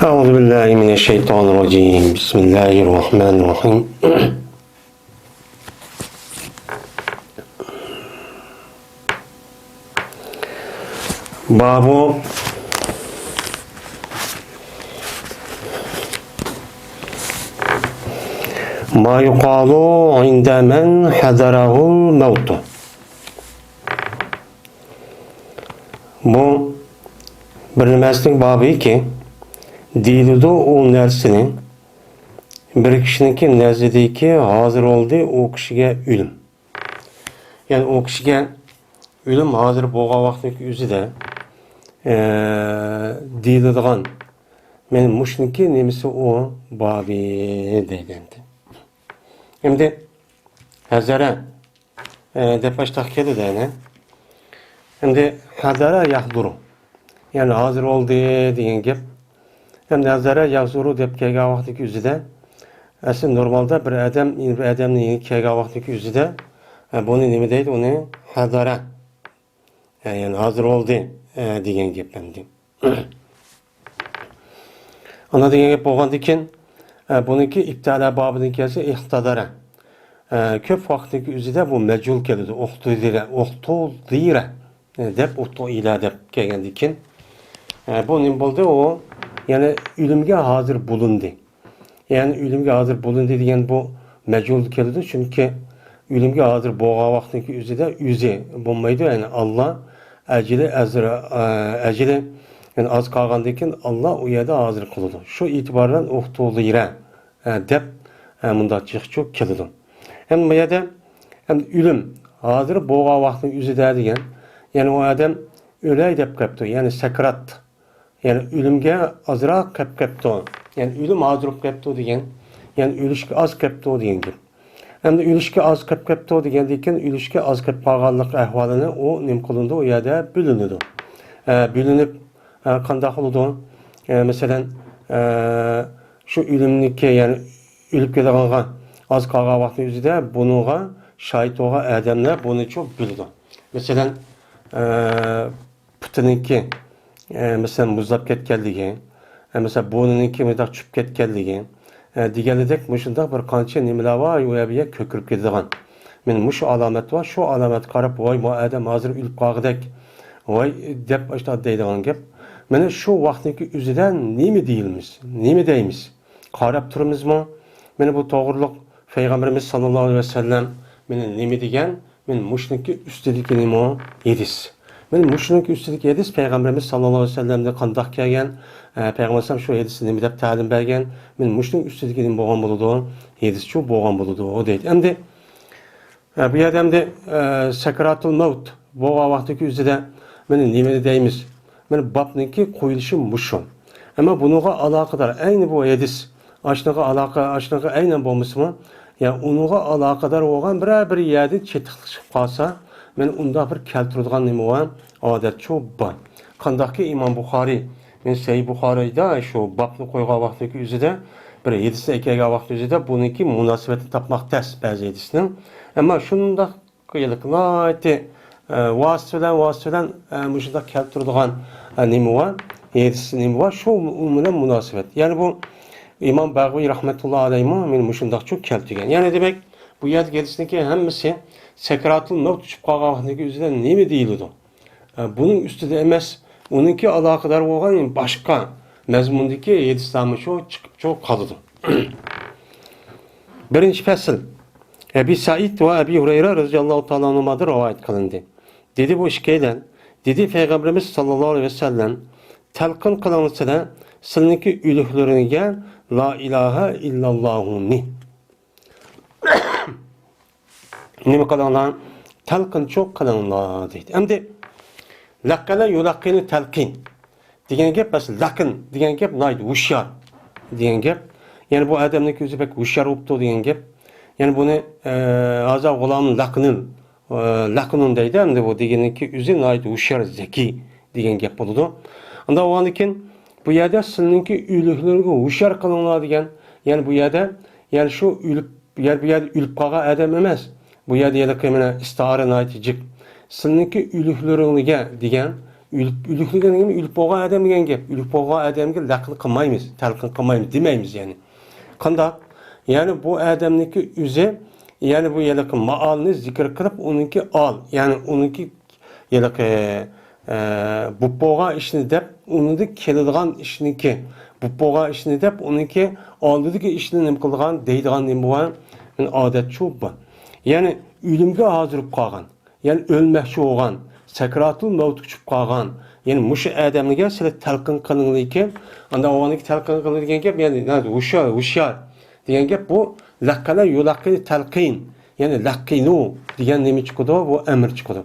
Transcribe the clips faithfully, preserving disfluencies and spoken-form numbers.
أعوذ بالله من الشيطان الرجيم. بسم الله الرحمن الرحيم. باب ما يقال عند من حضره الموت. بۇ بىر نېمىسىنىڭ بابىكى، دېيىلىدۇ ئۇ نەرسىنى، بىر كىشىنىڭكى نەزىرىدىكى ھازىر بولدى ئۇ كىشىگە ئۆلۈم. يەنى ئۇ كىشىگە ئۆلۈم ھازىر بولغان ۋاقىتنىڭ ئۆزىدە، ئە، دېيىلىدىغان، مانا مۇشۇنىڭكى نېمىسى ئۇ بابى دەيدۇ ئەمدى. ئەمدى ھەزەرە، ئە، دەپ باشلاق كېلىدۇ يەنە. ئەمدى ھەزەرە يەھزۇرۇ. يەنى ھازىر بولدى دېگەن گەپ. ھەم ھەزەرە يەھزۇرۇ دەپ كەلگەن ۋاقتىدىكى ئۆزىدە، ئەسلى نورمالدا بىر ئادەم، بىر ئادەمنى يېنىگە كەلگەن ۋاقتىدىكى ئۆزىدە، ئە، بۇنى نېمە دەيدۇ؟ ئۇنى ھەزەرە. ئە، يەنى ھازىر بولدى، ئە، دېگەن گەپ ئەمدى. ئانا دېگەن گەپ بولغاندىكىن، ئە، بۇنىڭكى ئىپتىئالا بابىدىن كەلسە ئىقتادارە. ئە، كۆپ ۋاقىتتىكى ئۆزىدە بۇ مەجھۇل كېلىدۇ. ئۇقتۇدىرە، ئۇقتۇدىرە، ئە، دەپ ئۇتۇئىلە دەپ كەلگەندىكىن، ئە، بۇ نېمە بولدى؟ ئۇ يەنى ئۆلۈمگە ھازىر بولۇندى. يەنى ئۆلۈمگە ھازىر بولۇندى دېگەن بۇ مەجھۇل كېلىدۇ، چۈنكى ئۆلۈمگە ھازىر بولغان ۋاقىتنىڭكى ئۆزىدە ئۆزى بولمايدۇ، يەنى ئاللا ئەجىلى ئەزرە-، ئەجىلى، يەنى ئاز قالغاندىن كېيىن ئاللا ئۇ يەردە ھازىر قىلىدۇ. شۇ ئېتىبار بىلەن ئۇقتۇلىرە، ئە، دەپ، ئە، مۇنداق جىقچۇ كېلىدۇ. ئەمدى بۇ يەردە، ئەمدى ئۆلۈم ھازىر بولغان ۋاقىتنىڭ ئۆزىدە دېگەن، يەنى ئۇ ئادەم ئۆلەي دەپ قاپتۇ، يەنى سەكرات. يەنى ئۆلۈمگە ئازراق قېلىپ قېپتۇ. يەنى ئۆلۈم ھازىر بولۇپ قېپتۇ دېگەن. يەنى ئۆلۈشكە ئاز قېپتۇ دېگەن گەپ. ئەمدى ئۆلۈشكە ئاز قېلىپ قېپتۇ دېگەندىن كېيىن، ئۆلۈشكە ئاز قېلىپ قالغانلىق ئەھۋالىنى ئۇ نېمە قىلىنىدۇ؟ ئۇ يەردە بۆلۈنىدۇ. ئە، بۆلۈنۈپ، ئە، قانداق قىلىدۇ؟ ئە، مەسىلەن، ئە، شۇ ئۆلۈمنىڭكى، يەنى ئۆلۈپ كېتىدىغانغا ئاز قالغان ۋاقىتنىڭ ئۆزىدە بۇنىڭغا شاھىت بولغان ئادەملەر بۇنىچۇ بىلىدۇ. مەسىلەن، ئە، پۇتىنىڭكى، ئە، مەسىلەن، مۇزلاپ كەتكەنلىكى، ئە، مەسىلەن، بۇرنىنىڭكى مۇنداق چۈشۈپ كەتكەنلىكى، ئە، دېگەندەك مۇشۇنداق بىر قانچە نېمىلەر بار، ئۇ يەرگە كۆكىرىپ كېتىدىغان. مانا مۇشۇ ئالامەت بار، شۇ ئالامەتكە قاراپ، ۋاي، بۇ ئادەم ھازىر ئۆلۈپ قالغۇدەك، ۋاي، دەپ ئاشۇنداق دەيدىغان گەپ. مانا شۇ ۋاقىتنىڭكى ئۆزىدە نېمە دېيىلىمىز، نېمە دەيمىز؟ قاراپ تۇرىمىزمۇ؟ مانا بۇ توغرۇلۇق پەيغەمبىرىمىز ساللاللاھۇ ئەلەيھى ۋەسەللەم مانا نېمە دېگەن؟ مانا مۇشۇنىڭكى ئۈستىدىكى نېمە؟ ھەدىس. مانا مۇشۇنىڭكى ئۈستىدىكى ھەدىس پەيغەمبىرىمىز ساللاللاھۇ ئەلەيھى ۋەسەللەمدىن قانداق كەلگەن؟ ئە، پەيغەمبەر ئەلەيھىسسالام شۇ ھەدىستە نېمە دەپ تەلىم بەرگەن؟ مانا مۇشۇنىڭ ئۈستىدىكى نېمە بولغان بولىدۇ؟ ھەدىسچۇ بولغان بولىدۇ، دەيدۇ. ئەمدى، ئە، بۇ يەردە ئەمدى، ئە، سەكراتۇل مەۋت بولغان ۋاقىتتىكى ئۆزىدە مانا نېمىنى دەيمىز؟ مانا بابنىڭكى قويۇلۇشى مۇشۇ. ئەمما بۇنىڭغا ئالاقىدار ئەينى بۇ ھەدىس، ئاشۇنىڭغا ئالاقە، ئاشۇنىڭغا ئەينەن بولمىسىمۇ، يا ئۇنىڭغا ئالاقىدار بولغان بىرەر بىر يەردىن چېتىقلىق چىقىپ قالسا، مانا ئۇنداق بىر كەلتۈرىدىغان نېمە بار؟ ئادەتچۇ بار. قانداقكى ئىمام بۇخارىي، مانا سەھىھ بۇخارىيدا شۇ بابنى قويغان ۋاقتىدىكى ئۆزىدە، بىر ھەدىسنى ئەكەلگەن ۋاقتى ئۆزىدە بۇنىڭكى مۇناسىۋىتىنى تاپماق تەس بەزى ھەدىسنىڭ. ئەمما شۇنداق ھېلىقى ناھايىتى، ئە، ۋاسىتە بىلەن، ۋاسىتە بىلەن، ئە، مۇشۇنداق كەلتۈرىدىغان، ئە، نېمە بار؟ ھەدىس نېمە بار؟ شۇ بىلەن مۇناسىۋەت. يەنى بۇ ئىمام بەغۋىي رەھمەتۇللا ئەلەيھىمۇ مانا مۇشۇنداقچۇ كەلتۈرگەن. يەنى دېمەك، بۇ يەردىكى ھەدىسنىڭكى ھەممىسى سەكراتۇل مەۋت چۈشۈپ قالغان ۋاقتىدىكى ئۆزىدە نېمە دېيىلىدۇ؟ ئە، بۇنىڭ ئۈستىدە ئەمەس، ئۇنىڭكى ئالاقىدار بولغان باشقا مەزمۇندىكى ھەدىسلەرمۇ شۇ چىقىپ شۇ قالىدۇ. بىرىنچى پەسىل. ئەبى سەئىد ۋە ئەبى ھۇرەيرە رەزىياللاھۇ تائالا ئەنھۇمادىن رىۋايەت قىلىندى. دېدى بۇ ئىككىيلەن، دېدى پەيغەمبىرىمىز ساللاللاھۇ ئەلەيھى ۋەسەللەم، تەلقىن قىلىڭلار سىلەر سىلىنىڭكى ئۆلۈكلىرىڭگە لا ئىلاھە ئىللاللاھۇنى. نېمە قىلىڭلار؟ تەلقىنچۇ قىلىڭلار دەيدۇ. ئەمدى لەققەنە يۇلەققىنۇ تەلقىن دېگەن گەپ، مەسىلەن، لەقىن دېگەن گەپ ناھايىتى ھوشيار دېگەن گەپ. يەنى بۇ ئادەمنىڭكى ئۆزى بەك ھوشيار بوپتۇ دېگەن گەپ. يەنى بۇنى، ئە، ھازا غۇلامۇن لەقنىن، ئە، لەقنۇن دەيدۇ. ئەمدى بۇ دېگىنىكى ئۆزى ناھايىتى ھوشيار، زەكىي دېگەن گەپ بولىدۇ. ئۇنداق بولغاندىن كېيىن بۇ يەردە سىلىنىڭكى ئۆلۈكلىرىگە ھوشيار قىلىڭلار دېگەن. يەنى بۇ يەردە، يەنى شۇ ئۆلۈپ يەر بۇ يەردە ئۆلۈپ قالغان ئادەم ئەمەس. بۇ يەردە ھېلىقى مانا ئىستىئارە ناھايىتى جىق. سىلىنىڭكى ئۆلۈكلىرىڭلىگە دېگەن، ئۆلۈپ، ئۆلۈك دېگەن نېمە؟ ئۆلۈپ بولغان ئادەم دېگەن گەپ. ئۆلۈپ بولغان ئادەمگە لەقىن قىلمايمىز، تەلقىن قىلمايمىز، دېمەيمىز يەنى. قانداق؟ يەنى بۇ ئادەمنىڭكى ئۆزى، يەنى بۇ ھېلىقى مائالنى زىكىر قىلىپ، ئۇنىڭكى ئال، يەنى ئۇنىڭكى ھېلىقى، ئە، بوپ بولغان ئىشنى دەپ، ئۇنىڭدىن كېلىدىغان ئىشنىڭكى، بوپ بولغان ئىشنى دەپ، ئۇنىڭكى ئالدىدىكى ئىشنى نېمە قىلىدىغان، دەيدىغان نېمە بار؟ ئادەت شۇ بار. يەنى ئۆلۈمگە ھازىر بولۇپ قالغان، يەنى ئۆلمەكچى بولغان، سەكراتۇل مەۋتكە چۈشۈپ قالغان، يەنى مۇشۇ ئادەمگە سىلەر تەلقىن قىلىڭلىكىن، ئاندىن ئۇنىڭكى تەلقىن قىلىدىغان گەپ، يەنى، ھوشيار، ھوشيار دېگەن گەپ بۇ. لەققەنە يۇلەققىنى تەلقىن، يەنى لەققىنۇ دېگەن نېمە چىقىدۇ؟ بۇ ئەمىر چىقىدۇ.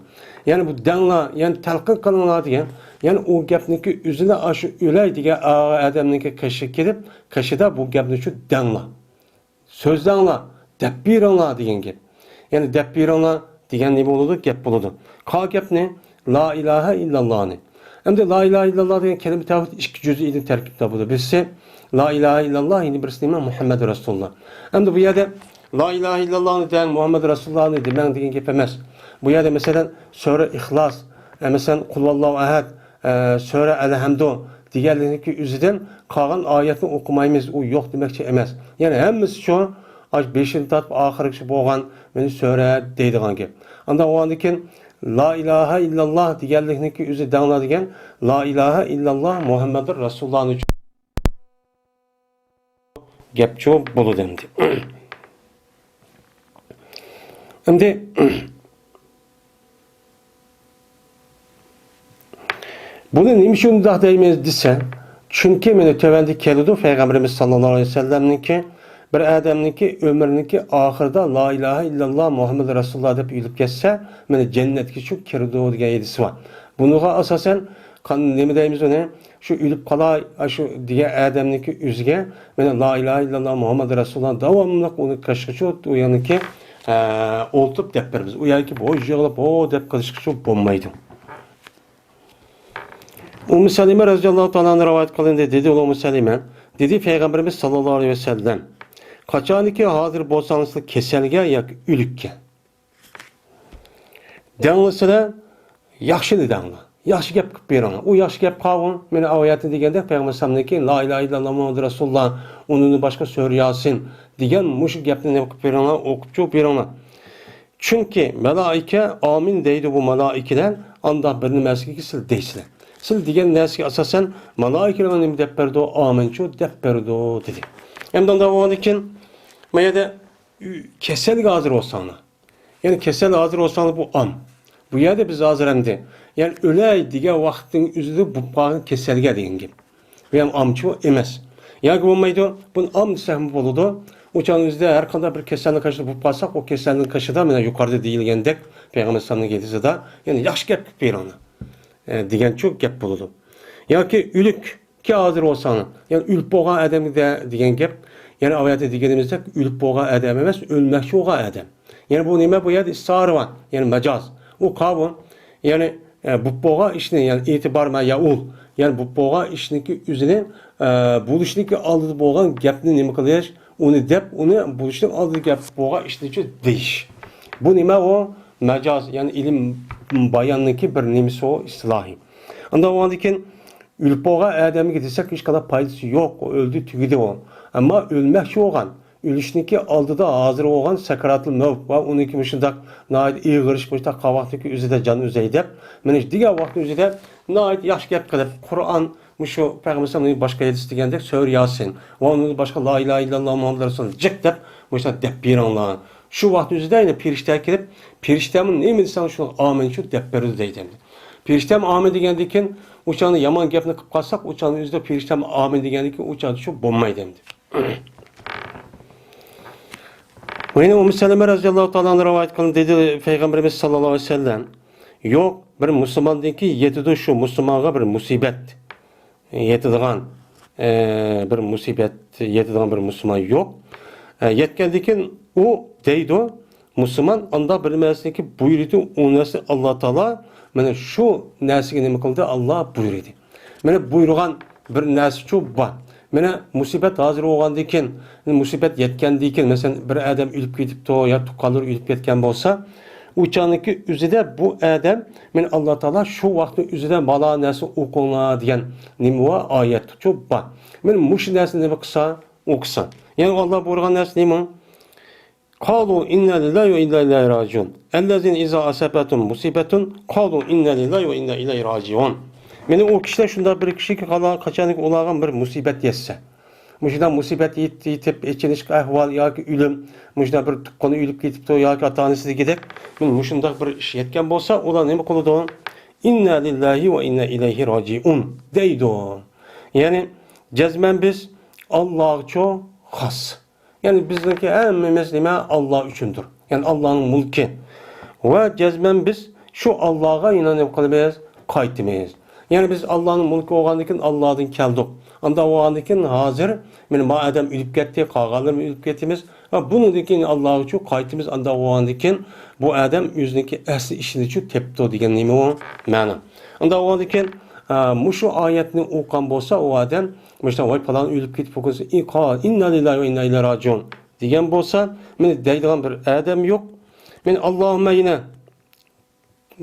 يەنى بۇ دەڭلار، يەنى تەلقىن قىلىڭلار دېگەن، يەنى ئۇ گەپنىڭكى ئۆزىنى ئاشۇ ئۆلەي دېگەن ئا-، ئادەمنىڭكى قېشىغا كېلىپ، قېشىدا بۇ گەپنى شۇ دەڭلار. سۆزلەڭلار، دەپ بېرىڭلار دېگەن گەپ. يەنى دەپ بېرىڭلار دېگەن نېمە بولىدۇ؟ گەپ بولىدۇ. قا گەپنى، لا ئىلاھە ئىللاللاھنى. ئەمدى لا ئىلاھە ئىللاللا دېگەن كەلىمە تەۋھىد ئىككى جۈزئىدىن تەركىبتە بولىدۇ. بىرسى لا ئىلاھە ئىللاللا، يەنە بىرسى نېمە؟ مۇھەممەد رەسۇلۇللا. ئەمدى بۇ يەردە لا ئىلاھە ئىللاللانى دەڭ، مۇھەممەد رەسۇلۇللانى دېمەڭ دېگەن گەپ ئەمەس. بۇ يەردە مەسىلەن سۈرە ئىخلاس، ئە، مەسىلەن قۇلۋاللاھۇ ئەھەد، ئە، سۈرە ئەلھەمدۇ دېگەنلىكنىڭكى ئۆزىدىن قالغان ئايەتنى ئوقۇمايمىز، ئۇ يوق دېمەكچى ئەمەس. يەنى ھەممىسى شۇ، ئاش بېشىدىن تارتىپ ئاخىرىغىچە بولغان، مېنى سۆرە دەيدىغان گەپ. ئاندىن ئۇنىڭدىن كېيىن لا ئىلاھە ئىللاللا دېگەنلىكنىڭكى ئۆزى دەڭلا دېگەن لا ئىلاھە ئىللاللا مۇھەممەدۇر رەسۇلۇللانى گەپچۇ بولىدۇ ئەمدى. ئەمدى بۇنى نېمە ئۈچۈن مۇنداق دەيمىز دېسە، چۈنكى مانا تۆۋەندە كېلىدۇ، پەيغەمبىرىمىز ساللاللاھۇ ئەلەيھى ۋەسەللەمنىڭكى بىر ئادەمنىڭكى ئۆمرىنىڭكى ئاخىرىدا لا ئىلاھە ئىللاللا مۇھەممەد رەسۇلۇللا دەپ ئۆلۈپ كەتسە، مانا جەننەتكە شۇ كىرىدۇ دېگەن ھەدىسى بار. بۇنىڭغا ئاساسەن قان-، نېمە دەيمىز ئۇنى؟ شۇ ئۆلۈپ قالاي، ئاشۇ دېگەن ئادەمنىڭكى ئۆزىگە مانا لا ئىلاھە ئىللاللا مۇھەممەد رەسۇلۇللا داۋاملىق ئۇنى قېشىغىچۇ ئۇ يەرنىڭكى، ئە، ئولتۇرۇپ دەپ بېرىمىز. ئۇ يەرگە بوش يىغىلىپ ھو دەپ قىلىشقىچۇ بولمايدۇ. ئۇممۇ سەلىمە رەزىياللاھۇ تائالا ئەنھا رىۋايەت قىلىندى، دېدى ئۇلۇغ ئۇممۇ سەلىمە، دېدى پەيغەمبىرىمىز ساللاللاھۇ ئەلەيھى ۋەسەللەم، قاچانكى ھازىر بولساڭلار كېسەلگە ياكى ئۆلۈككە، دەڭلىسىلە، ياخشىنى دەڭلا. ياخشى گەپ قىلىپ بېرىڭلار. ئۇ ياخشى گەپ قاۋۇ، مېنى ئايەتنى دېگەندەك پەيغەمبەر ئەلەيھىسسالامدىن كېيىن لا ئىلاھە ئىللاللا مۇھەممەدۇر رەسۇلۇللا، ئۇنىڭدىن باشقا سۈرە ياسىن دېگەن مۇشۇ گەپنى نېمە قىلىپ بېرىڭلار، ئوقۇپچۇ بېرىڭلار. چۈنكى مەلائىكە ئامىن دەيدۇ، بۇ مەلائىكىلەر ئانداق بىر نېمەسىگە سىلەر دەيسىلەر. سىلەر دېگەن نەرسىگە ئاساسەن مەلائىكىلەر نېمە دەپ بېرىدۇ؟ ئامىنچۇ دەپ بېرىدۇ، دېدى. ئەمدى ئۇنداق بولغاندىن كېيىن، ما يەردە كېسەلگە ھازىر بولساڭلار. يەنى كېسەل ھازىر بولساڭلار بۇ ئام. بۇ يەردە بىز ھازىر ئەمدى، يەنى ئۆلەي دېگەن ۋاقىتنىڭ ئۆزىدە بولۇپ قالغان كېسەلگە دېگەن گەپ. بۇ ھەم ئامچۇ ئەمەس. ياكى بولمايدۇ، بۇنى ئام دېسەكمۇ بولىدۇ. ئۇ چاغنىڭ ئۆزىدە ھەر قانداق بىر كېسەلنىڭ قېشىدا بولۇپ قالساق، ئۇ كېسەلنىڭ قېشىدا مانا يۇقىرىدا دېيىلگەندەك، پەيغەمبەر ئەلەيھىسسالامنىڭ ھەدىسىدە، يەنى ياخشى گەپ قىلىپ بېرىڭلار، ئە، دېگەنچۇ گەپ بولىدۇ. ياكى ئۆلۈك كى ھازىر بولساڭ، يەنى ئۆلۈپ بولغان ئادەمگە دە-، دېگەن گەپ. يەنى ئايەتتە دېگىنىمىزدەك ئۆلۈپ بولغان ئادەم ئەمەس، ئۆلمەكچى بولغان ئادەم. يەنى بۇ نېمە؟ بۇ يەردە ئىستىئارە بار. يەنى مەجاز. ئۇ قاۋۇ. يەنى، ئە، بوپ بولغان ئىشنى، يەنى ئېتىبار مەيەئۇل. يەنى بوپ بولغان ئىشنىڭكى ئۆزىنى، ئە، بولۇشنىڭكى ئالدىدا بولغان گەپنى نېمە قىلىش؟ ئۇنى دەپ، ئۇنى بولۇشنىڭ ئالدىدا گەپ بولغان ئىشنىچۇ دېيىش. بۇ نېمە ئۇ؟ مەجاز، يەنى ئىلىم باياننىڭكى بىر نېمىسى ئۇ، ئىستىلاھى. ئانداق بولغاندىن كېيىن، ئۆلۈپ بولغان ئادەمگە دېسەك، ھېچقانداق پايدىسى يوق، ئۇ ئۆلدى، تۈگىدى ئۇ. ئەمما ئۆلمەكچى بولغان، ئۆلۈشنىڭكى ئالدىدا ھازىر بولغان سەكراتۇل مەۋت ۋە ئۇنىڭكى مۇشۇنداق ناھايىتى ئېغىر ئىش، مۇشۇنداق قاۋاقتىكى ئۆزىدە جان ئۈزەي دەپ، مانا شۇ دېگەن ۋاقىتنىڭ ئۆزىدە ناھايىتى ياخشى گەپ قىلىپ، قۇرئان، مۇشۇ پەيغەمبەر ئەلەيھىسسالامنىڭ باشقا ھەدىسى دېگەندەك، سۈرە ياسىن ۋە ئۇنىڭدىن باشقا لا ئىلاھە ئىللاللا مۇھەممەد رەسۇلۇللا جىق دەپ، مۇشۇنداق دەپ بېرىڭلار. شۇ ۋاقىتنىڭ ئۆزىدە يەنە پېرىشتە كېلىپ، پېرىشتەمۇ نېمە دېسەڭ شۇنىڭغا ئامىن شۇ دەپ بېرىدۇ دەيدۇ ئەمدى. پېرىشتەم ئامىن دېگەندىن كېيىن، ئۇ چاغدا يامان گەپنى قىلىپ قالساق، ئۇ چاغدا ئۆزىدە پېرىشتەم ئامىن دېگەندىن كېيىن، ئۇ چاغدا شۇ بولمايدۇ ئەمدى. يەنە ئۇممۇ سەلەمە رەزىياللاھۇ تائالا ئەنھا رىۋايەت قىلىندى، دېدى پەيغەمبىرىمىز ساللاللاھۇ ئەلەيھى ۋەسەللەم، يوق، بىر مۇسۇلماندىن كېيىن يېتىدۇ شۇ مۇسۇلمانغا بىر مۇسىبەت. يېتىدىغان، ئە، بىر مۇسىبەت يېتىدىغان بىر مۇسۇلمان يوق. ئە، يەتكەندىن كېيىن ئۇ دەيدۇ، مۇسۇلمان ئانداق بىر نەرسىنىڭكى بۇيرۇدى، ئۇ نەرسە ئاللا تائالا، مانا شۇ نەرسىگە نېمە قىلدى؟ ئاللا بۇيرۇدى. مانا بۇيرۇغان بىر نەرسىچۇ بار. مانا مۇسىبەت ھازىر بولغاندىن كېيىن، مۇسىبەت يەتكەندىن كېيىن، مەسىلەن، بىر ئادەم ئۆلۈپ كېتىپتۇ يا تۇغقانلىرى ئۆلۈپ كەتكەن بولسا، ئۇ چاغنىڭكى ئۆزىدە بۇ ئادەم، مەن ئاللا تائالا شۇ ۋاقىتنىڭ ئۆزىدە مانا نەرسە ئوقۇڭلار دېگەن نېمە بار؟ ئايەتچۇ بار. مەن مۇشۇ نەرسىنى نېمە قىلسا، ئوقۇسا. يەنى ئاللا بۇيرۇغان نەرسە نېمە؟ قالوا إنا لله وإنا إليه راجعون. الذين إذا أصابتهم مصيبة قالوا إنا لله وإنا إليه راجعون. مانا ئۇ كىشىلەر شۇنداق بىر كىشىكى، قاچانكى ئۇلارغا بىر مۇسىبەت يەتسە، مۇشۇنداق مۇسىبەت يېت-، يېتىپ، ئېچىنىشلىق ئەھۋال ياكى ئۆلۈم، مۇشۇنداق بىر تۇغقىنى ئۆلۈپ كېتىپتۇ ياكى ئاتا-ئانىسى دېگۈدەك، مانا مۇشۇنداق بىر ئىش يەتكەن بولسا، ئۇلار نېمە قىلىدۇ؟ إنا لله وإنا إليه راجعون دەيدۇ. يەنى، جەزمەن بىز ئاللاغىچۇ خاس. يەنى بىزنىڭكى ھەممىمىز نېمە؟ ئاللا ئۈچۈندۇر. يەنى ئاللانىڭ مۈلكى. ۋە جەزمەن بىز شۇ ئاللاغا ئىنانىپ قالىمىز، قايتىمىز. يەنى بىز ئاللانىڭ مۈلكى بولغاندىن كېيىن ئاللادىن كەلدۇق. ئانداق بولغاندىن كېيىن ھازىر، مانا، ما ئادەم ئۆلۈپ كەتتى، قالغانلىرىمۇ ئۆلۈپ كېتىمىز. ۋە بۇنىڭدىن كېيىن ئاللاغىچۇ قايتىمىز. ئانداق بولغاندىن كېيىن بۇ ئادەم ئۆزىنىڭكى ئەسلى ئىشىنىچۇ تېپىپتۇ دېگەن نېمە ئۇ؟ مەنە. ئانداق بولغاندىن كېيىن، ئە، مۇشۇ ئايەتنى ئوقۇغان بولسا ئۇ ئادەم، مۇشۇنداق، ۋاي، پالان ئۆلۈپ كېتىپ، «إنا لله وإنا إليه راجعون» دېگەن بولسا، مانا دەيدىغان بىر ئادەم يوق. مانا، ئاللاھۇممە، يەنە،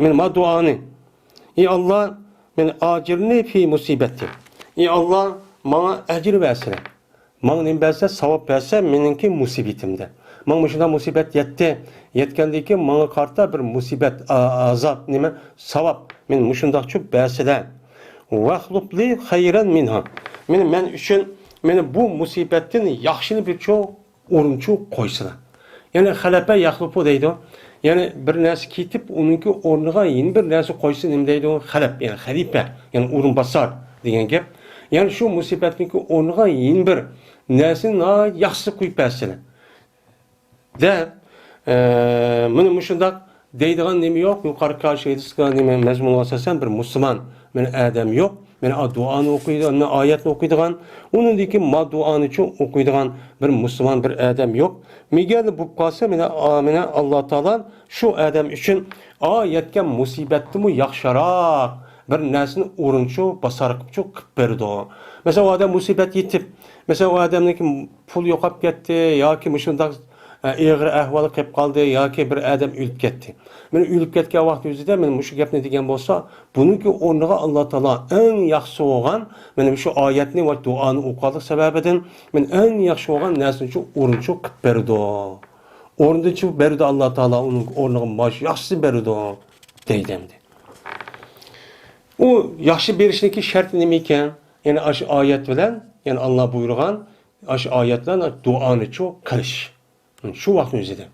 مانا، ما دۇئانى. ئى ئاللا، مانا، ئاجىرنى فى مۇسىبەتى. ئى ئاللا، ماڭا ئەجىر بەرسىلە. ماڭا نېمە بەرسە، ساۋاب بەرسە مېنىڭكى مۇسىبىتىمدە. ماڭا مۇشۇنداق مۇسىبەت يەتتى. يەتكەندىن كېيىن ماڭا قارىتا بىر مۇسىبەت، ئا-، ئازاب، نېمە، ساۋاب. مانا مۇشۇنداقچۇ بەرسىلە. ۋەخلۇپلى خەيرەن مىنھا. مانا مەن ئۈچۈن، مانا بۇ مۇسىبەتتىن ياخشىنى بىرچۇ ئورۇنچۇ قويسىلا. يەنى خەلەپە يەخلۇپۇ دەيدۇ. يەنى بىر نەرسە كېتىپ، ئۇنىڭكى ئورنىغا يەنە بىر نەرسە قويسا نېمە دەيدۇ؟ خەلەپ، يەنى خەلىپە، يەنى ئورۇنباسار دېگەن گەپ. يەنى شۇ مۇسىبەتنىڭكى ئورنىغا يەنە بىر نەرسىنى ناھايىتى ياخشىسى قويۇپ بەرسىلە. دەپ، ئە، مانا مۇشۇنداق دەيدىغان نېمە يوق؟ يۇقىرىقى شەيتىسىگە نېمە مەزمۇنغا ئاساسەن بىر مۇسۇلمان، مانا ئادەم يوق. مانا دۇئانى ئوقۇيدىغان، مانا ئايەتنى ئوقۇيدىغان، ئۇنىڭدىن كېيىن ما دۇئانىچۇ ئوقۇيدىغان بىر مۇسۇلمان، بىر ئادەم يوق. مېگەر بولۇپ قالسا، مانا، ئا، مانا ئاللا تائالا شۇ ئادەم ئۈچۈن، ئا، يەتكەن مۇسىبەتتىنمۇ ياخشىراق بىر نەرسىنى ئورۇنچۇ، باسارقىپچۇ قىپ بېرىدۇ. مەسىلەن، ئۇ ئادەم مۇسىبەت يېتىپ، مەسىلەن، ئۇ ئادەمنىڭكى پۇل يوقاپ كەتتى ياكى مۇشۇنداق، ئە، ئېغىر ئەھۋالغا قېلىپ قالدى ياكى بىر ئادەم ئۆلۈپ كەتتى. مانا ئۆلۈپ كەتكەن ۋاقتى ئۆزىدە مانا مۇشۇ گەپنى دېگەن بولسا، بۇنىڭكى ئورنىغا ئاللا تائالا ئەڭ ياخشىسى بولغان، مانا مۇشۇ ئايەتنى ۋە دۇئانى ئوقۇغانلىق سەۋەبىدىن، مانا ئەڭ ياخشى بولغان نەرسىنى شۇ ئورۇنچۇ قىپ بېرىدۇ. ئورنىدىنچۇ بېرىدۇ ئاللا تائالا، ئۇنىڭ ئورنىغا ماش ياخشىسىنى بېرىدۇ، دەيدۇ ئەمدى. ئۇ ياخشى بېرىشنىڭكى شەرتى نېمە ئىكەن؟ يەنى ئاشۇ ئايەت بىلەن، يەنى ئاللا بۇيرۇغان ئاشۇ ئايەت بىلەن دۇئانىچۇ قىلىش. شۇ ۋاقىتنىڭ ئۆزىدە.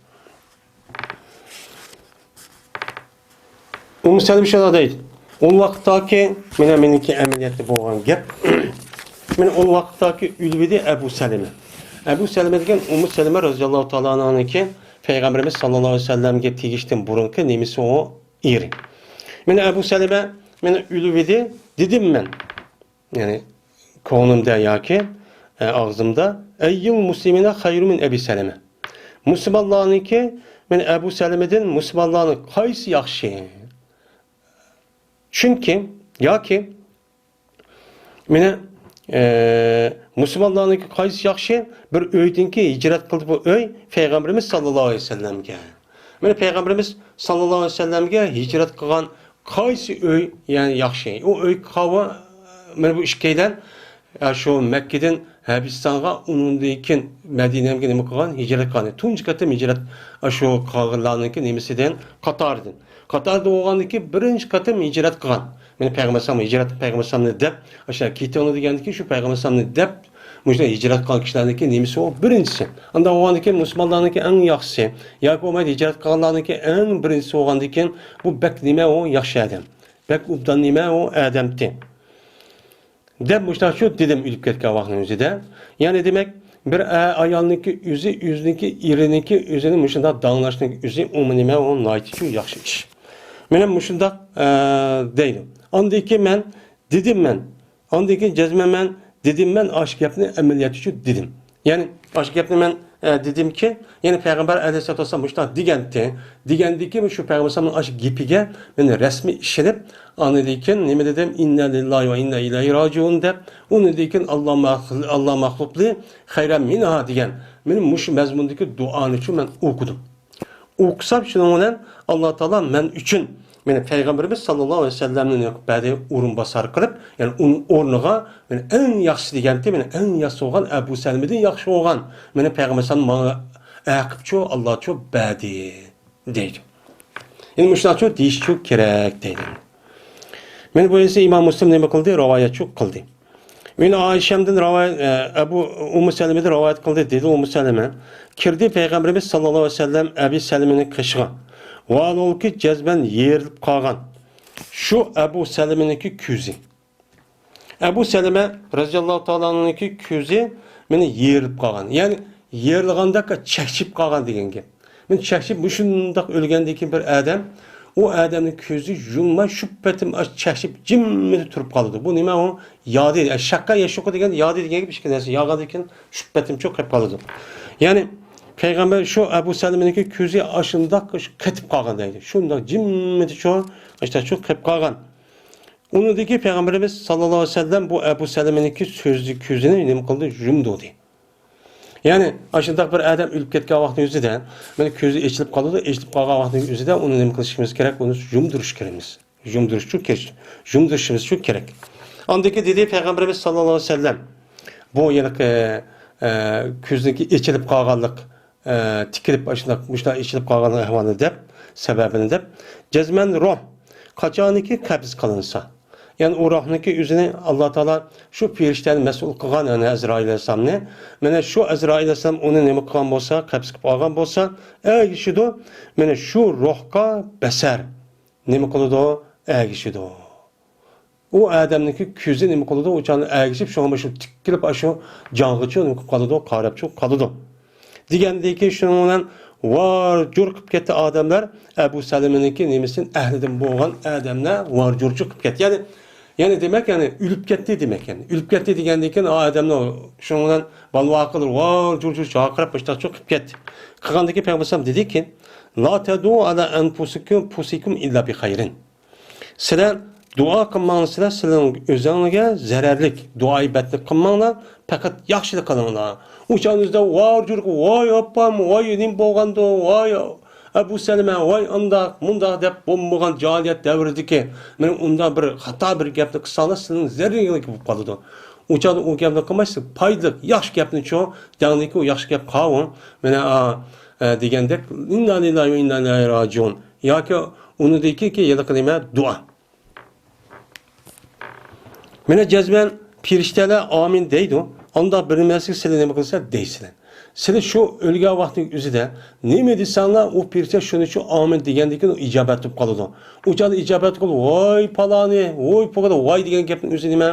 ئۇممۇ سەلىمە شۇنداق دەيدۇ. ئۇ ۋاقىتتاكى، مانا مېنىڭكى ئەمەلىيەتتە بولغان گەپ. مانا ئۇ ۋاقىتتاكى ئۆلۈۋىدى ئەبۇ سەلىمە. ئەبۇ سەلىمە دېگەن ئۇممۇ سەلىمە رەزىياللاھۇ تائالا ئەنھانىڭكى پەيغەمبىرىمىز ساللاللاھۇ ئەلەيھى ۋەسەللەمگە تېگىشتىن بۇرۇنقى نېمىسى ئۇ؟ ئېرى. مانا ئەبۇ سەلىمە، مانا ئۆلۈۋىدى، دېدىم مەن. يەنى كۆڭلۈمدە ياكى، ئە، ئاغزىمدا، «ئەييۇل مۇسلىمىنا خەيرۇ مىن ئەبى سەلەمە.» مۇسۇلمانلارنىڭكى، مەن ئەبۇ سەلەمىدىن مۇسۇلمانلارنىڭ قايسى ياخشى؟ چۈنكى، ياكى، مانا، ئە، مۇسۇلمانلارنىڭكى قايسى ياخشى؟ بىر ئۆيدىنكى ھىجرەت قىلدى بۇ ئۆي پەيغەمبىرىمىز ساللاللاھۇ ئەلەيھى ۋەسەللەمگە. مانا پەيغەمبىرىمىز ساللاللاھۇ ئەلەيھى ۋەسەللەمگە ھىجرەت قىلغان قايسى ئۆي، يەنى ياخشى؟ ئۇ ئۆي قاۋۇ، مانا بۇ ئىككىيلەن، ئە، شۇ مەككىدىن ھەبىستانغا، ئۇنىڭدىن كېيىن مەدىنەگە نېمە قىلغان؟ ھىجرەت قىلغان. تۇنجى قېتىم ھىجرەت، ئە، شۇ قالغانلارنىڭكى نېمىسىدىن، قاتارىدىن. قاتاردا بولغاندىن كېيىن بىرىنچى قېتىم ھىجرەت قىلغان. مانا پەيغەمبەر ئەلەيھىسسالام ھىجرەت، پەيغەمبەر ئەلەيھىسسالامنى دەپ، ئاشۇ كېتىڭلار دېگەندىن كېيىن شۇ پەيغەمبەر ئەلەيھىسسالامنى دەپ، مۇشۇنداق ھىجرەت قىلغان كىشىلەرنىڭكى نېمىسى ئۇ بىرىنچىسى. ئانداق بولغاندىن كېيىن مۇسۇلمانلارنىڭكى ئەڭ ياخشىسى. ياكى بولمايدۇ، ھىجرەت قىلغانلارنىڭكى ئەڭ بىرىنچىسى بولغاندىن كېيىن، بۇ بەك نېمە ئۇ ياخشى ئادەم. بەك ئوبدان نېمە ئۇ ئادەمتى. دەپ مۇشۇنداقچۇ دېدىم ئۆلۈپ كەتكەن ۋاقىتنىڭ ئۆزىدە. يەنى دېمەك، بىر ئە-، ئايالنىڭكى ئۆزى، ئۆزىنىڭكى ئېرىنىڭكى ئۆزىنى مۇشۇنداق داڭلاشنىڭ ئۆزى ئۇمۇ نېمە ئۇ ناھايىتىچۇ ياخشى ئىش. مانا مۇشۇنداق، ئە، دەيدۇ. ئاندىن كېيىن مەن دېدىم مەن. ئاندىن كېيىن جەزمەن مەن دېدىم مەن، ئاشۇ گەپنى ئەمەلىيەتتىچۇ دېدىم. يەنى ئاشۇ گەپنى مەن، ئە، دېدىمكى، يەنى پەيغەمبەر ئەلەيھىسسالاتۇ ۋەسسالام مۇشۇنداق دېگەنتى. دېگەندىن كېيىن شۇ پەيغەمبەر ئەلەيھىسسالامنىڭ ئاشۇ گېپىگە مەن رەسمىي ئىشىنىپ، ئاندىن كېيىن نېمە دېدىم؟ ئىننا لىللاھى ۋە ئىننا ئىلەيھى راجىئۇن دەپ، ئۇنىڭدىن كېيىن ئاللا مەخ-، ئاللا مەخلۇقلى خەيرەن مىنھا دېگەن، مانا مۇشۇ مەزمۇندىكى دۇئانىچۇ مەن ئوقۇدۇم. ئوقۇسام، شۇنىڭ بىلەن ئاللا تائالا مەن ئۈچۈن، مېنى پەيغەمبىرىمىز ساللاللاھۇ ئەلەيھى ۋەسەللەمنى بەدى ئورۇنباسار قىلىپ، يەنى ئۇنىڭ ئورنىغا مېنى ئەڭ ياخشىسى دېگەنتى، مېنى ئەڭ ياخشى بولغان ئەبۇ سەلمىدىن ياخشى بولغان مېنى پەيغەمبەر ساللاللاھۇ ئەلەيھى ۋەسەللەم ماڭا ئەقىبچۇ، ئاللاچۇ بەدى دەيدۇ. يەنى مۇشۇنداقچۇ دېيىشچۇ كېرەك دەيدۇ. مېنى بۇ ئىسى ئىمام مۇسلىم نېمە قىلدى؟ رىۋايەتچۇ قىلدى. مېنى ئائىشەمدىن رىۋايەت، ئە، ئەبۇ ئۇممۇ سەلىمىدىن رىۋايەت قىلدى، دېدى ئۇممۇ سەلىمە. كىردى پەيغەمبىرىمىز ساللاللاھۇ ئەلەيھى ۋەسەللەم ئەبى سەلىمىنىڭ قېشىغا. ۋاھالەنكى جەزمەن يېرىلىپ قالغان شۇ ئەبۇ سەلىمىنىڭكى كۆزى. ئەبۇ سەلىمە رەزىياللاھۇ تائالا ئەنھۇنىڭكى كۆزى مېنى يېرىلىپ قالغان. يەنى يېرىلغاندەك چەكچىيىپ قالغان دېگەن گەپ. مېنى چەكچىيىپ، مۇشۇنداق ئۆلگەندىن كېيىن بىر ئادەم، ئۇ ئادەمنىڭ كۆزى يۇمماي، شۇ پېتىم ئاش-، چەكچىيىپ جىممىدە تۇرۇپ قالىدۇ. بۇ نېمە ئۇ؟ يادى، شەققە يەشۇقى دېگەن يادى دېگەن گەپ ئىككى نەرسە. يالغاندىن كېيىن شۇ پېتىمچۇ قېلىپ قالىدۇ. يەنى پەيغەمبەر شۇ ئەبۇ سەلىمىنىڭكى كۆزى ئاشۇنداق قېتىپ قالغان دەيدۇ. شۇنداق جىممىدە شۇ، ئاشۇنداق شۇ قېلىپ قالغان. ئۇنىڭدىن كېيىن پەيغەمبىرىمىز ساللاللاھۇ ئەلەيھى ۋەسەللەم بۇ ئەبۇ سەلىمىنىڭكى سۆزى، كۆزىنى نېمە قىلدى؟ يۇمدۇردى. يەنى ئاشۇنداق بىر ئادەم ئۆلۈپ كەتكەن ۋاقىتنىڭ ئۆزىدە، مانا كۆزى ئېچىلىپ قالىدۇ، ئېچىلىپ قالغان ۋاقىتنىڭ ئۆزىدە ئۇنى نېمە قىلىشىمىز كېرەك؟ ئۇنى يۇمدۇرۇش كېرەكمىز. يۇمدۇرۇشچۇ كېرەك، يۇمدۇرۇشىمىزچۇ كېرەك. ئاندىن كېيىن دېدى پەيغەمبىرىمىز ساللاللاھۇ ئەلەيھى ۋەسەللەم، بۇ يەنى، ئە، ئە، كۆزنىڭكى ئېچىلىپ قالغانلىق، ئە، تىكىلىپ ئاشۇنداق، مۇشۇنداق ئېچىلىپ قالغان ئەھۋالىنى دەپ، سەۋەبىنى دەپ، جەزمەن روھ قاچانكى قەبز قىلىنسا، يەنى ئۇ روھنىڭكى ئۆزىنى ئاللا تائالا شۇ پېرىشتەنى مەسئۇل قىلغان، يەنى ئەزرائىل ئەلەيھىسسالامنى، مانا شۇ ئەزرائىل ئەلەيھىسسالام ئۇنى نېمە قىلغان بولسا، قەبز قىلىپ ئالغان بولسا، ئەگىشىدۇ، مانا شۇ روھقا بەسەر نېمە قىلىدۇ؟ ئەگىشىدۇ. ئۇ ئادەمنىڭكى كۆزى نېمە قىلىدۇ؟ ئۇ چاغدا ئەگىشىپ، شۇڭا مۇشۇ تىكىلىپ، ئاشۇ جانغىچۇ نېمە قىلىپ قالىدۇ؟ قاراپچۇ قالىدۇ. دېگەندىكى، شۇنىڭ بىلەن ۋارجۇر قىلىپ كەتتى ئادەملەر. ئەبۇ سەلىمىنىڭكى نېمىسىدىن، ئەھلىدىن بولغان ئادەملەر ۋارجۇرچۇ قىلىپ كەتتى. يەنى، يەنى دېمەك، يەنى ئۆلۈپ كەتتى دېمەك. يەنى ئۆلۈپ كەتتى دېگەندىن كېيىن، ئۇ ئادەمنىڭ شۇنىڭ بىلەن بالىۋاقىلىرى ۋارجۇرچۇ جاقىراپ، مۇشتاقچۇ قىلىپ كەتتى. قىلغاندىن كېيىن پەيغەمبەر ئەلەيھىسسالام دېدىكى، لا تەدۇ ئالا ئەنفۇسىكۇم، پۇسىكۇم ئىللا بىخەيرىن. سىلەر دۇئا قىلماڭلار، سىلەر سىلەرنىڭ ئۆزۈڭلارغا زەرەرلىك دۇئايى بەتنى قىلماڭلار، پەقەت ياخشىلىق قىلىڭلار. ئۇ چاغنىڭىزدا ۋارجۇرغا، ۋاي ئاپام، ۋاي نېمە بولغاندۇ، ۋاي ئەبۇ سەلىمە، ۋاي ئانداق، مۇنداق دەپ بولمىغان جاھىلىيەت دەۋرىدىكى، مانا ئۇنداق بىر خاتا بىر گەپنى قىلساڭلار، سىلەرنىڭ زەرىرىڭلار بولۇپ قالىدۇ. ئۇ چاغدا ئۇ گەپنى قىلماي، سىز پايدىلىق، ياخشى گەپنىچۇ دەڭلىكى، ئۇ ياخشى گەپ قاۋۇ. مانا، ئا، ئە، دېگەندەك، ئىننا لىللاھى ۋە ئىننا ئىلەيھى راجىئۇن. ياكى ئۇنىڭدىن كېيىنكى ھېلىقى نېمە؟ دۇئا. مانا جەزمەن پېرىشتەلەر ئامىن دەيدۇ. ئانداق بىر نېمىسىگە سىلەر نېمە قىلسا دەيسىلەر. سىلەر شۇ ئۆلگەن ۋاقتىنىڭ ئۆزىدە نېمە دېسەڭلار، ئۇ پېرىشتە شۇنىچۇ ئامىن دېگەندىن كېيىن ئۇ ئىجابەت بولۇپ قالىدۇ. ئۇ چاغدا ئىجابەت قىلىپ، ۋاي پالانى، ۋاي پۇقىدا، ۋاي دېگەن گەپنىڭ ئۆزى نېمە؟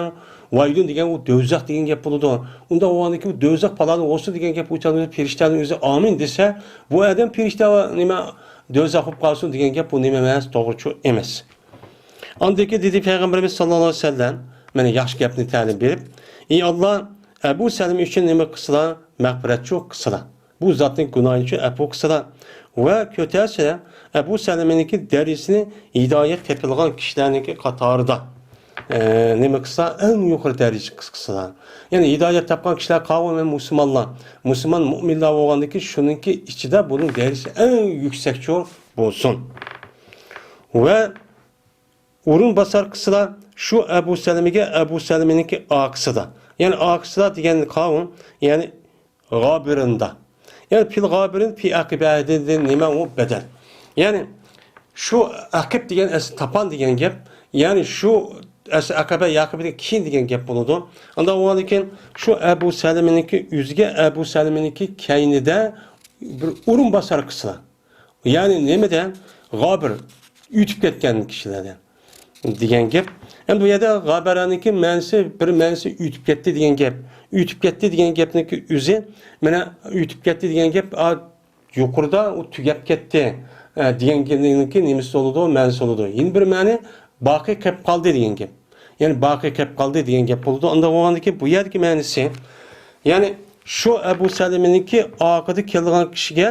ۋايلۇن دېگەن ئۇ دوزاخ دېگەن گەپ بولىدۇ. ئۇنداق بولغاندىن كېيىن ئۇ دوزاخ پالانى بولسۇن دېگەن گەپ، ئۇ چاغدا پېرىشتەنىڭ ئۆزى ئامىن دېسە، بۇ ئادەم پېرىشتە نېمە، دوزاخ بولۇپ قالسۇن دېگەن گەپ، بۇ نېمە ئەمەس، توغرىچۇ ئەمەس. ئاندىن كېيىن دېدى پەيغەمبىرىمىز ساللاللاھۇ ئەلەيھى ۋەسەللەم، مانا ياخشى گەپنى تەلىم بېرىپ، ئى ئاللا، ئەبۇ سەلىمە ئۈچۈن نېمە قىلسىلا، مەغپىرەتچۇ قىلسىلا. بۇ زاتنىڭ گۇناھىنى ئەپۇ قىلسىلا. ۋە كۆتەرسىلە، ئەبۇ سەلىمىنىڭكى دەرىجىسىنى ھىدايەت تېپىلغان كىشىلەرنىڭكى قاتارىدا، ئە، نېمە قىلسا، ئەڭ يۇقىرى دەرىجە قىلسىلا. يەنى ھىدايەت تاپقان كىشىلەر قاۋۇ مۇسۇلمانلار، مۇسۇلمان مۇئمىنلار بولغاندىكى شۇنىڭكى ئىچىدە بۇنىڭ دەرىجىسى ئەڭ يۈكسەكچۇ بولسۇن. ۋە ئورۇن باسار قىلسىلا، شۇ ئەبۇ سەلىمىگە ئەبۇ سەلىمىنىڭكى ئارقىسىدا. يەنى ئارقىسىدا دېگەن قاۋۇ، يەنى غابىرىندا. يەنى پىل غابىرىن پى ئەقىبەدىن نېمە ئۇ بەدەل. يەنى شۇ ئەقىب دېگەن ئەسلى تاپان دېگەن گەپ. يەنى شۇ ئەسلى ئەقەبە ياقىبىدىن كېيىن دېگەن گەپ بولىدۇ. ئانداق بولغاندىن كېيىن شۇ ئەبۇ سەلىمىنىڭكى ئۆزىگە ئەبۇ سەلىمىنىڭكى كەينىدە بىر ئورۇن باسار قىلسىلا. يەنى نېمىدە؟ غابىر، ئۆتۈپ كەتكەن كىشىلەردە دېگەن گەپ. ئەمدى بۇ يەردە غابەرەنىڭكى مەنىسى، بىر مەنىسى ئۆتۈپ كەتتى دېگەن گەپ. ئۆتۈپ كەتتى دېگەن گەپنىڭكى ئۆزى، مانا ئۆتۈپ كەتتى دېگەن گەپ، ئا، يۇقىرىدا ئۇ تۈگەپ كەتتى، ئە، دېگەن گېپنىڭكى نېمىسى بولىدۇ؟ مەنىسى بولىدۇ. يەنە بىر مەنە باقىي قېلىپ قالدى دېگەن گەپ. يەنى باقىي قېلىپ قالدى دېگەن گەپ بولىدۇ. ئانداق بولغاندىكىن بۇ يەردىكى مەنىسى، يەنى شۇ ئەبۇ سەلىمىنىڭكى ئارقىدا كېلىدىغان كىشىگە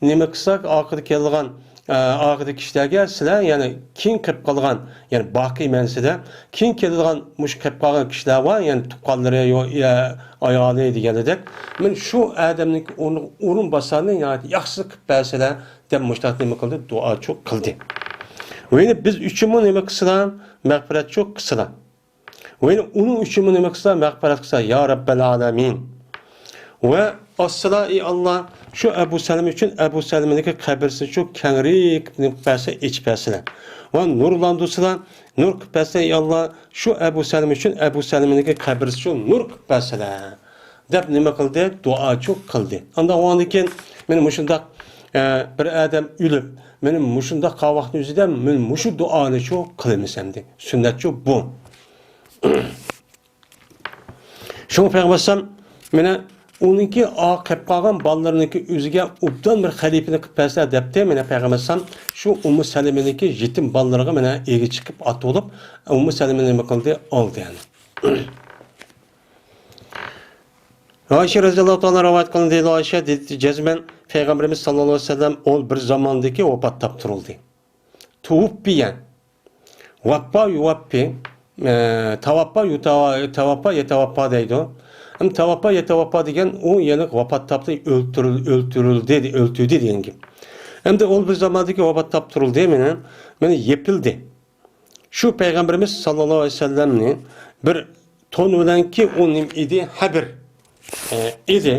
نېمە قىلساق، ئارقىدا كېلىدىغان، ئە، ئارقىدا كىشىلەرگە سىلەر، يەنى كېيىن قېلىپ قالغان، يەنى باقىي مەنىسىدە، كېيىن كېلىدىغان مۇشۇ قېلىپ قالغان كىشىلەر بار، يەنى تۇغقانلىرى، يو-، يا ئايالى دېگەندەك، مەن شۇ ئادەمنىڭكى ئورنىغا ئورۇنباسارنى ناھايىتى ياخشى قىلىپ بەرسىلەر، دەپ مۇشۇنداق نېمە قىلدى؟ دۇئاچۇ قىلدى. ۋە يەنە بىز ئۈچۈنمۇ نېمە قىلسىلا؟ مەغپىرەتچۇ قىلسىلا. ۋە يەنە ئۇنىڭ ئۈچۈنمۇ نېمە قىلسىلا؟ مەغپىرەت قىلسا، يا رەببەل ئالەمىن. ۋە ئاچسىلا، ئى ئاللا، شۇ ئەبۇ سەلىمە ئۈچۈن ئەبۇ سەلىمىنىڭكى قەبرىسىنى شۇ كەڭرى قىلىپ بەرسە، ئېچىپ بەرسىلە. ۋە نۇرلاندۇرسىلا، نۇر قىلىپ بەرسىلە، ئى ئاللا، شۇ ئەبۇ سەلىمە ئۈچۈن ئەبۇ سەلىمىنىڭكى قەبرىسى شۇ نۇر قىلىپ بەرسىلە. دەپ نېمە قىلدى؟ دۇئاچۇ قىلدى. ئاندىن ئاندىن كېيىن مانا مۇشۇنداق، ئە، بىر ئادەم ئۆلۈپ، مانا مۇشۇنداق قالغان ۋاقىتنىڭ ئۆزىدە مانا مۇشۇ دۇئانىچۇ قىلىمىز ئەمدى. سۈننەتچۇ بۇ. شۇڭا پەيغەمبەر ئەلەيھىسسالام مانا ئۇنىڭكى ئا-، قېلىپ قالغان بالىلىرىنىڭكى ئۆزىگە ئوبدان بىر خەلىپىنى قىلىپ بەرسە دەپتۇ. مانا پەيغەمبەر ئەلەيھىسسالام شۇ ئۇممۇ سەلىمىنىڭكى يېتىم بالىلىرىغا مانا ئىگە چىقىپ ئاتا بولۇپ، ئۇممۇ سەلىمىنى نېمە قىلدى؟ ئالدى يەنى. ئائىشە رەزىياللاھۇ تائالا رىۋايەت قىلىندى، دەيدۇ ئائىشە، دېدى، جەزمەن پەيغەمبىرىمىز ساللاللاھۇ ئەلەيھى ۋەسەللەم ئول بىر زاماندىكى ۋاپات تاپتۇرۇلدى. تۇۋۇپپىيە. ۋاپپا، يۇۋاپپى. ئە، تاۋاپپا، يۇتاۋا-، تاۋاپپا، يەتاۋاپپا دەيدۇ. ئەمدى تاۋاپپا، يەتاۋاپپا دېگەن ئۇ يەنە ۋاپات تاپتى، ئۆلتۈرۈل-، ئۆلتۈرۈلدى، ئۆلتۈردى دېگەن گەپ. ئەمدى ئول بىر زاماندىكى ۋاپات تاپتۇرۇلدى، مانا، مانا يېپىلدى. شۇ پەيغەمبىرىمىز ساللاللاھۇ ئەلەيھى ۋەسەللەمنى بىر تون بىلەنكى ئۇ نېمە ئىدى؟ ھەبىر، ئە، ئىدى.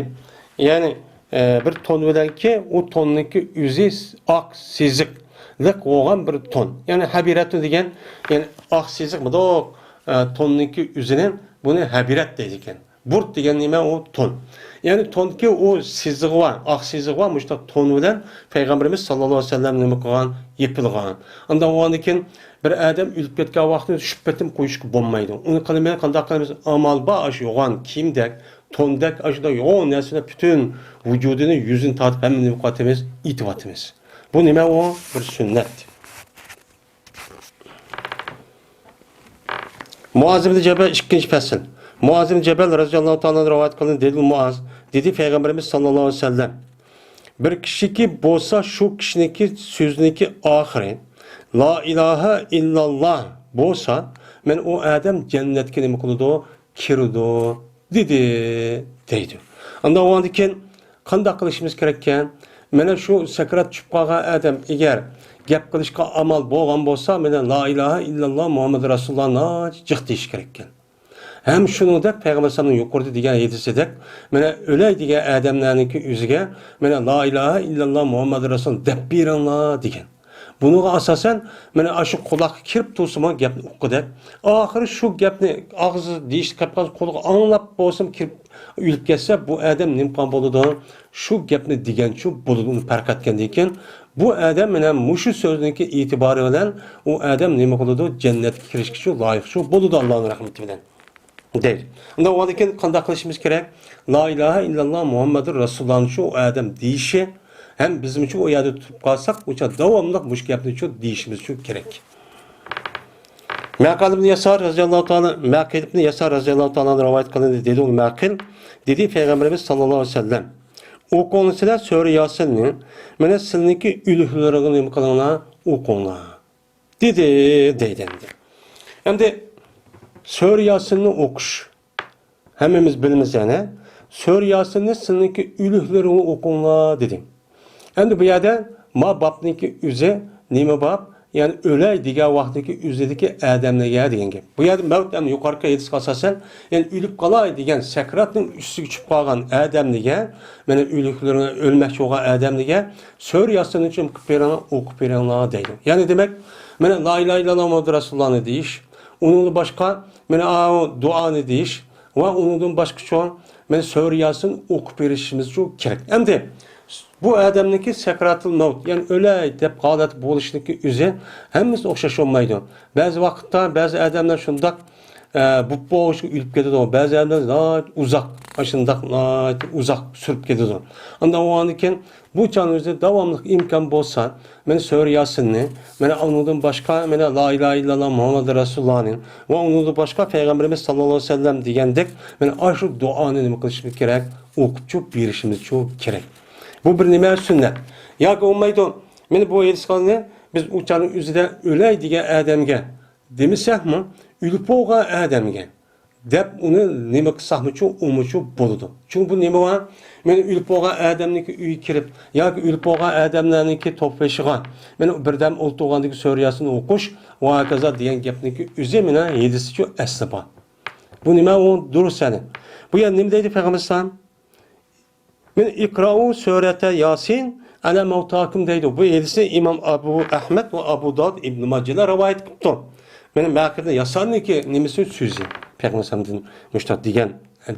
يەنى، ئە، بىر تون بىلەنكى ئۇ توننىڭكى ئۆزى ئاق سېزىقلىق بولغان بىر تون. يەنى ھەبىرەتۇ دېگەن، يەنى ئاق سېزىق مۇنداق، ئە، توننىڭكى ئۆزىنى بۇنى ھەبىرەت دەيدىكەن. بۇرت دېگەن نېمە؟ ئۇ تون. يەنى تونكى ئۇ سىزىقى بار، ئاق سىزىقى بار، مۇشۇنداق تون بىلەن پەيغەمبىرىمىز ساللاللاھۇ ئەلەيھى ۋەسەللەم نېمە قىلغان؟ يېپىلغان. ئاندىن ئۇنىڭدىن كېيىن بىر ئادەم ئۆلۈپ كەتكەن ۋاقتىدا شۈپپەتىم قويۇشقا بولمايدۇ. ئۇنى قىلماي قانداق قىلىمىز؟ ئامال بار، ئاشۇ يوغان كىيىمدەك، توندەك، ئاشۇنداق يوغان نەرسىلەر پۈتۈن ۋۇجۇدىنى، يۈزىنى تارتىپ ھەممىنى نېمە قىلىۋاتىمىز؟ ئېتىۋاتىمىز. بۇ نېمە ئۇ؟ بىر سۈننەت. مۇئاز ئىبن جەبەل، ئىككىنچى پەسىل. مۇئاز ئىبن جەبەل رەزىياللاھۇ تائالا ئەنھۇ رىۋايەت قىلىندى، دېدى مۇئاز، دېدى پەيغەمبىرىمىز ساللاللاھۇ ئەلەيھى ۋەسەللەم، بىر كىشىكى بولسا شۇ كىشىنىڭكى سۆزىنىڭكى ئاخىرى لا ئىلاھە ئىللاللا بولسا، مەن ئۇ ئادەم جەننەتكە نېمە قىلىدۇ؟ كىرىدۇ، دېدى، دەيدۇ. ئاندىن ئۇنىڭدىن كېيىن قانداق قىلىشىمىز كېرەككەن؟ مانا شۇ سەكرات چۈشۈپ قالغان ئادەم ئەگەر گەپ قىلىشقا ئامال بولغان بولسا، مانا لا ئىلاھە ئىللاللا مۇھەممەد رەسۇلۇللانى جىق دېيىشى كېرەككەن. ھەم شۇنىڭدەك پەيغەمبەر ئەلەيھىسسالامنىڭ يۇقىرىدا دېگەن ھەدىسىدەك، مانا ئۆلەي دېگەن ئادەملەرنىڭكى ئۆزىگە مانا لا ئىلاھە ئىللاللا مۇھەممەد رەسۇلۇللا دەپ بېرىڭلار دېگەن. بۇنىڭغا ئاساسەن، مانا ئاشۇ قۇلاققا كىرىپ تۇرسىمۇ گەپنى ئۇققۇدەك. ئاخىرى شۇ گەپنى ئاغزى دېيىشلىك قېلىپ قالسا، قۇلىقى ئاڭلاپ بولسىمۇ كىرىپ ئۆلۈپ كەتسە، بۇ ئادەم نېمە قىلغان بولىدۇ؟ شۇ گەپنى دېگەنچۇ بولىدۇ. ئۇنى پەرق ئەتكەندىن كېيىن، بۇ ئادەم مانا مۇشۇ سۆزنىڭكى ئېتىبارى بىلەن ئۇ ئادەم نېمە قىلىدۇ؟ جەننەتكە كىرىشكىچۇ لايىقچۇ بولىدۇ، ئاللانىڭ رەھمىتى بىلەن. دەيدۇ. ئۇنداق بولغاندىكىن قانداق قىلىشىمىز كېرەك؟ لا ئىلاھە ئىللاللا مۇھەممەدۇر رەسۇلۇللانى شۇ ئادەم دېيىشى ھەم بىزمۇ شۇ يەردە تۇرۇپ قالساق، ئۇچا داۋاملىق مۇشۇ گەپنى شۇ دېيىشىمىز شۇ كېرەك. مەقىل ئىبن يەسار رەزىياللاھۇ تائالا، مەقىل ئىبن يەسار رەزىياللاھۇ تائالا رىۋايەت قىلىندى، دېدى ئۇ مەقىل، دېدى پەيغەمبىرىمىز ساللاللاھۇ ئەلەيھى ۋەسەللەم، ئوقۇڭلار سىلەر سۈرە ياسىننى، مانا سىلىنىڭكى ئۆلۈكلىرىڭلارغا نېمە قىلىڭلار؟ ئوقۇڭلار. دېدى، دەيدۇ ئەمدى. ئەمدى سۈرە ياسىننى ئوقۇش. ھەممىمىز بىلىمىز يەنى. سۈرە ياسىننى سىلىنىڭكى ئۆلۈكلىرىڭلارغا ئوقۇڭلار، دېدى. ئەمدى بۇ يەردە ما بابنىڭكى ئۆزى نېمە باب؟ يەنى ئۆلەي دېگەن ۋاقىتتىكى ئۆزىدىكى ئادەملەرگە دېگەن گەپ. بۇ يەردە مەۋت ئەمدى يۇقىرىقى ھەدىسكە ئاساسەن، يەنى ئۆلۈپ قالاي دېگەن سەكراتنىڭ ئۈستىگە چۈشۈپ قالغان ئادەملەرگە، مانا ئۆلۈكلىرىنى ئۆلمەكچى بولغان ئادەملەرگە سۈرە ياسىننى چۈشۈرۈپ بېرىڭلار، ئوقۇپ بېرىڭلار دەيدۇ. يەنى دېمەك، مانا لا ئىلاھە ئىللاللا مۇھەممەدۇر رەسۇلۇللانى دېيىش، ئۇنىڭدىن باشقا مانا ئاۋۇ دۇئانى دېيىش ۋە ئۇنىڭدىن باشقىچۇ مانا سۈرە ياسىن ئوقۇپ بېرىشىمىزچۇ كېرەك. ئەمدى بۇ ئادەمنىڭكى سەكراتۇل مەۋت، يەنى ئۆلەي دەپ ھالەت بولۇشنىڭكى ئۆزى ھەممىسى ئوخشاش بولمايدۇ. بەزى ۋاقىتتا بەزى ئادەملەر شۇنداق ئە، بۇ بولۇشقا ئۆلۈپ كېتىدۇ. بەزى ئادەملەر ناھايىتى ئۇزاق، ئاشۇنداق ناھايىتى ئۇزاق سۈرۈپ كېتىدۇ. ئاندىن ئۇنىڭدىن كېيىن بۇ چاغنىڭ ئۆزىدە داۋاملىق ئىمكان بولسا، مانا سۈرە ياسىننى، مانا ئۇنىڭدىن باشقا، مانا لا ئىلاھە ئىللاللا مۇھەممەدۇر رەسۇلۇللانى ۋە ئۇنىڭدىن باشقا پەيغەمبىرىمىز ساللاللاھۇ ئەلەيھى ۋەسەللەم دېگەندەك، مانا ئاشۇ دۇئانى نېمە قىلىشىمىز كېرەك؟ ئوقۇپچۇ بېرىشىمىزچۇ كېرەك. بۇ بىر نېمە سۈننەت. ياكى بولمايدۇ، مانا بۇ ھەدىسنى بىز ئۇ چاغنىڭ ئۆزىدە ئۆلەي دېگەن ئادەمگە دېمىسەكمۇ، ئۆلۈپ بولغان ئادەمگە دەپ ئۇنى نېمە قىلساقمۇچۇ، ئۇمۇچۇ بولىدۇ. چۈنكى بۇ نېمە بار؟ مانا ئۆلۈپ بولغان ئادەمنىڭكى ئۆيىگە كىرىپ ياكى ئۆلۈپ بولغان ئادەملەرنىڭكى توپلىشىغا مانا بىردەم ئولتۇرغاندىكى سۈرە ياسىن ئوقۇش ۋە ھاكازا دېگەن گەپنىڭكى ئۆزى مانا ھەدىسىچۇ ئەسلى بار. بۇ نېمە؟ ئۇ دۇرۇس يەنى. بۇ يەردە نېمە دەيدۇ پەيغەمبەر ئەلەيھىسسالام؟ مانا ئىقرائۇ سۈرەتە ياسىن ئەلە مەۋتاكۇم دەيدۇ. بۇ ھەدىسنى ئىمام ئەبۇ ئەھمەد ۋە ئەبۇ داۋۇد ئىبن ماجىلار رىۋايەت قىپتۇ. مانا مەقىدە ياساننىكى نېمىسى سۆزى. پەيغەمبەر ئەلەيھىسسالامدىن مۇشۇنداق دېگەن،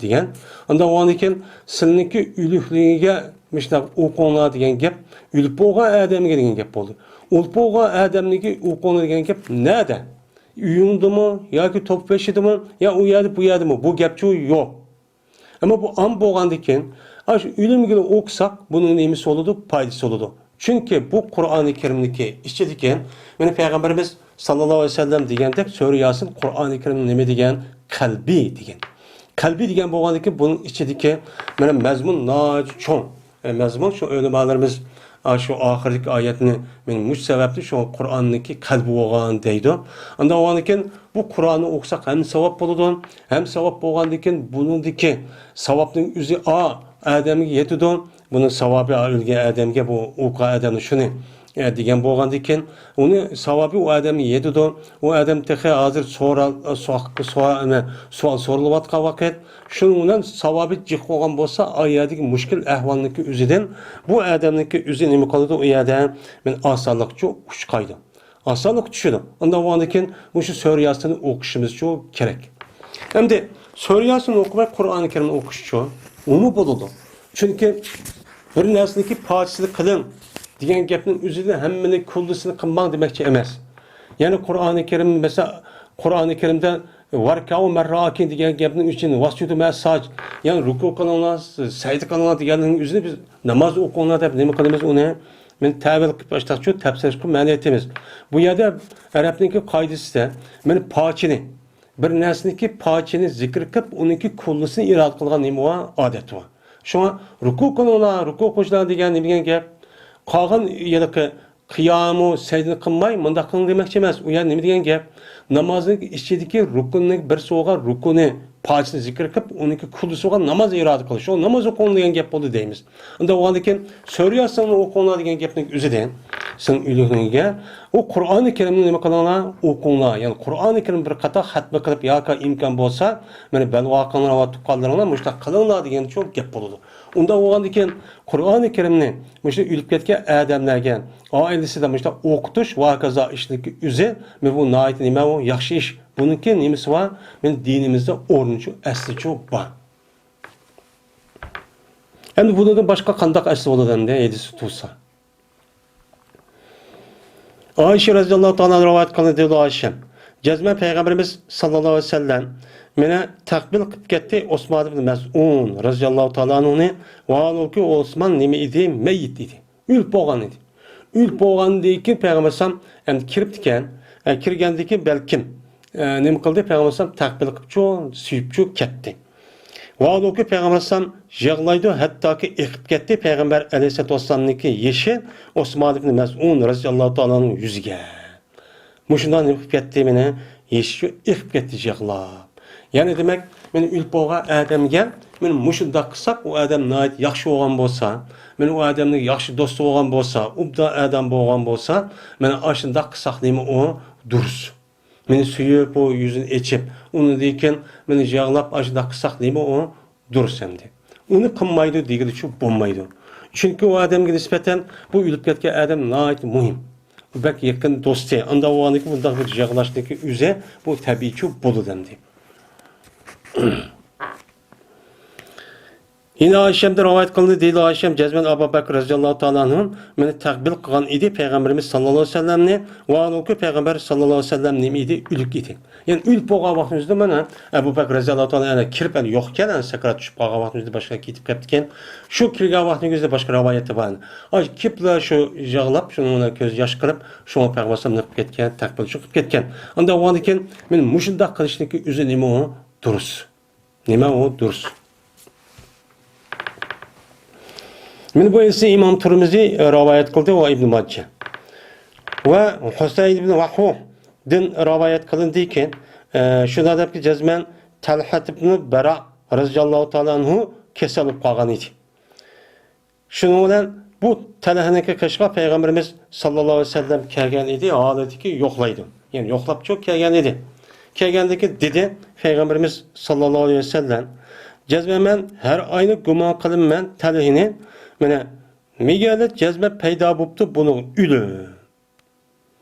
دېگەن. ئاندىن ئۇنىڭدىن كېيىن سىلىنىڭكى ئۆلۈكلىرىگە مۇشۇنداق ئوقۇڭلار دېگەن گەپ، ئۆلۈپ بولغان ئادەمگە دېگەن گەپ بولدى. ئۆلۈپ بولغان ئادەمنىڭكى ئوقۇڭلار دېگەن گەپ نەدە؟ ئۆيۈڭدىمۇ ياكى توپلىشىدىمۇ يا ئۇ يەردە بۇ يەردىمۇ؟ بۇ گەپچۇ يوق. ئەمما بۇ ئام بولغاندىن كېيىن، ئاشۇ ئۆلۈمگىلا ئوقۇساق، بۇنىڭ نېمىسى بولىدۇ؟ پايدىسى بولىدۇ. چۈنكى بۇ قۇرئانى كەرىمنىڭكى ئىچىدىكى، مانا پەيغەمبىرىمىز ساللاللاھۇ ئەلەيھى ۋەسەللەم دېگەندەك، سۈرە ياسىن قۇرئانى كەرىمنىڭ نېمە دېگەن؟ قەلبى دېگەن. قەلبى دېگەن بولغاندىن كېيىن، بۇنىڭ ئىچىدىكى مانا مەزمۇن ناھايىتى چوڭ. ئە، مەزمۇن شۇ ئۆلىمالىرىمىز، ئا، شۇ ئاخىرىدىكى ئايەتنى، مانا مۇشۇ سەۋەبتىن شۇ قۇرئاننىڭكى قەلبى بولغان دەيدۇ. ئاندىن ئۇنىڭدىن كېيىن بۇ قۇرئاننى ئوقۇساق ھەم ساۋاب بولىدۇ، ھەم ساۋاب بولغاندىن كېيىن بۇنىڭدىكى ساۋابنىڭ ئۆزى ئا ئادەمگە يېتىدۇ. بۇنىڭ ساۋابى ئا ئۆلگەن ئادەمگە، بۇ ئوقۇغان ئادەمنى شۇنى، ئە، دېگەن بولغاندىن كېيىن، ئۇنى ساۋابى ئۇ ئادەمگە يېتىدۇ. ئۇ ئادەم تېخى ھازىر سورا-، سوئال، سوئال، نېمە، سوئال سورىلىۋاتقان ۋاقىت، شۇنىڭ بىلەن ساۋابى جىق بولغان بولسا، ئا يەردىكى مۈشكۈل ئەھۋالنىڭكى ئۆزىدىن بۇ ئادەمنىڭكى ئۆزى نېمە قىلىدۇ؟ ئۇ يەردە مانا ئاسانلىقچە ئۇچقايدۇ. ئاسانلىققا چۈشىدۇ. ئاندىن بولغاندىن كېيىن مۇشۇ سۈرە ياسىننى ئوقۇشىمىزچۇ كېرەك. ئەمدى سۈرە ياسىننى ئوقۇماي قۇرئانى كەرىمنى ئوقۇشچۇ ئۇمۇ بولىدۇ. چۈنكى بىر نەرسىنىڭكى پاچىسىنى قىلىڭ دېگەن گەپنىڭ ئۆزىدە ھەممىنى كۇللىسىنى قىلماڭ دېمەكچى ئەمەس. يەنى قۇرئانى كەرىم، مەسىلەن، قۇرئانى كەرىمدە ۋاركاۋ مەرراكىن دېگەن گەپنىڭ ئۈچۈن ۋاسجۇدۇ مەسساج، يەنى رۇكۇ قىلىڭلار، سەجدە قىلىڭلار دېگەننىڭ ئۆزىنى بىز ناماز ئوقۇڭلار دەپ نېمە قىلىمىز ئۇنى؟ مانا تەۋىل قىلىپ ئاشتاقچۇ تەپسىر قىلىپ مەنە ئېيتىمىز. بۇ يەردە ئەرەبنىڭكى قائىدىسىدە مانا پاچىنى، بىر نەرسىنىڭكى پاچىنى زىكىر قىلىپ، ئۇنىڭكى كۇللىسىنى ئىرادە قىلغان نېمە بار؟ ئادەت بار. شۇڭا رۇكۇ قىلىڭلار، رۇكۇ قىلىشلار دېگەن نېمە دېگەن گەپ؟ قالغان ھېلىقى قىيامۇ سەجدىنى قىلماي مۇنداق قىلىڭ دېمەكچى ئەمەس. ئۇ يەردە نېمە دېگەن گەپ؟ نامازنىڭ ئىچىدىكى رۇكۇننىڭ بىرسى بولغان رۇكۇنى پاچىسىنى زىكىر قىلىپ، ئۇنىڭكى كۇللىسى بولغان ناماز ئىرادە قىلىش. شۇ ناماز ئوقۇڭ دېگەن گەپ بولدى دەيمىز. ئۇنداق بولغاندىن كېيىن سۈرە ياسىننى ئوقۇڭلار دېگەن گەپنىڭ ئۆزىدە سىلىنىڭ ئۆلۈكلىرىڭىزگە ئۇ قۇرئانى كەرىمنى نېمە قىلىڭلار؟ ئوقۇڭلار. يەنى قۇرئانى كەرىم بىر قاتار خەتمە قىلىپ ياكى ئىمكان بولسا، مانا بەلباغىڭلار ۋە تۇغقانلىرىڭلار مۇشۇنداق قىلىڭلار دېگەنچۇ گەپ بولىدۇ. ئۇنداق بولغاندىن كېيىن قۇرئانى كەرىمنى مۇشۇ ئۆلۈپ كەتكەن ئادەملەرگە، ئائىلىسىدە مۇشۇنداق ئوقۇتۇش ۋە ھاكازا ئىشنىڭكى ئۆزى، مانا بۇ ناھايىتى نېمە ئۇ؟ ياخشى ئىش. بۇنىڭكى نېمىسى بار؟ مانا دىنىمىزدە ئورنىچۇ، ئەسلىچۇ بار. ئەمدى بۇنىڭدىن باشقا قانداق ئەسلى بولىدۇ ئەمدى ھەدىسى تۇرسا؟ ئائىشە رەزىياللاھۇ تائالا ئانھا رىۋايەت قىلدى، دەيدۇ ئائىشە. جەزمەن پەيغەمبىرىمىز ساللاللاھۇ ئەلەيھى ۋەسەللەم مېنى تەقبىل قىلىپ كەتتى، ئوسمان ئىبن مەزئۇن رەزىياللاھۇ تائالا ئانھۇنى، ۋاھالبۇكى ئوسمان نېمە ئىدى؟ مەييىت ئىدى. ئۆلۈپ بولغان ئىدى. ئۆلۈپ بولغاندىن كېيىن پەيغەمبەر ئەلەيھىسسالام ئەمدى كىرىپتىكەن. ئە، كىرگەندىن كېيىن بەلكىم، ئە، نېمە قىلدى؟ پەيغەمبەر ئەلەيھىسسالام تەقبىل قىپچۇ، سۆيۈپچۇ كەتتى. ۋاھالبۇكى پەيغەمبەر ئەلەيھىسسالام يىغلايدۇ، ھەتتاكى ئېقىپ كەتتى پەيغەمبەر ئەلەيھىسسالاتۇ ۋەسسالامنىڭكى يېشى ئوسمان ئىبن مەزئۇن رەزىياللاھۇ تائالا ئانھۇنىڭ يۈزىگە. مۇشۇنداق نېمە قىلىپ كەتتى مېنى؟ يېشى ئېقىپ كەتتى يىغلاپ. يەنى دېمەك، مېنى ئۆلۈپ بولغان ئادەمگە مېنى مۇشۇنداق قىلساق، ئۇ ئادەم ناھايىتى ياخشى بولغان بولسا، مېنى ئۇ ئادەمنىڭ ياخشى دوستى بولغان بولسا، ئوبدان ئادەم بولغان بولسا، مېنى ئاشۇنداق قىلساق نېمە ئۇ دۇرۇس. مېنى سۆيۈپ، ئۇ يۈزىنى ئېچىپ، ئۇنىڭدىن كېيىن مېنى يىغلاپ ئاشۇنداق قىلساق نېمە ئۇ دۇرۇس ئەمدى. ئۇنى قىلمايدۇ دېگىلىچۇ بولمايدۇ. چۈنكى ئۇ ئادەمگە نىسبەتەن بۇ ئۆلۈپ كەتكەن ئادەم ناھايىتى مۇھىم. بۇ بەك يېقىن دوستى. ئانداق بولغاندىكىن بۇنداق بىر يىغلاشنىڭكى ئۆزى بۇ تەبىئىيچۇ بولىدۇ ئەمدى. يەنە ئائىشەمدىن رىۋايەت قىلىندى، دېيىلدى، ئائىشەم جەزمەن ئەبۇ بەكىر رەزىياللاھۇ تائالا ئەنھۇ مېنى تەقبىل قىلغان ئىدى، پەيغەمبىرىمىز ساللاللاھۇ ئەلەيھى ۋەسەللەمنى، ۋاھالبۇكى پەيغەمبەر ساللاللاھۇ ئەلەيھى ۋەسەللەم نېمە ئىدى؟ ئۆلۈك ئىدى. يەنى ئۆلۈپ بولغان ۋاقتىمىزدا مانا ئەبۇ بەكىر رەزىياللاھۇ تائالا ئەنھۇ كىرىپ، ئەنە يوق ئىكەن، ئەنە سەكرات چۈشۈپ قالغان ۋاقتىمىزدا باشقا كېتىپ كەپتىكەن. شۇ كىرگەن ۋاقتىنىڭ ئۆزىدە باشقا رىۋايەتتە بار. ئاشۇ كىرىپلا شۇ يىغلاپ، شۇنىڭ بىلەن كۆز ياش قىلىپ، شۇڭا پەيغەمبەر ئەلەيھىسسالام نېمە قىلىپ كەتكەن؟ تەقبىل چوقۇپ كەتكەن. ئانداق بولغاندىكىن مانا مۇشۇنداق قىلىشنىڭكى ئۆزى نېمە ئۇ؟ دۇرۇس. نېمە ئۇ دۇرۇس؟ مانا بۇ ھەدىسنى ئىمام تۇرمىزى، ئە، رىۋايەت قىلدى ۋە ئىبن ماجە. ۋە ھۇسەين ئىبن ۋەھبدىن رىۋايەت قىلىندىكى، ئە، شۇنداق دەپكى جەزمەن تەلھەت ئىبنى بەرا رەزىياللاھۇ تائالا ئەنھۇ كېسەل بولۇپ قالغان ئىدى. شۇنىڭ بىلەن بۇ تەلھەنىڭكى قېشىغا پەيغەمبىرىمىز ساللاللاھۇ ئەلەيھى ۋەسەللەم كەلگەن ئىدى، ھالىتىكى يوقلايدۇ. يەنى يوقلاپچۇ كەلگەن ئىدى. كەلگەندىكى دېدى پەيغەمبىرىمىز ساللاللاھۇ ئەلەيھى ۋەسەللەم، جەزمەن مەن ھەر ئاينى گۇمان قىلىمەن تەلھىنى، مانا مېگەرلىك جەزمەن پەيدا بوپتۇ بۇنىڭ ئۆلۈم.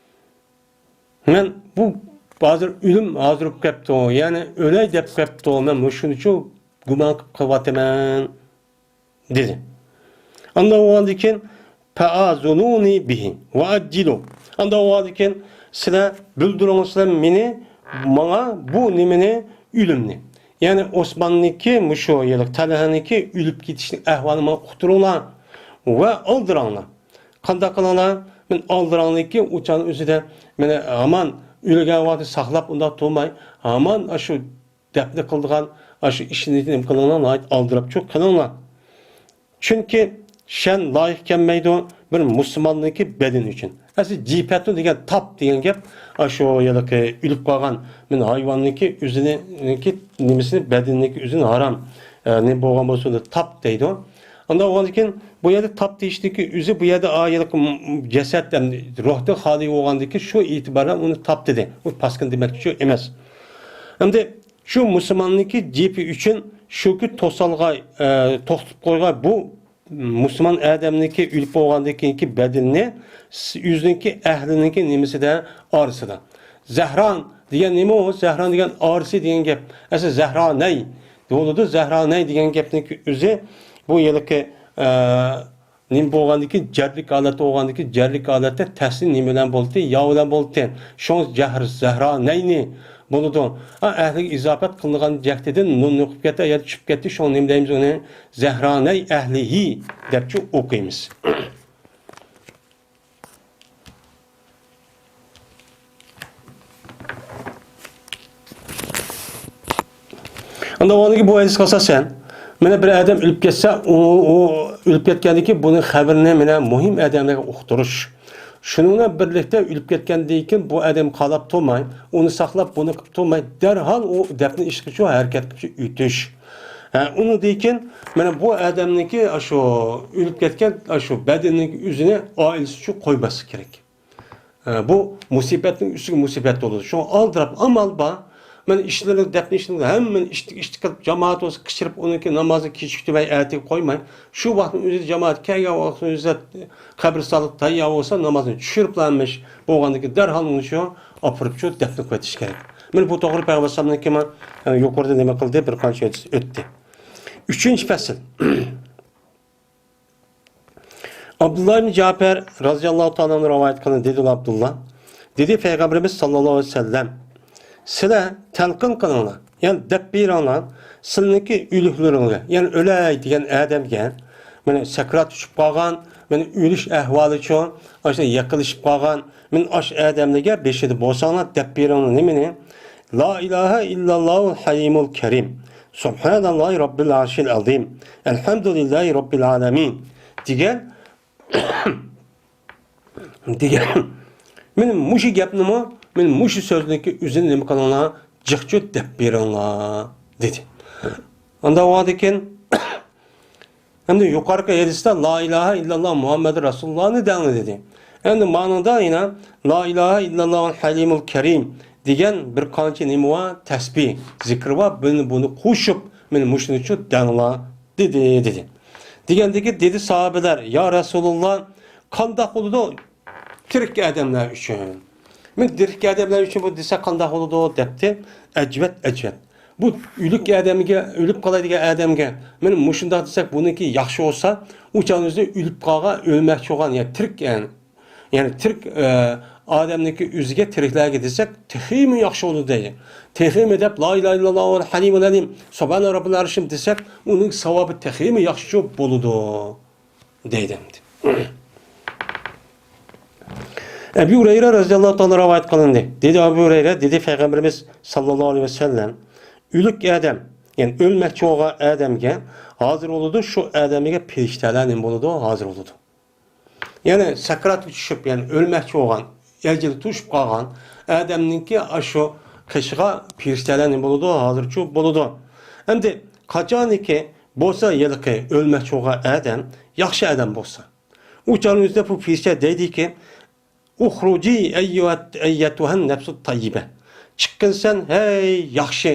مەن بۇ ھازىر ئۆلۈم ھازىر بولۇپ كەپتۇ، يەنى ئۆلەي دەپ كەپتۇ، مەن مۇشۇنىچۇ گۇمان قىلىپ قېلىۋاتىمەن، دېدى. ئانداق بولغاندىن كېيىن، فَآذُنُونِي بِهِ وَعَجِّلُوا. ئانداق بولغاندىن كېيىن، سىلەر بىلدۈرۈڭلار سىلەر مېنى، ماڭا بۇ نېمىنى، ئۆلۈمنى. يەنى ئوسماننىڭكى مۇشۇ يىلى تەلھەنىڭكى ئۆلۈپ كېتىشنىڭ ئەھۋالىنى ماڭا ئۇقتۇرۇڭلار ۋە ئالدىراڭلار. قانداق قىلىڭلار؟ مەن ئالدىراڭلىكى ئۇچان ئۆزىدە، مېنى ھامان ئۆلگەن ۋاقتى ساقلاپ ئۇنداق تۇرماي، ھامان ئاشۇ دەپنە قىلىدىغان ئاشۇ ئىشنى نېمە قىلىڭلار، ناھايىتى ئالدىراپچۇ قىلىڭلار. چۈنكى شەن لايىق كەلمەيدۇ بىر مۇسۇلماننىڭكى بەدىنى ئۈچۈن. ئەسلى جىپەتۇ دېگەن تاپ دېگەن گەپ، ئاشۇ ھېلىقى ئۆلۈپ قالغان مەن ھايۋاننىڭكى ئۆزىنىڭكى نېمىسىنى، بەدىنىنىڭكى ئۆزىنى ھارام، ئە، نېمە بولغان بولسۇن دەپ تاپ دەيدۇ. ئانداق بولغاندىكىن، بۇ يەردە تاپ دېيىشتىكى ئۆزى، بۇ يەردە ئا، ھېلىقى م-، جەسەت، ئەمدى روھتىن خالىي بولغاندىكى شۇ ئېتىبار بىلەن ئۇنى تاپ دېدى. ئۇ پاسكىنا دېمەكچى ئەمەس. ئەمدى شۇ مۇسۇلماننىڭكى جىپى ئۈچۈن شۇ كۈن توسالغان، ئە، توختىتىپ قويغان بۇ مۇسۇلمان ئادەمنىڭكى ئۆلۈپ بولغاندىن كېيىنكى بەدىنىنى س-، ئۆزىنىڭكى ئەھلىنىڭكى نېمىسىدە، ئارىسىدا. زەھران دېگەن نېمە ئۇ؟ زەھران دېگەن ئارىسى دېگەن گەپ. ئەسلى زەھرانەي بولىدۇ. زەھرانەي دېگەن گەپنىڭكى ئۆزى بۇ ھېلىقى، ئە، نېمە بولغاندىكىن، جەرلىك ھالەتتە بولغاندىكىن، جەرلىك ھالەتتە تەسلى نېمە بىلەن بولدى؟ يا بىلەن بولدى. شۇڭا زەھر، زەھرانەينى بولىدۇ. ئا، ئەھلىگە ئىزاپەت قىلىنغان جەھىتىدىن نۇن يوقىپ كەتتى، يا چۈشۈپ كەتتى، شۇڭا نېمە دەيمىز ئۇنى؟ زەھرانەي ئەھلىھى دەپچۇ ئوقۇيمىز. ئاندىن ئۇنىڭ بۇ ھەدىسكە ئاساسەن، مانا بىر ئادەم ئۆلۈپ كەتسە، ئۇ، ئۇ ئۆلۈپ كەتكەندىن كېيىن بۇنىڭ خەۋىرىنى مانا مۇھىم ئادەملەرگە ئۇقتۇرۇش. شۇنىڭ بىلەن بىرلىكتە ئۆلۈپ كەتكەندىن كېيىن بۇ ئادەم قالاپ تۇرماي، ئۇنى ساقلاپ، بۇنى قىلىپ تۇرماي، دەرھال ئۇ دەپنە ئىشقىچۇ ھەرىكەت قىلىپ ئۆتۈش. ھە، ئۇنىڭدىن كېيىن مانا بۇ ئادەمنىڭكى ئاشۇ ئۆلۈپ كەتكەن ئاشۇ بەدىنىنىڭكى ئۆزىنى ئائىلىسىچۇ قويماسلىق كېرەك. ھە، بۇ مۇسىبەتنىڭ ئۈستىگە مۇسىبەت بولىدۇ. شۇڭا ئالدىراپ ئامال بار. مانا ئىشلىرىنى، دەپنە ئىشلىرىنى ھەممىنى ئىشتىك-ئىشتىك قىلىپ، جامائەت بولسا قىچىرىپ، ئۇنىڭكى نامازىنى كېچىكتۈرمەي، ئەتىگە قويماي، شۇ ۋاقىتنىڭ ئۆزىدە جامائەت كەلگەن ۋاقىتنىڭ ئۆزىدە قەبرىستانلىق تەييار بولسا، نامازنى چۈشۈرۈپلا ئەمىش بولغاندىن كېيىن دەرھال ئۇنى شۇ ئاپىرىپ شۇ دەپنە قىلىۋېتىش كېرەك. مانا بۇ توغرا پەيغەمبەر ئەلەيھىسسالامنىڭكى، ئە، يۇقىرىدا نېمە قىلدى، بىر قانچە ھەدىس ئۆتتى. ئۈچىنچى پەسىل. ئابدۇللا ئىبن جەپەر رازىياللاھۇ تائالا ئەنھۇ رىۋايەت قىلغان، دېدى ئابدۇللا، دېدى پەيغەمبىرىمىز ساللاللاھۇ ئەلەيھى ۋەسەللەم، سىلەر تەلقىن قىلىڭلار، يەنى دەپ بېرىڭلار، سىلىنىڭكى ئۆلۈكلىرىڭلار، يەنى ئۆلەي دېگەن ئادەمگە، مانا سەكرات چۈشۈپ قالغان، مانا ئۆلۈش ئەھۋالىچۇ، ئاشۇ يېقىنلىشىپ قالغان، مانا ئاشۇ ئادەملەرگە بېشىدا بولساڭلار دەپ بېرىڭلار نېمىنى؟ لا ئىلاھە ئىللاللاھۇل ھەلىمۇل كەرىم، سۇبھاناللاھى رەببىل ئەرشىل ئەزىم، ئەلھەمدۇلىللاھى رەببىل ئالەمىن دېگەن، دېگەن. مانا مۇشۇ گەپنىمۇ، مانا مۇشۇ سۆزنىڭكى ئۆزىنى نېمە قىلىڭلار، جىقچۇ دەپ بېرىڭلار، دېدى. ئانداق بولغاندىكىن، ئەمدى يۇقىرىقى ھەدىستە لا ئىلاھە ئىللاللا مۇھەممەدۇر رەسۇلۇللانى دەڭلار دېدى. ئەمدى مانىڭدا يەنە لا ئىلاھە ئىللاللاھۇل ھەلىمۇل كەرىم دېگەن بىر قانچە نېمە بار؟ تەسبىھ، زىكىر بار. بۇنى، بۇنى قوشۇپ، مانا مۇشۇنىچۇ دەڭلار دېدى، دېدى. دېگەندىكى دېدى ساھابىلەر، يا رەسۇلۇللا، قانداق بولىدۇ؟ تىرىك ئادەملەر ئۈچۈن. مەن تىرىك ئادەملەر ئۈچۈن بۇ دېسە قانداق بولىدۇ دەپتى. ئەجۋەت، ئەجۋەت. بۇ ئۆلۈك ئادەمگە، ئۆلۈپ قالاي دېگەن ئادەمگە مانا مۇشۇنداق دېسەك، بۇنىڭكى ياخشى بولسا، ئۇ چاغنىڭ ئۆزىدە ئۆلۈپ قالغان، ئۆلمەكچى بولغان، يەنى تىرىك، يەنى، يەنى تىرىك، ئە، ئادەمنىڭكى ئۆزىگە، تىرىكلەرگە دېسەك، تېخىمۇ ياخشى بولىدۇ دەيدۇ. تېخىمۇ دەپ، لا ئىلاھە ئىللاللا ۋەل ھەلىمۇل ئەلىم، سۇبھانە رەببىل ئەرشىم دېسەك، ئۇنىڭ ساۋابى تېخىمۇ ياخشىچۇ بولىدۇ. دەيدۇ ئەمدى. ئەبۇ ھۇرەيرە رەزىياللاھۇ تائالا رىۋايەت قىلىندى. دېدى ئەبۇ ھۇرەيرە، دېدى پەيغەمبىرىمىز ساللاللاھۇ ئەلەيھى ۋەسەللەم، ئۆلۈك ئادەم، يەنى ئۆلمەكچى بولغان ئادەمگە ھازىر بولىدۇ، شۇ ئادەمگە پەرىشتەلەر نېمە بولىدۇ؟ ھازىر بولىدۇ. يەنى سەكراتقا چۈشۈپ، يەنى ئۆلمەكچى بولغان، ئەجىلى توشۇپ قالغان ئادەمنىڭكى ئاشۇ قېشىغا پېرىشتەلەر نېمە بولىدۇ؟ ھازىرچۇ بولىدۇ. ئەمدى قاچانكى بولسا ھېلىقى ئۆلمەكچى بولغان ئادەم ياخشى ئادەم بولسا، ئۇ چاغنىڭ ئۆزىدە بۇ پېرىشتە دەيدىكى، «ئۇخرۇجى ئەييۇھەت-، ئەييەتۇھەن نەپسۇت تەييىبە.» چىققىن سەن، ھەي ياخشى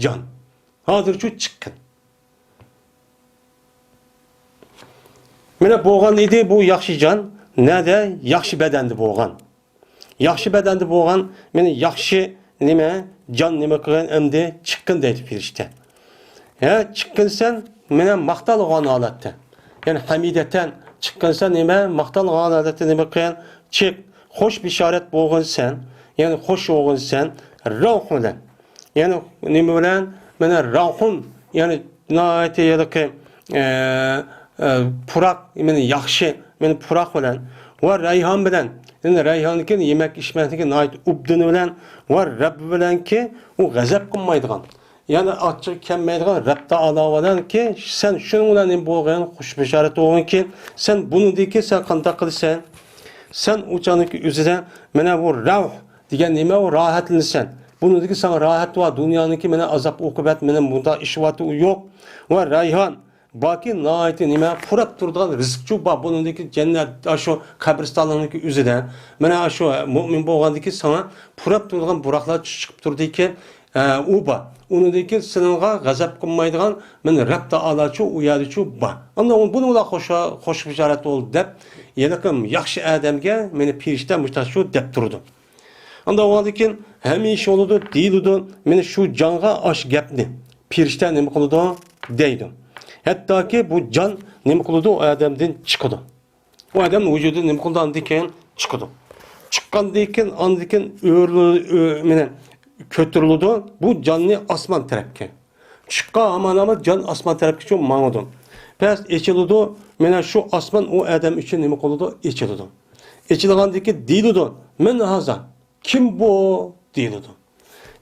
جان. ھازىرچۇ چىققىن. مانا بولغان ئىدى بۇ ياخشى جان. نەدە؟ ياخشى بەدەندە بولغان. ياخشى بەدەندە بولغان، مانا ياخشى نېمە، جان نېمە قىلغان ئەمدى؟ چىققىن دەيدۇ پېرىشتە. ھە، چىققىن سەن، مانا ماختالغان ھالەتتە. يەنى ھەمىدەتەن چىققىن سەن نېمە؟ ماختالغان ھالەتتە نېمە قىلغان؟ چىق، خوش بېشارەت بولغىن سەن، يەنى خوش بولغىن سەن، رەۋھ بىلەن. يەنى نېمە بىلەن؟ مانا رەۋھۇن، يەنى ناھايىتى ھېلىقى، ئە، ئە، پۇراق، مانا ياخشى، مانا پۇراق بىلەن ۋە رەيھان بىلەن، يەنى رەيھاننىڭكى يېمەك ئىچمەكنىڭكى ناھايىتى ئوبدىنى بىلەن ۋە رەببى بىلەنكى، ئۇ غەزەپ قىلمايدىغان، يەنى ئاچچىقى كەلمەيدىغان رەب تائالا بىلەنكى، سەن شۇنىڭ بىلەن نېمە بولغىن؟ خوش بېشارەت بولغىنكى، سەن بۇنىڭدىكى سەن قانداق قىلىسەن؟ سەن ئۇ چاغنىڭكى ئۆزىدە مانا بۇ رەۋھ دېگەن نېمە؟ ئۇ راھەتلىنىسەن. بۇنىڭدىكى ساڭا راھەت بار، دۇنيانىڭكى مانا ئازاب ئوقۇبەت، مانا بۇنداق ئىش بار، ئۇ يوق. ۋە رەيھان، باكى ناھايىتى نېمە، پۇراپ تۇرىدىغان رىزىقچۇ بار. بۇنىڭدىكى جەننەت، ئاشۇ قەبرىستانلارنىڭكى ئۆزىدە. مانا ئاشۇ مۇئمىن بولغاندىكى ساڭا پۇراپ تۇرىدىغان بۇراقلار چىقىپ تۇرىدىكەن، ئە، ئۇ بار. ئۇنىڭدىكى سېنىڭغا غەزەپ قىلمايدىغان، مانا رەب تائالاچۇ ئۇ يەردىچۇ بار. ئاندىن بۇنىڭ بىلەن خوش، خوش بېشارەت بول دەپ، ھېلىقى ياخشى ئادەمگە مانا پېرىشتە مۇشتاقچۇ دەپ تۇرىدۇ. ئاندىن ئۇنىڭدىن كېيىن ھەمىشە بولىدۇ، دېيىلىدۇ، مانا شۇ جانغا ئاش گەپنى پېرىشتە نېمە قىلىدۇ؟ دەيدۇ. ھەتتاكى بۇ جان نېمە قىلىدۇ؟ ئۇ ئادەمدىن چىقىدۇ. ئۇ ئادەمنىڭ ۋۇجۇدى نېمە قىلىدۇ؟ ئاندىن كېيىن چىقىدۇ. چىققاندىن كېيىن، ئاندىن كېيىن ئۆرلە-، ئۆ-، مانا كۆتۈرۈلىدۇ. بۇ جاننى ئاسمان تەرەپكە. چىققان ھامان ھامان جان ئاسمان تەرەپكىچۇ ماڭىدۇ. پەس ئېچىلىدۇ. مانا شۇ ئاسمان ئۇ ئادەم ئۈچۈن نېمە قىلىدۇ؟ ئېچىلىدۇ. ئېچىلغاندىن كېيىن دېيىلىدۇ، «مەن ھازا؟» «كىم بۇ؟» دېيىلىدۇ.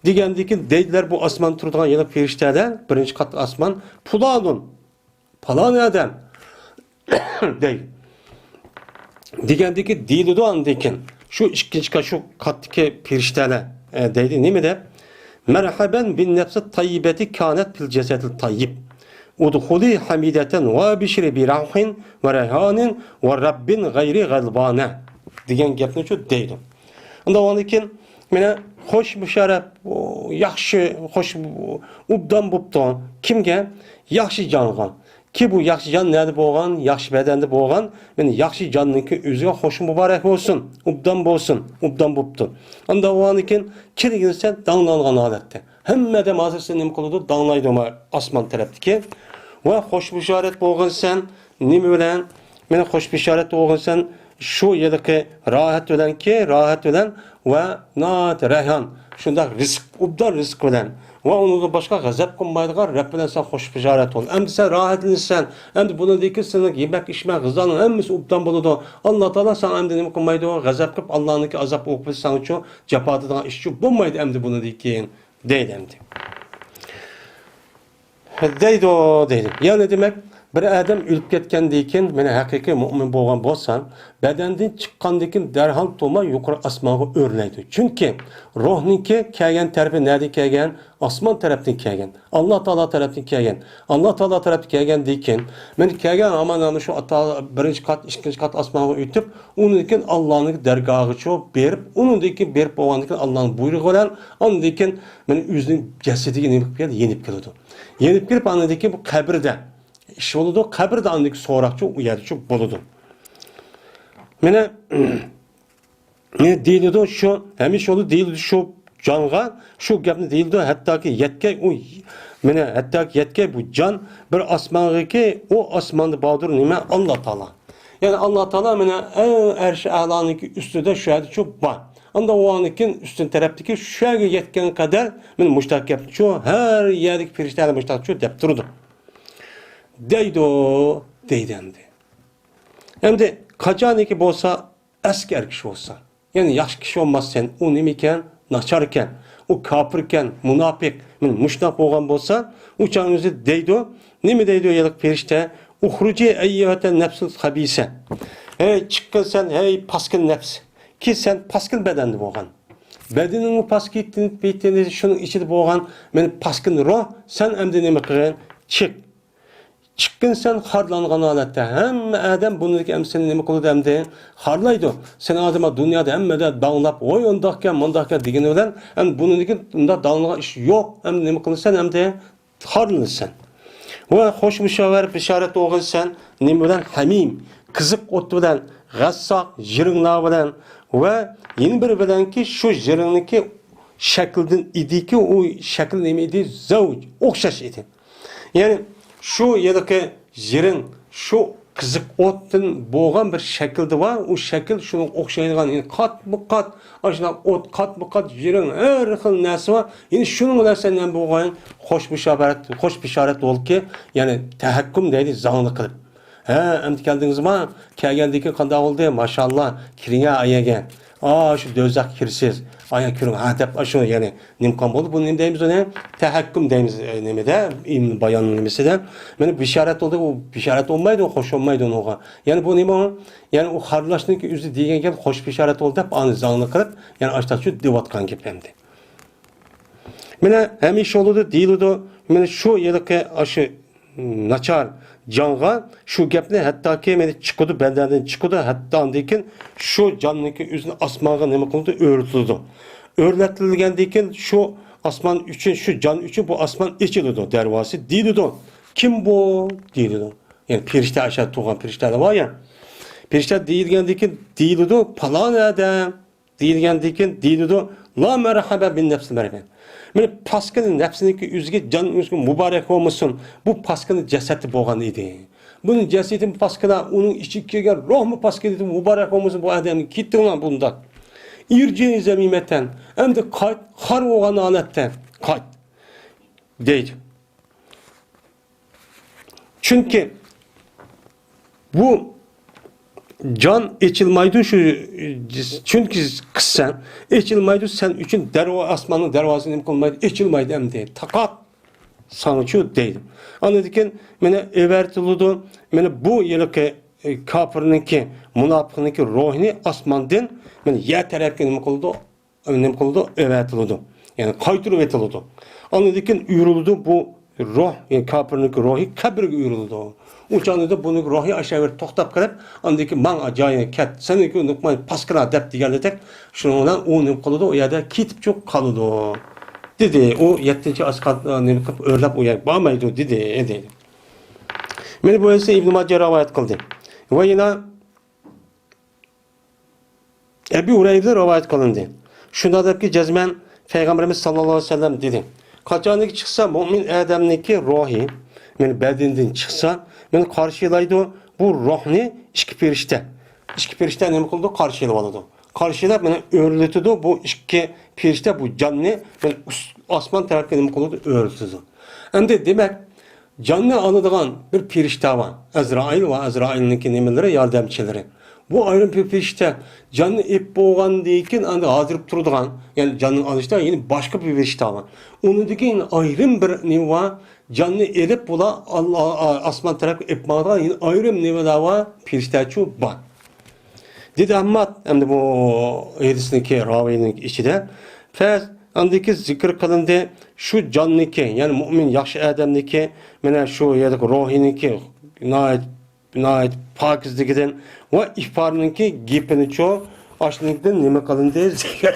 دېگەندىن كېيىن دەيدىلەر بۇ ئاسماندا تۇرىدىغان يەنە پېرىشتەلەر، بىرىنچى قات ئاسمان، «پۇلانۇن، پالان ئادەم» دەيدۇ. دېگەندىن كېيىن دېيىلىدۇ ئاندىن كېيىن. شۇ ئىككىنچى قات، شۇ قاتتىكى پېرىشتەلەر، ئە، دەيدۇ، نېمە دەپ؟ «مەرھەبەن بىن نەپسىت تەييىبەتى كانەت پىل جەسەدىل تەييىب. ئۇدخۇلى ھەمىدەتەن ۋە بىشرى بىرەۋھىن ۋە رەيھانىن ۋە رەببىن غەيرى غەلبانە» دېگەن گەپنىچۇ دەيدۇ. ئۇنداق بولغاندىن كېيىن، مانا، خوش بېشارەت، ياخشى، خوش، ئوبدان بوپتۇ. كىمگە؟ ياخشى جانغا. كى بۇ ياخشى جان نەدە بولغان؟ ياخشى بەدەندە بولغان. مانا ياخشى جاننىڭكى ئۆزىگە خوش مۇبارەك بولسۇن، ئوبدان بولسۇن، ئوبدان بوپتۇ. ئانداق بولغاندىن كېيىن، كېلگىنىسە داڭلانغان ھالەتتە. ھەممە ئادەم ھازىر سېنى نېمە قىلىدۇ؟ داڭلايدۇ ما ئاسمان تەرەپتىكى. ۋە خوش بېشارەت بولغىنسەن، نېمە بىلەن؟ مانا خوش بېشارەت بولغىنسەن، شۇ ھېلىقى راھەت بىلەنكى، راھەت بىلەن ۋە ناھايىتى رەيھان، شۇنداق رىزىق، ئوبدان رىزىق بىلەن ۋە ئۇنىڭدىن باشقا غەزەپ قىلمايدىغان رەب بىلەن سەن خوش بېشارەت بول. ئەمدى سەن راھەتلىنىسەن، ئەمدى بۇنىڭدىن كېيىن سېنىڭ يېمەك، ئىچمەك، غىزانىڭ ھەممىسى ئوبدان بولىدۇ. ئاللا تائالا ساڭا ئەمدى نېمە قىلمايدۇ؟ غەزەپ قىلىپ، ئاللانىڭكى ئازاب ئوقۇبىتى ساڭىچۇ جاپا تارتىدىغان ئىشچۇ بولمايدۇ ئەمدى بۇنىڭدىن كېيىن. دەيدۇ ئەمدى. دەيدۇ، دەيدۇ. يەنى دېمەك، بىر ئادەم ئۆلۈپ كەتكەندىن كېيىن، مانا ھەقىقىي مۇئمىن بولغان بولسا، بەدەندىن چىققاندىن كېيىن دەرھال تۇرماي يۇقىرى ئاسمانغا ئۆرلەيدۇ. چۈنكى روھنىڭكى كەلگەن تەرىپى نەدىن كەلگەن؟ ئاسمان تەرەپتىن كەلگەن. ئاللا تائالا تەرەپتىن كەلگەن. ئاللا تائالا تەرەپتىن كەلگەندىن كېيىن، مانا كەلگەن ھامان، ھامان شۇ ئاتا-، بىرىنچى قات، ئىككىنچى قات ئاسمانغا ئۆتۈپ، ئۇنىڭدىن كېيىن ئاللانىڭ دەرگاھىغىچۇ بېرىپ، ئۇنىڭدىن كېيىن بېرىپ بولغاندىن كېيىن ئاللانىڭ بۇيرۇقى بىلەن، ئاندىن كېيىن مانا ئۆزىنىڭ جەسىتىگە نېمە قىلىپ كېلىدۇ؟ يېنىپ كېلىدۇ. يېنىپ كېلىپ، ئاندىن كېيىن بۇ قەبرىدە ئىش بولىدۇ. قەبرىدە ئاندىن كېيىن سوراقچۇ ئۇ يەردىچۇ بولىدۇ. مانا، دېيىلىدۇ شۇ، ھەمىشە يولى دېيىلىدۇ شۇ جانغا، شۇ گەپنى دېيىلىدۇ، ھەتتاكى يەتكەي ئۇ، مانا، ھەتتاكى يەتكەي بۇ جان بىر ئاسمانغىكى، ئۇ ئاسماندا باردۇر نېمە؟ ئاللا تائالا. يەنى ئاللا تائالا مانا ئەرش ئەلانىڭكى ئۈستىدە شۇ يەردىچۇ بار. ئاندىن ئۇنىڭدىن كېيىن ئۈستۈن تەرەپتىكى شۇ يەرگە يەتكەن قەدەر مانا مۇشتاق گەپنىچۇ، ھەر يەردىكى پېرىشتەلەر مۇشتاقچۇ دەپ تۇرىدۇ. دەيدۇ، دەيدۇ ئەمدى. ئەمدى قاچانكى بولسا ئەسكى ئەر كىشى بولسا، يەنى ياخشى كىشى بولماس سەن، ئۇ نېمە ئىكەن؟ ناچار ئىكەن، ئۇ كاپىر ئىكەن، مۇناپىق، مۇشۇنداق بولغان بولسا، ئۇ چاغنىڭ ئۆزى دەيدۇ، نېمە دەيدۇ ھېلىقى پېرىشتە؟ «ئۇخرۇجى ئەييۇھەتەن نەپسۇل خەبىسە.» ھەي، چىققىن سەن، ھەي، پاسكىن نەپس. كى سەن پاسكىن بەدەندە بولغان. بەدىنىڭمۇ پاس كېتىپ، شۇنىڭ ئىچىدە بولغان مېنى پاسكىنا روھ، سەن ئەمدى نېمە قىلغىن؟ چىق. چىققىن سەن خارلانغان ھالەتتە. ھەممە ئادەم بۇنىڭدىكى ئەمدى سېنى نېمە قىلىدۇ ئەمدى؟ خارلايدۇ. سەن ئادەم دۇنيادا ھەممىدە داڭلاپ، ۋاي ئۇنداقكەن، مۇنداقكەن دېگىنى بىلەن، ئەمدى بۇنىڭدىكى ئۇنداق داڭلىغان ئىش يوق. ئەمدى نېمە قىلىسەن ئەمدى؟ خارلىنىسەن. ۋە خوش بۇشارەت، بىشارەت بولغىنى سەن نېمە بىلەن؟ ھەمىم، قىزىق ئوت بىلەن، غەسساق، ژىرىڭلار بىلەن ۋە يەنە بىرى بىلەنكى، شۇ ژىرىڭنىڭكى شەكلىدىن ئىدىكى، ئۇ شەكلى نېمە ئىدى؟ زەۋج، ئوخشاش ئىدى. يەنى شۇ ھېلىقى ژىرىڭ، شۇ قىزىق ئوتتىن بولغان بىر شەكىلدە بار. ئۇ شەكىل شۇنىڭغا ئوخشايدىغان، يەنى قاتمۇ قات، ئاشۇنداق ئوت قاتمۇ قات، ژىرىڭ، ھەر خىل نەرسە بار. يەنى شۇنىڭ بىلەن سەن نېمە بولغان؟ خوش بىشارەت، خوش بىشارەت بولدىكى، يەنى تەھەككۇم دەيدۇ، زاڭلىق قىلىپ. ھە، ئەمدى كەلدىڭىزما؟ كەلگەندىن كېيىن قانداق بولدى؟ ماشائاللا، كىرىڭە ئايەگە. ئا، شۇ دوزاخقا كىرىسىز. ئايەگە كىرىڭ، ھە، دەپ، ئاشۇ، يەنى نېمە قىلغان بولدى؟ بۇنى نېمە دەيمىز ئۇنى؟ تەھەككۇم دەيمىز، ئە، نېمىدە؟ ئىلمىي بايان نېمىسىدە. مانا بىشارەت بولدى، ئۇ بىشارەت بولمايدۇ، خوش بولمايدۇ ئۇنىڭغا. يەنى بۇ نېمە ئۇ؟ يەنى ئۇ خارلاشنىڭكى ئۆزى دېگەن گەپ خوش بىشارەت بولدى دەپ، ئانى زاڭلىق قىلىپ، يەنى ئاشتاق شۇ دېۋاتقان گەپ ئەمدى. مانا ھەمىشە بولىدۇ دېيىلىدۇ. مانا شۇ ھېلىقى ئاشۇ ناچار جانغا شۇ گەپنى ھەتتاكى مانا چىقىدۇ، بەندەدىن چىقىدۇ، ھەتتا ئاندىن كېيىن شۇ جاننىڭكى ئۆزىنى ئاسمانغا نېمە قىلىدۇ؟ ئۆرلىتىدۇ. ئۆرلىتىلگەندىن كېيىن شۇ ئاسمان ئۈچۈن، شۇ جان ئۈچۈن بۇ ئاسمان ئېچىلىدۇ، دەرۋازىسى دېيىلىدۇ. كىم بۇ؟ دېيىلىدۇ. يەنى پەرىشتە، ئاشۇ تۇرغان پەرىشتەلەر بار يا. پەرىشتە دېيىلگەندىن كېيىن دېيىلىدۇ، پالان ئادەم. دېيىلگەندىن كېيىن دېيىلىدۇ، لا مەرھەبە بىن نەپسىل مەرھەبە. مانا پاسكىنا نەپسىنىڭكى ئۆزىگە، جان ئۆزىگە مۇبارەك بولمىسۇن. بۇ پاسكىنا جەسەتتە بولغان ئىدى. بۇنىڭ جەسىتى پاسكىنا، ئۇنىڭ ئىچىگە كىرگەن روھمۇ پاسكىنا ئىدى، مۇبارەك بولمىسۇن بۇ ئادەمگە. كېتىڭلار بۇنداق. ئىرجىئ زەمىمەتەن. ئەمدى قايت، خار بولغان ھالەتتە قايت. دەيدۇ. چۈنكى بۇ جان ئېچىلمايدۇ، شۇ، چۈنكى قىسسەن ئېچىلمايدۇ، سەن ئۈچۈن دەرۋا-، ئاسماننىڭ دەرۋازىسى نېمە قىلمايدۇ، ئېچىلمايدۇ ئەمدى. تاقات ساڭىچۇ دەيدۇ. ئاندىن كېيىن مانا ئەۋەتىلىدۇ، مانا بۇ ھېلىقى، ئە، كاپىرنىڭكى، مۇناپىقنىڭكى روھىنى ئاسماندىن مانا يەر تەرەپكە نېمە قىلىدۇ؟ نېمە قىلىدۇ؟ ئەۋەتىلىدۇ. يەنى قايتۇرۇپ ئېتىلىدۇ. ئاندىن كېيىن ئۆرۈلىدۇ بۇ روھ، يەنى كاپىرنىڭكى روھى قەبرىگە ئۆرۈلىدۇ. ئۇ چاغدا بۇنىڭ روھى ئاشۇ يەردە توختاپ قېلىپ، ئاندىن كېيىن ماڭ جايىڭغا كەت، سېنىڭكى نۇقمان پاسكىنا دەپ دېگەندەك، شۇنىڭ بىلەن ئۇ نېمە قىلىدۇ؟ ئۇ يەردە كېتىپچۇ قالىدۇ. دېدى. ئۇ يەتتىنچى ئاسقا نېمە قىلىپ ئۆرلەپ ئۇ يەرگە بارمايدۇ دېدى، دېدى. مانا بۇ ھەدىسنى ئىبن ماجە رىۋايەت قىلدى. ۋە يەنە ئەبۇ ھۇرەيرىدىن رىۋايەت قىلىندى. شۇنداق دەپكى، جەزمەن پەيغەمبىرىمىز ساللاللاھۇ ئەلەيھى ۋەسەللەم دېدى، قاچانكى چىقسا مۇئمىن ئادەمنىڭكى روھى، مانا بەدىنىدىن چىقسا، مانا قارشىلايدۇ بۇ روھنى ئىككى پەرىشتە. ئىككى پەرىشتە نېمە قىلىدۇ؟ قارشىلىۋالىدۇ. قارشىلاپ، مانا ئۆرلىتىدۇ بۇ ئىككى پەرىشتە بۇ جاننى، مانا ئۇس-، ئاسمان تەرەپكە نېمە قىلىدۇ؟ ئۆرلىتىدۇ. ئەمدى دېمەك، جاننى ئالىدىغان بىر پەرىشتە بار. ئەزرائىل ۋە ئەزرائىلنىڭكى نېمىلىرى، ياردەمچىلىرى. بۇ ئايرىم بىر پەرىشتە جاننى ئېلىپ بولغاندىن كېيىن ئاندىن ھازىرىپ تۇرىدىغان، يەنى جاننى ئالىشتا يەنە باشقا بىر پەرىشتە بار. ئۇنىڭدىن كېيىن ئايرىم بىر نېمە بار، جاننى ئېلىپ بۇلار ئاللا-، ئا-، ئاسمان تەرەپكە ئېلىپ ماڭىدىغان يەنە ئايرىم نېمىلەر بار، پەرىشتەچۇ بار. دېدى ئەمما ئەمدى بۇ ھەدىسنىڭكى راۋىينىڭ ئىچىدە، فەز ئاندىكى زىكىر قىلىندى، شۇ جاننىكى، يەنى مۇئمىن ياخشى ئادەمنىكى، مانا شۇ يەردىكى روھىنىڭكى ناھايىتى، ناھايىتى پاكىزلىكىدىن ۋە ئىپارنىڭكى گېپىنىچۇ ئاشۇنىڭدىن نېمە قىلىندى؟ زىكىر،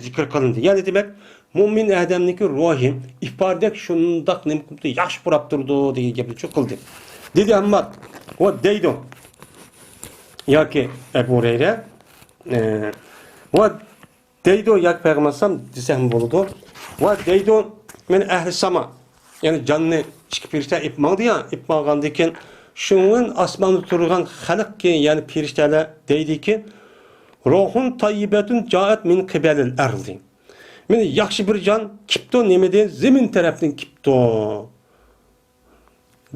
زىكىر قىلىندى. يەنى دېمەك، مۇئمىن ئادەمنىڭكى روھى ئىپاردەك شۇنداق نېمە قىلىپتۇ، ياخشى پۇراپ تۇرىدۇ دېگەن گەپنىچۇ قىلدى. دېدى ئەمما، ۋە دەيدۇ. ياكى ئەبۇ ھۇرەيرە، ئە، ۋە دەيدۇ، ياكى پەيغەمبەر ئەلەيھىسسالام دېسەم بولىدۇ. ۋە دەيدۇ، مەن ئەھلى ساما، يەنى جاننى ئىككى پەرىشتە ئېلىپ ماڭدى يا، ئېلىپ ماڭغاندىن كېيىن، شۇنىڭ ئاسماندا تۇرغان خەلقكە، يەنى پەرىشتەلەر دەيدىكى، روھۇن تەييىبەتۇن جائەت مىن قىبەلىل ئەرزى. مانا ياخشى بىر جان كېپتۇ، نېمىدىن؟ زېمىن تەرەپتىن كېپتۇ.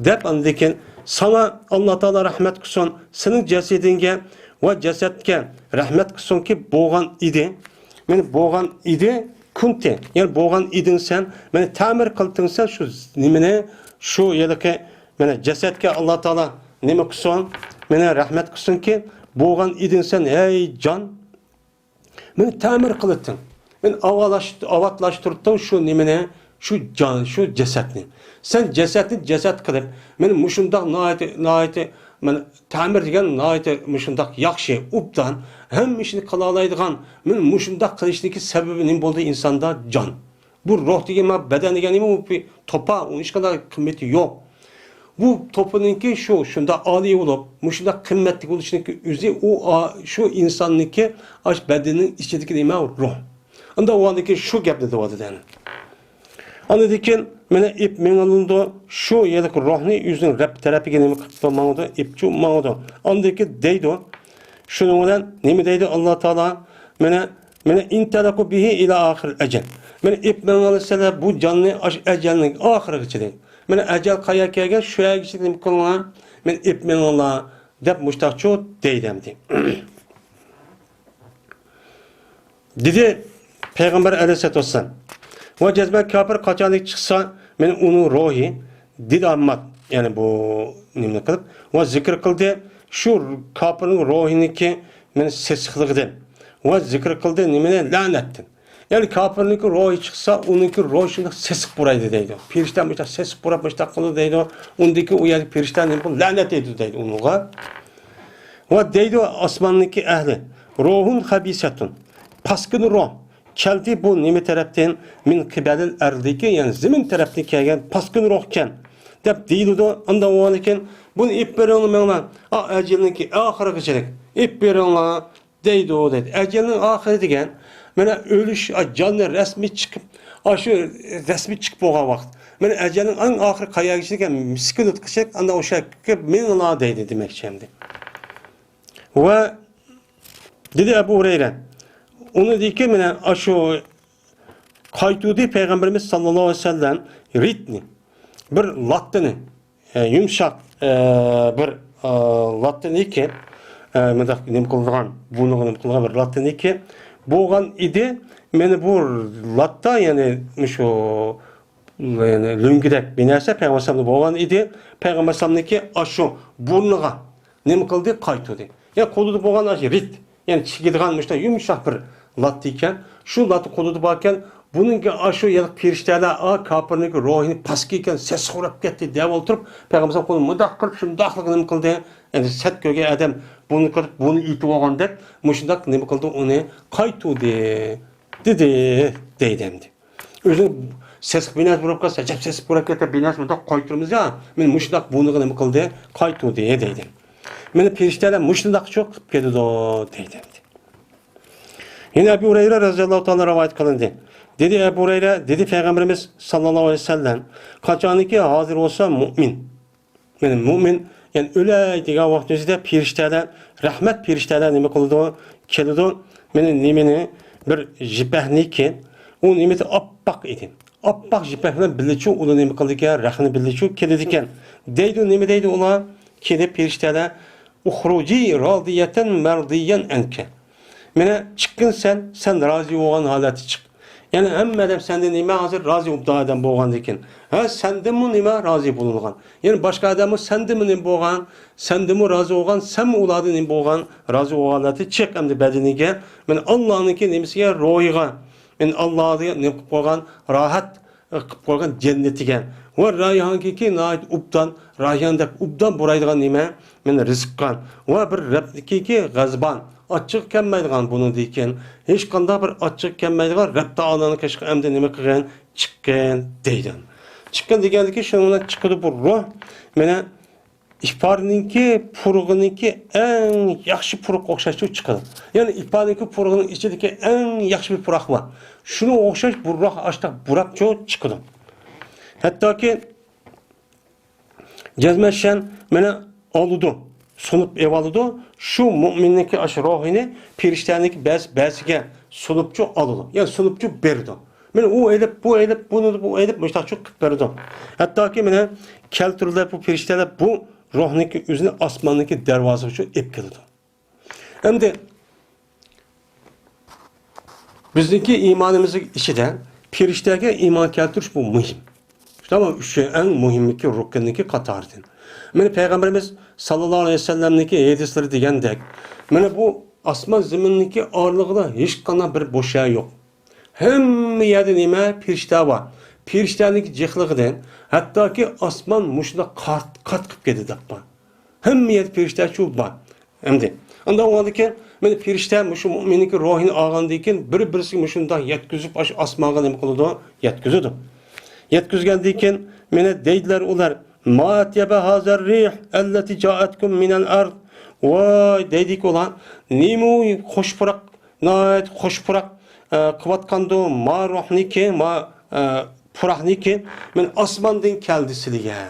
دەپ ئاندىن كېيىن ساڭا ئاللا تائالا رەھمەت قىلسۇن، سېنىڭ جەسىتىڭگە ۋە جەسەتكە رەھمەت قىلسۇنكى بولغان ئىدى. مانا بولغان ئىدى، كۇنتى. يەنى بولغان ئىدىڭ سەن، مانا تەمىر قىلدىڭ سەن شۇ نېمىنى، شۇ ھېلىقى مانا جەسەتكە ئاللا تائالا نېمە قىلسۇن؟ مانا رەھمەت قىلسۇنكى، بولغان ئىدىڭ سەن، ھەي جان. مېنى تەمىر قىلىتتىڭ. مېنى ئاۋاتلاش-، ئاۋاتلاشتۇرتتۇڭ شۇ نېمىنى، شۇ جان، شۇ جەسەتنى. سەن جەسەتنى جەسەت قىلىپ، مېنى مۇشۇنداق ناھايىتى، ناھايىتى، مانا تەمىر دېگەن ناھايىتى مۇشۇنداق ياخشى، ئوبدان، ھەممە ئىشنى قىلالايدىغان، مېنى مۇشۇنداق قىلىشنىكى سەۋەبى نېمە بولدى ئىنساندا؟ جان. بۇ روھ دېگەن، ما بەدەن دېگەن نېمە؟ بۇ بىر توپا، ئۇنىڭ ھېچقانداق قىممىتى يوق. بۇ توپىنىڭكى شۇ، شۇنداق ئالىي بولۇپ، مۇشۇنداق قىممەتلىك بولۇشىنىڭكى ئۆزى ئۇ، ئا-، شۇ ئىنساننىڭكى ئاش بەدىنىنىڭ ئىچىدىكى نېمە؟ روھ. ئاندا ئۇ ئاندىكى شۇ گەپنى دەۋاتىدۇ يەنە. ئاندىن كېيىن مانا ئېپ مېڭىلىدۇ، شۇ يەرلىك روھنى ئۆزىنىڭ رەب تەرەپىگە نېمە قىلىپ ماڭىدۇ؟ ئېپچۇ ماڭىدۇ. ئاندىن كېيىن دەيدۇ، شۇنىڭ بىلەن نېمە دەيدۇ ئاللا تائالا؟ مانا، مانا، انطلقوا به إلى آخر الأجل. مانا ئېپ مېڭىلسىلەر بۇ جاننى ئاشۇ ئەجەلنىڭ ئاخىرىغىچە دەيدۇ. مانا ئەجەل قايا كەلگەن، شۇ يەرگىچە نېمە قىلىڭلار، مانا ئېپ مېڭىڭلار دەپ مۇشتاقچۇ دەيدۇ ئەمدى. دېدى پەيغەمبەر ئەلەيھىسسالاتۇ ۋەسسالام. ۋە جەزمەن كاپىر قاچانكى چىقسا، مانا ئۇنىڭ روھى، دېدى ئاممات، يەنى بۇ نېمىنى قىلىپ، ۋە زىكىر قىلدى شۇ كاپىرنىڭ روھىنىڭكى مانا سېسىقلىقىدىن، ۋە زىكىر قىلدى نېمىنى؟ لەنەتتىن. يەنى كاپىرنىڭكى روھى چىقسا، ئۇنىڭكى روھى شۇنداق سېسىق پۇرايدۇ دەيدۇ. پېرىشتە مۇشۇنداق سېسىق پۇراپ مۇشۇنداق قىلىدۇ دەيدۇ. ئۇندىكى ئۇ يەردىكى پېرىشتە نېمە قىلىدۇ؟ لەنەت ئېيتىدۇ دەيدۇ ئۇنىڭغا. ۋە دەيدۇ ئاسماننىڭكى ئەھلى، روھۇن خەبىسەتۇن، پاسكىنا روھ كەلدى بۇ نېمە تەرەپتىن؟ مىن قىبەلىل ئەرزىكى، يەنى زېمىن تەرەپتىن كەلگەن پاسكىنا روھكەن دەپ دېيىلىدۇ. ئاندا ئۇنىڭدىن كېيىن بۇنى ئېلىپ بېرىڭلار مېڭىڭلار، ئا، ئەجەلنىڭكى ئاخىرىغىچىلىك ئېلىپ بېرىڭلار دەيدۇ، دەيدۇ. ئەجەلنىڭ ئاخىرى دېگەن، مانا ئۆلۈش، ئا، جاننى رەسمىي چىقىپ، ئاشۇ رەسمىي چىقىپ بولغان ۋاقىت. مانا ئەجەلنىڭ ئەڭ ئاخىرى قايەرگىچىلىك، مىسكىنلىققىچىلىك، ئاندا ئوشۇ يەرگە مېڭىڭلار دەيدۇ دېمەكچى ئەمدى. ۋە دېدى ئەبۇ ھۇرەيرە، ئۇنىڭدىن كېيىن مانا ئاشۇ قايتۇردى پەيغەمبىرىمىز ساللاللاھۇ ئەلەيھى ۋەسەللەم رىتنى، بىر لاتتىنى، ئە، يۇمشاق، ئە، بىر، ئە، لاتتىنىكى، ئە، مۇنداق نېمە قىلىدىغان، بۇرنىغا نېمە قىلىدىغان بىر لاتتىنىكى بولغان ئىدى. مانا بۇ لاتا، يەنى مۇشۇ، يەنى لۆڭگىدەك بىر نەرسە پەيغەمبەر ئەلەيھىسسالامدا بولغان ئىدى. پەيغەمبەر ئەلەيھىسسالامنىڭكى ئاشۇ بۇرنىغا نېمە قىلدى؟ قايتۇردى. يەنى قولىدا بولغان ئاشۇ رىت، يەنى چىگىدىغان مۇشۇنداق يۇمشاق بىر لاتتا ئىكەن. شۇ لاتتا قولىدا باركەن، بۇنىڭكى ئاشۇ يەنە پېرىشتەلەر، ئا، كاپىرنىڭكى روھىنى پاسكا ئىكەن، سېسىق ئۇرۇپ كەتتى دەپ ئولتۇرۇپ، پەيغەمبەر قولىنى مۇنداق قىلىپ، شۇنداقلىق نېمە قىلدى؟ ئەمدى سەت كۆرگەن ئادەم بۇنى قىلىپ، بۇنى ئېيتىپ ئالغاندەك، مۇشۇنداق نېمە قىلدى؟ ئۇنى قايتۇردى، دېدى، دەيدۇ ئەمدى. ئۆزىنىڭ سېسىق بىناسى بولۇپ قالسا، جەپ سېسىق بولۇپ كەتسە، بىناسىنى مۇنداق قايتۇرىمىز يا، مانا مۇشۇنداق بۇنىغا نېمە قىلدى؟ قايتۇردى، دەيدۇ. مانا پېرىشتەلەر مۇشۇنداق چوق قىلىپ كېلىدۇ، دەيدۇ. يەنە ئەبۇ ھۇرەيرە رەزىياللاھۇ تائالا رىۋايەت قىلىندى. دېدى ئەبۇ ھۇرەيرە، دېدى پەيغەمبىرىمىز ساللاللاھۇ ئەلەيھى ۋەسەللەم، قاچانكى ھازىر بولسا مۇئمىن، يەنى مۇئمىن، يەنى ئۆلەي دېگەن ۋاقتىمىزدا پېرىشتەلەر، رەھمەت پېرىشتەلەر نېمە قىلىدۇ؟ كېلىدۇ. مانا نېمىنى؟ بىر يىپەكنىكى، ئۇ نېمىسى ئاپئاق ئىدى. ئاپئاق يىپەك بىلەن بىللىچۇ ئۇلار نېمە قىلىدىكەن؟ رەخنە بىللىچۇ كېلىدىكەن. دەيدۇ، نېمە دەيدۇ ئۇلار؟ كېلىپ پېرىشتەلەر، ئۇخرۇجى رازىيەتەن مەردىيەن ئەنكە. مانا چىققىن سەن، سەن رازى بولغان ھالەتتە چىق. يەنى ھەممە ئادەم سەندىن نېمە ھازىر رازى بولۇپتۇ ئادەم بولغاندىن كېيىن. ھە، سەندىنمۇ نېمە رازى بولۇنغان؟ يەنى باشقا ئادەممۇ سەندىنمۇ نېمە بولغان؟ سەندىنمۇ رازى بولغان، سەنمۇ ئۇلاردىن نېمە بولغان؟ رازى بولغان ھالەتتە چىق ئەمدى بەدىنىگە. مانا ئاللانىڭكى نېمىسىگە، روھىغا. مانا ئاللا نېمە قىلىپ قويغان؟ راھەت قىلىپ قويغان جەننىتىگە. ۋە رايھانكىكى ناھايىتى ئوبدان، رايھاندەك ئوبدان بۇرايدىغان نېمە؟ مانا رىزىققا. ۋە بىر رەبنىكىكى غەزبان، ئاچچىقى كەلمەيدىغان بۇنىڭدىن كېيىن. ھېچقانداق بىر ئاچچىقى كەلمەيدىغان رەب تائالانىڭ كەشقى ئەمدى نېمە قىلغىن؟ چىققىن دەيدۇ. چىققىن دېگەندىكى شۇنىڭ بىلەن چىقىدۇ بۇ روھ. مانا ئىپارنىڭكى پۇرىقىنىڭكى ئەڭ ياخشى پۇرىققا ئوخشاشچۇ چىقىدۇ. يەنى ئىپارنىڭكى پۇرىقىنىڭ ئىچىدىكى ئەڭ ياخشى بىر پۇراق بار. شۇنىڭغا ئوخشاش بۇ روھ ئاشتاق بۇراپچۇ چىقىدۇ. ھەتتاكى جەزمەشەن مانا ئالىدۇ، سۇنۇپ ئېۋالىدۇ. شۇ مۇئمىننىڭكى ئاشۇ روھىنى پېرىشتەنىڭكى بەز-، بەزىگە سۇنۇپچۇ ئالىدۇ. يەنى سۇنۇپچۇ بېرىدۇ. مانا ئۇ ئېلىپ، بۇ ئېلىپ، بۇنى بۇ ئېلىپ، مۇشتاقچۇ قىلىپ بېرىدۇ. ھەتتاكى مانا كەلتۈرۈلۈپ بۇ پېرىشتەلەر بۇ روھنىڭكى ئۆزىنى ئاسماننىڭكى دەرۋازىسىغىچۇ ئېلىپ كېلىدۇ. ئەمدى بىزنىڭكى ئىمانىمىزنىڭ ئىچىدە پېرىشتەگە ئىمان كەلتۈرۈش بۇ مۇھىم. شۇنداقمۇ؟ ئۈچ ئەڭ مۇھىمكى رۇكۇننىڭكى قاتارىدىن. مانا پەيغەمبىرىمىز ساللاللاھۇ ئەلەيھى ۋەسەللەمنىڭكى ھەدىسلىرى دېگەندەك، مانا بۇ ئاسمان زېمىننىڭكى ئارىلىقىدا ھېچقانداق بىر بوش يەر يوق. ھەممە يەردە نېمە؟ پېرىشتە بار. پېرىشتەنىڭكى جىقلىقىدىن ھەتتاكى ئاسمان مۇشۇنداق قات-، قاتقىپ كېتىدۇ دەپ بار. ھەممە يەردە پېرىشتە شۇ بار. ئەمدى ئاندىن ئۇنىڭدىن كېيىن مانا پېرىشتە مۇشۇ مۆمىننىڭكى روھىنى ئالغاندىن كېيىن بىر-بىرسىگە مۇشۇنداق يەتكۈزۈپ، ئاشۇ ئاسمانغا نېمە قىلىدۇ؟ يەتكۈزىدۇ. يەتكۈزگەندىن كېيىن مانا دەيدىلەر ئۇلار، ما ئەتيەبە ھازەر رىھ ئەللەتى جائەتكۇم مىنەل ئەرد. ۋاي، دەيدىكى ئۇلار، نېمە ئۇ خۇش پۇراق، ناھايىتى خۇش پۇراق، ئە، قىلىۋاتقاندۇ، ما روھنىكى، ما، ئە، پۇراقنىكى، مانا ئاسماندىن كەلدى سىلىگە.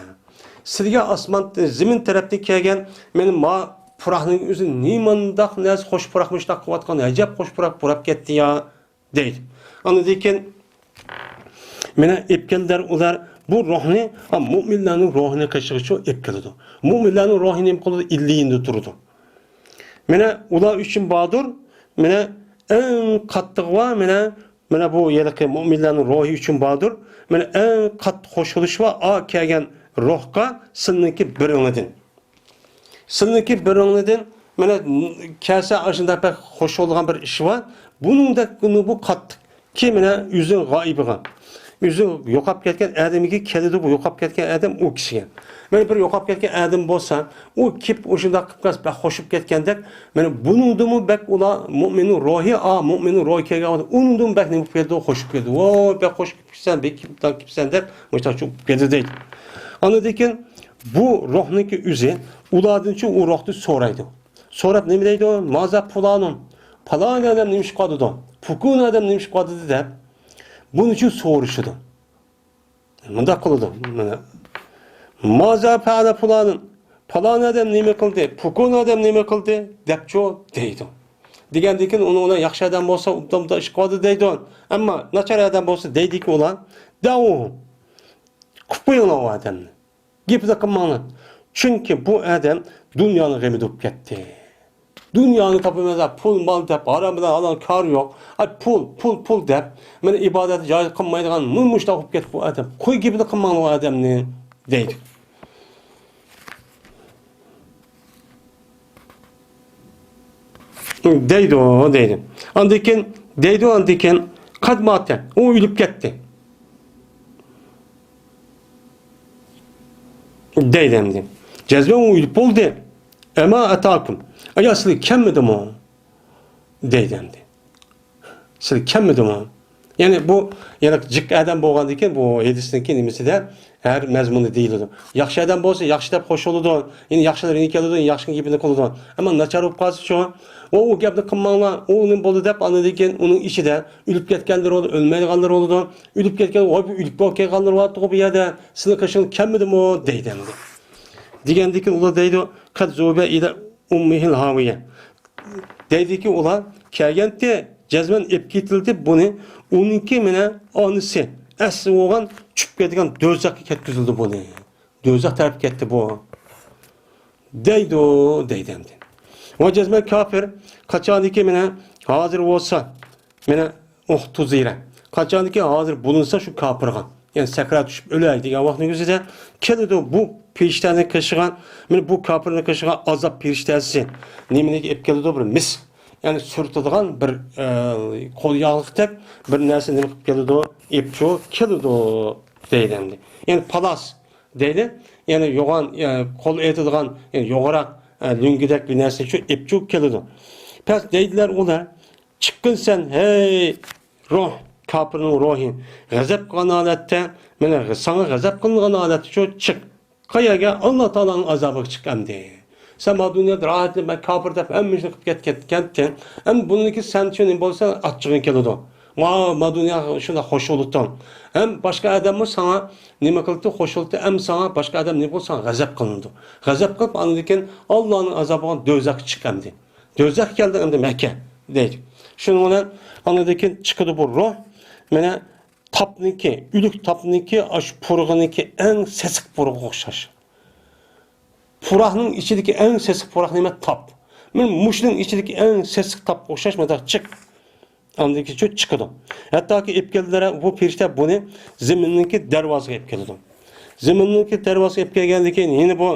سىلىگە ئاسمان، زېمىن تەرەپتىن كەلگەن، مانا ما پۇراقنىڭ ئۆزى نېمانداق نەرسە، خۇش پۇراق مۇشۇنداق قىلىۋاتقان، ئەجەب خۇش پۇراق پۇراپ كەتتى يا. دەيدۇ. ئاندىن كېيىن مانا ئېلىپ كەلدىلەر ئۇلار بۇ روھنى، ھا، مۆمىنلەرنىڭ روھىنى قېشىغىچە ئېلىپ كېلىدۇ. مۆمىنلەرنىڭ روھى نېمە قىلىدۇ؟ ئىللىيىندا تۇرىدۇ. مانا ئۇلار ئۈچۈن باردۇر، مانا ئەڭ قاتتىقى بار، مانا، مانا بۇ ھېلىقى مۆمىنلەرنىڭ روھى ئۈچۈن باردۇر. مانا ئەڭ قاتتىق خۇش بولۇش بار، ئا كەلگەن روھقا سىلىنىڭكى بىرىڭلىدىن. سىلىنىڭكى بىرىڭلىدىن، مانا، كەلسە ئاشۇنداق بەك خۇش بولىدىغان بىر ئىش بار. بۇنىڭدەك بۇ قاتتىق. كى مانا ئۆزىنىڭ غائىبىغا، ئۆزى يوقاپ كەتكەن ئادىمىگە كېلىدۇ، بۇ يوقاپ كەتكەن ئادەم ئۇ كىشىگە. مانا بىر يوقاپ كەتكەن ئادەم بولسا، ئۇ كېلىپ ئاشۇنداق قىلىپ قالسا بەك خۇش بولۇپ كەتكەندەك، مانا بۇنىڭدىمۇ بەك ئۇلار مۆمىننىڭ روھى، ئا، مۆمىننىڭ روھى كەلگەن ۋاقىت ئۇنىڭدىمۇ بەك نېمە بولۇپ كېتىدۇ، خۇش بولۇپ كېتىدۇ. ۋاي، بەك خۇش بولۇپسەن، بەك كېلىپسەن دەپ، مۇشۇنداق چوقۇپ كېتىدۇ دەيدۇ. ئاندىن كېيىن بۇ روھنىڭكى ئۆزى ئۇلاردىنچۇ ئۇ روھتىن سورايدۇ. سوراپ نېمە دەيدۇ؟ مازا پۇلانۇن، پالان ئادەم نېمە ئىش قىلىۋاتىدۇ؟ پۇكۇن ئادەم نېمە ئىش قىلىۋاتىدۇ دەپ بۇنىچۇ سورىشىدۇ. مۇنداق قىلىدۇ. مانا، مازا پەئەلە پۇلانۇن، پالان ئادەم نېمە قىلدى؟ پۇكۇن ئادەم نېمە قىلدى؟ دەپچۇ دەيدۇ. دېگەندىن كېيىن ئۇنىڭ بىلەن ياخشى ئادەم بولسا، ئوبدان ئىش قىلىدۇ دەيدۇ. ئەمما ناچار ئادەم بولسا دەيدىكى ئۇلار، دەۋۇ، قىلىپ قويۇڭلار ئۇ ئادەمنى. گېپىنى قىلماڭلار. چۈنكى بۇ ئادەم دۇنيانىڭ غېمىدە بولۇپ كەتتى. دۇنيانى تاپىمىز، پۇل، مال دەپ، ھارام بىلەن ھالال كارى يوق. ئاي، پۇل، پۇل، پۇل دەپ، مانا ئىبادەتنى جايىدا قىلمايدىغان مۇ-، مۇشۇنداق بولۇپ كەتتى بۇ ئادەم. قوي گېپىنى قىلماڭلار ئۇ ئادەمنى، دەيدۇ. دەيدۇ، دەيدۇ. ئاندىن كېيىن، دەيدۇ، ئاندىن كېيىن، قەد ماتە، ئۇ ئۆلۈپ كەتتى. دەيدۇ ئەمدى. جەزمەن ئۇ ئۆلۈپ بولدى. ئەما ئەتاكۇم. ئايا سىلىگە كەلمىدىمۇ؟ دەيدۇ ئەمدى. سىلىگە كەلمىدىمۇ؟ يەنى بۇ، يەنى جىق ئادەم بولغاندىن كېيىن بۇ ھەدىسنىڭكى نېمىسىدە ھەر مەزمۇندا دېيىلىدۇ. ياخشى ئادەم بولسا ياخشى دەپ خوش بولىدۇ. يەنى ياخشىلار يەنە كېلىدۇ، ياخشىنىڭ گېپىنى قىلىدۇ. ئەمما ناچار بولۇپ قالسىچۇ؟ ئۇ، ئۇ گەپنى قىلماڭلار، ئۇ نېمە بولدى دەپ ئاندىن كېيىن ئۇنىڭ ئىچىدە ئۆلۈپ كەتكەنلىرى بولىدۇ، ئۆلمەيدىغانلىرى بولىدۇ. ئۆلۈپ كەتكەن، ۋاي بۇ ئۆلۈپ كەتكەنلىرى بارتتىغۇ بۇ يەردە، سىلىنىڭ قېشىڭغا كەلمىدىمۇ؟ دەيدۇ ئەمدى. دېگەندىن كېيىن ئۇلار دەيدۇ، قەد زۇبە ئىلە ئۇممىھىل ھاۋىيە. دەيدىكى ئۇلار، كەلگەنتى، جەزمەن ئېلىپ كېتىلدى بۇنى، ئۇنىڭكى مانا ئانىسى، ئەسلى بولغان چۈشۈپ كەتكەن دوزاخقا كەتكۈزۈلدى بۇنى. دوزاخ تەرەپكە كەتتى بۇ. دەيدۇ، دەيدۇ ئەمدى. ۋە جەزمەن كاپىر، قاچاندىكى مانا ھازىر بولسا، مانا ئۇھتۇزىرە. قاچاندىكى ھازىر بولۇنسا شۇ كاپىرغا، يەنى سەكرات چۈشۈپ ئۆلەي دېگەن ۋاقىتنىڭ ئۆزىدە كېلىدۇ بۇ پېرىشتەنىڭ قېشىغا، مانا بۇ كاپىرنىڭ قېشىغا ئازاب پېرىشتەسى نېمىنى ئېلىپ كېلىدۇ؟ بىر مىس، يەنى سۈرتىدىغان بىر، ئە، قول ياغلىقتەك بىر نەرسە نېمە قىلىپ كېلىدۇ؟ ئېلىپچۇ كېلىدۇ دەيدۇ ئەمدى. يەنى پالاس دەيدۇ. يەنى يوغان، يەنى قول ئېتىدىغان، يەنى يوغىراق، ئە، لۆڭگىدەك بىر نەرسىنى شۇ ئېلىپچۇ كېلىدۇ. پەس دەيدىلەر ئۇلار، چىققىن سەن، ھەي روھ، كاپىرنىڭ روھى، غەزەپ قىلغان ھالەتتە، مانا ساڭا غەزەپ قىلىنغان ھالەتتە شۇ چىق. قەيەرگە؟ ئاللا تائالانىڭ ئازابىغا چىق ئەمدى. سەن ما دۇنيادا راھەتلىنىپ، مەن كاپىر دەپ ھەممە ئىشنى قىلىپ كەت-، كەتكەنتىڭ. ئەمدى بۇندىن كېيىن سەن شۇ نېمە بولسا، ئاچچىقىڭ كېلىدۇ. ما، ما دۇنيا شۇنداق خوش بولۇتتۇڭ. ھەم باشقا ئادەممۇ ساڭا نېمە قىلدى، خوش بولدى. ئەمدى ساڭا باشقا ئادەم نېمە بولسا، ساڭا غەزەپ قىلىنىدۇ. غەزەپ قىلىپ، ئاندىن كېيىن ئاللانىڭ ئازابىغا دوزاخقا چىق ئەمدى. دوزاخ كەلدى ئەمدى مەككە دەيدۇ. شۇنىڭ بىلەن ئاندىن كېيىن چىقىدۇ بۇ روھ. مانا تاپنىڭكى، ئۆلۈك تاپنىڭكى، ئاشۇ پۇرىقىنىڭكى ئەڭ سېسىق پۇرىقىغا ئوخشاش. پۇراقنىڭ ئىچىدىكى ئەڭ سېسىق پۇراق نېمە؟ تاپ. مانا مۇشۇنىڭ ئىچىدىكى ئەڭ سېسىق تاپقا ئوخشاش مۇنداق چىق. ئاندىن كېيىن چىقىدۇ. ھەتتاكى ئېلىپ كەلدىلەر، بۇ پېرىشتە بۇنى زېمىننىڭكى دەرۋازىسىغا ئېلىپ كېلىدۇ. زېمىننىڭكى دەرۋازىسىغا ئېلىپ كەلگەندىن كېيىن يەنە بۇ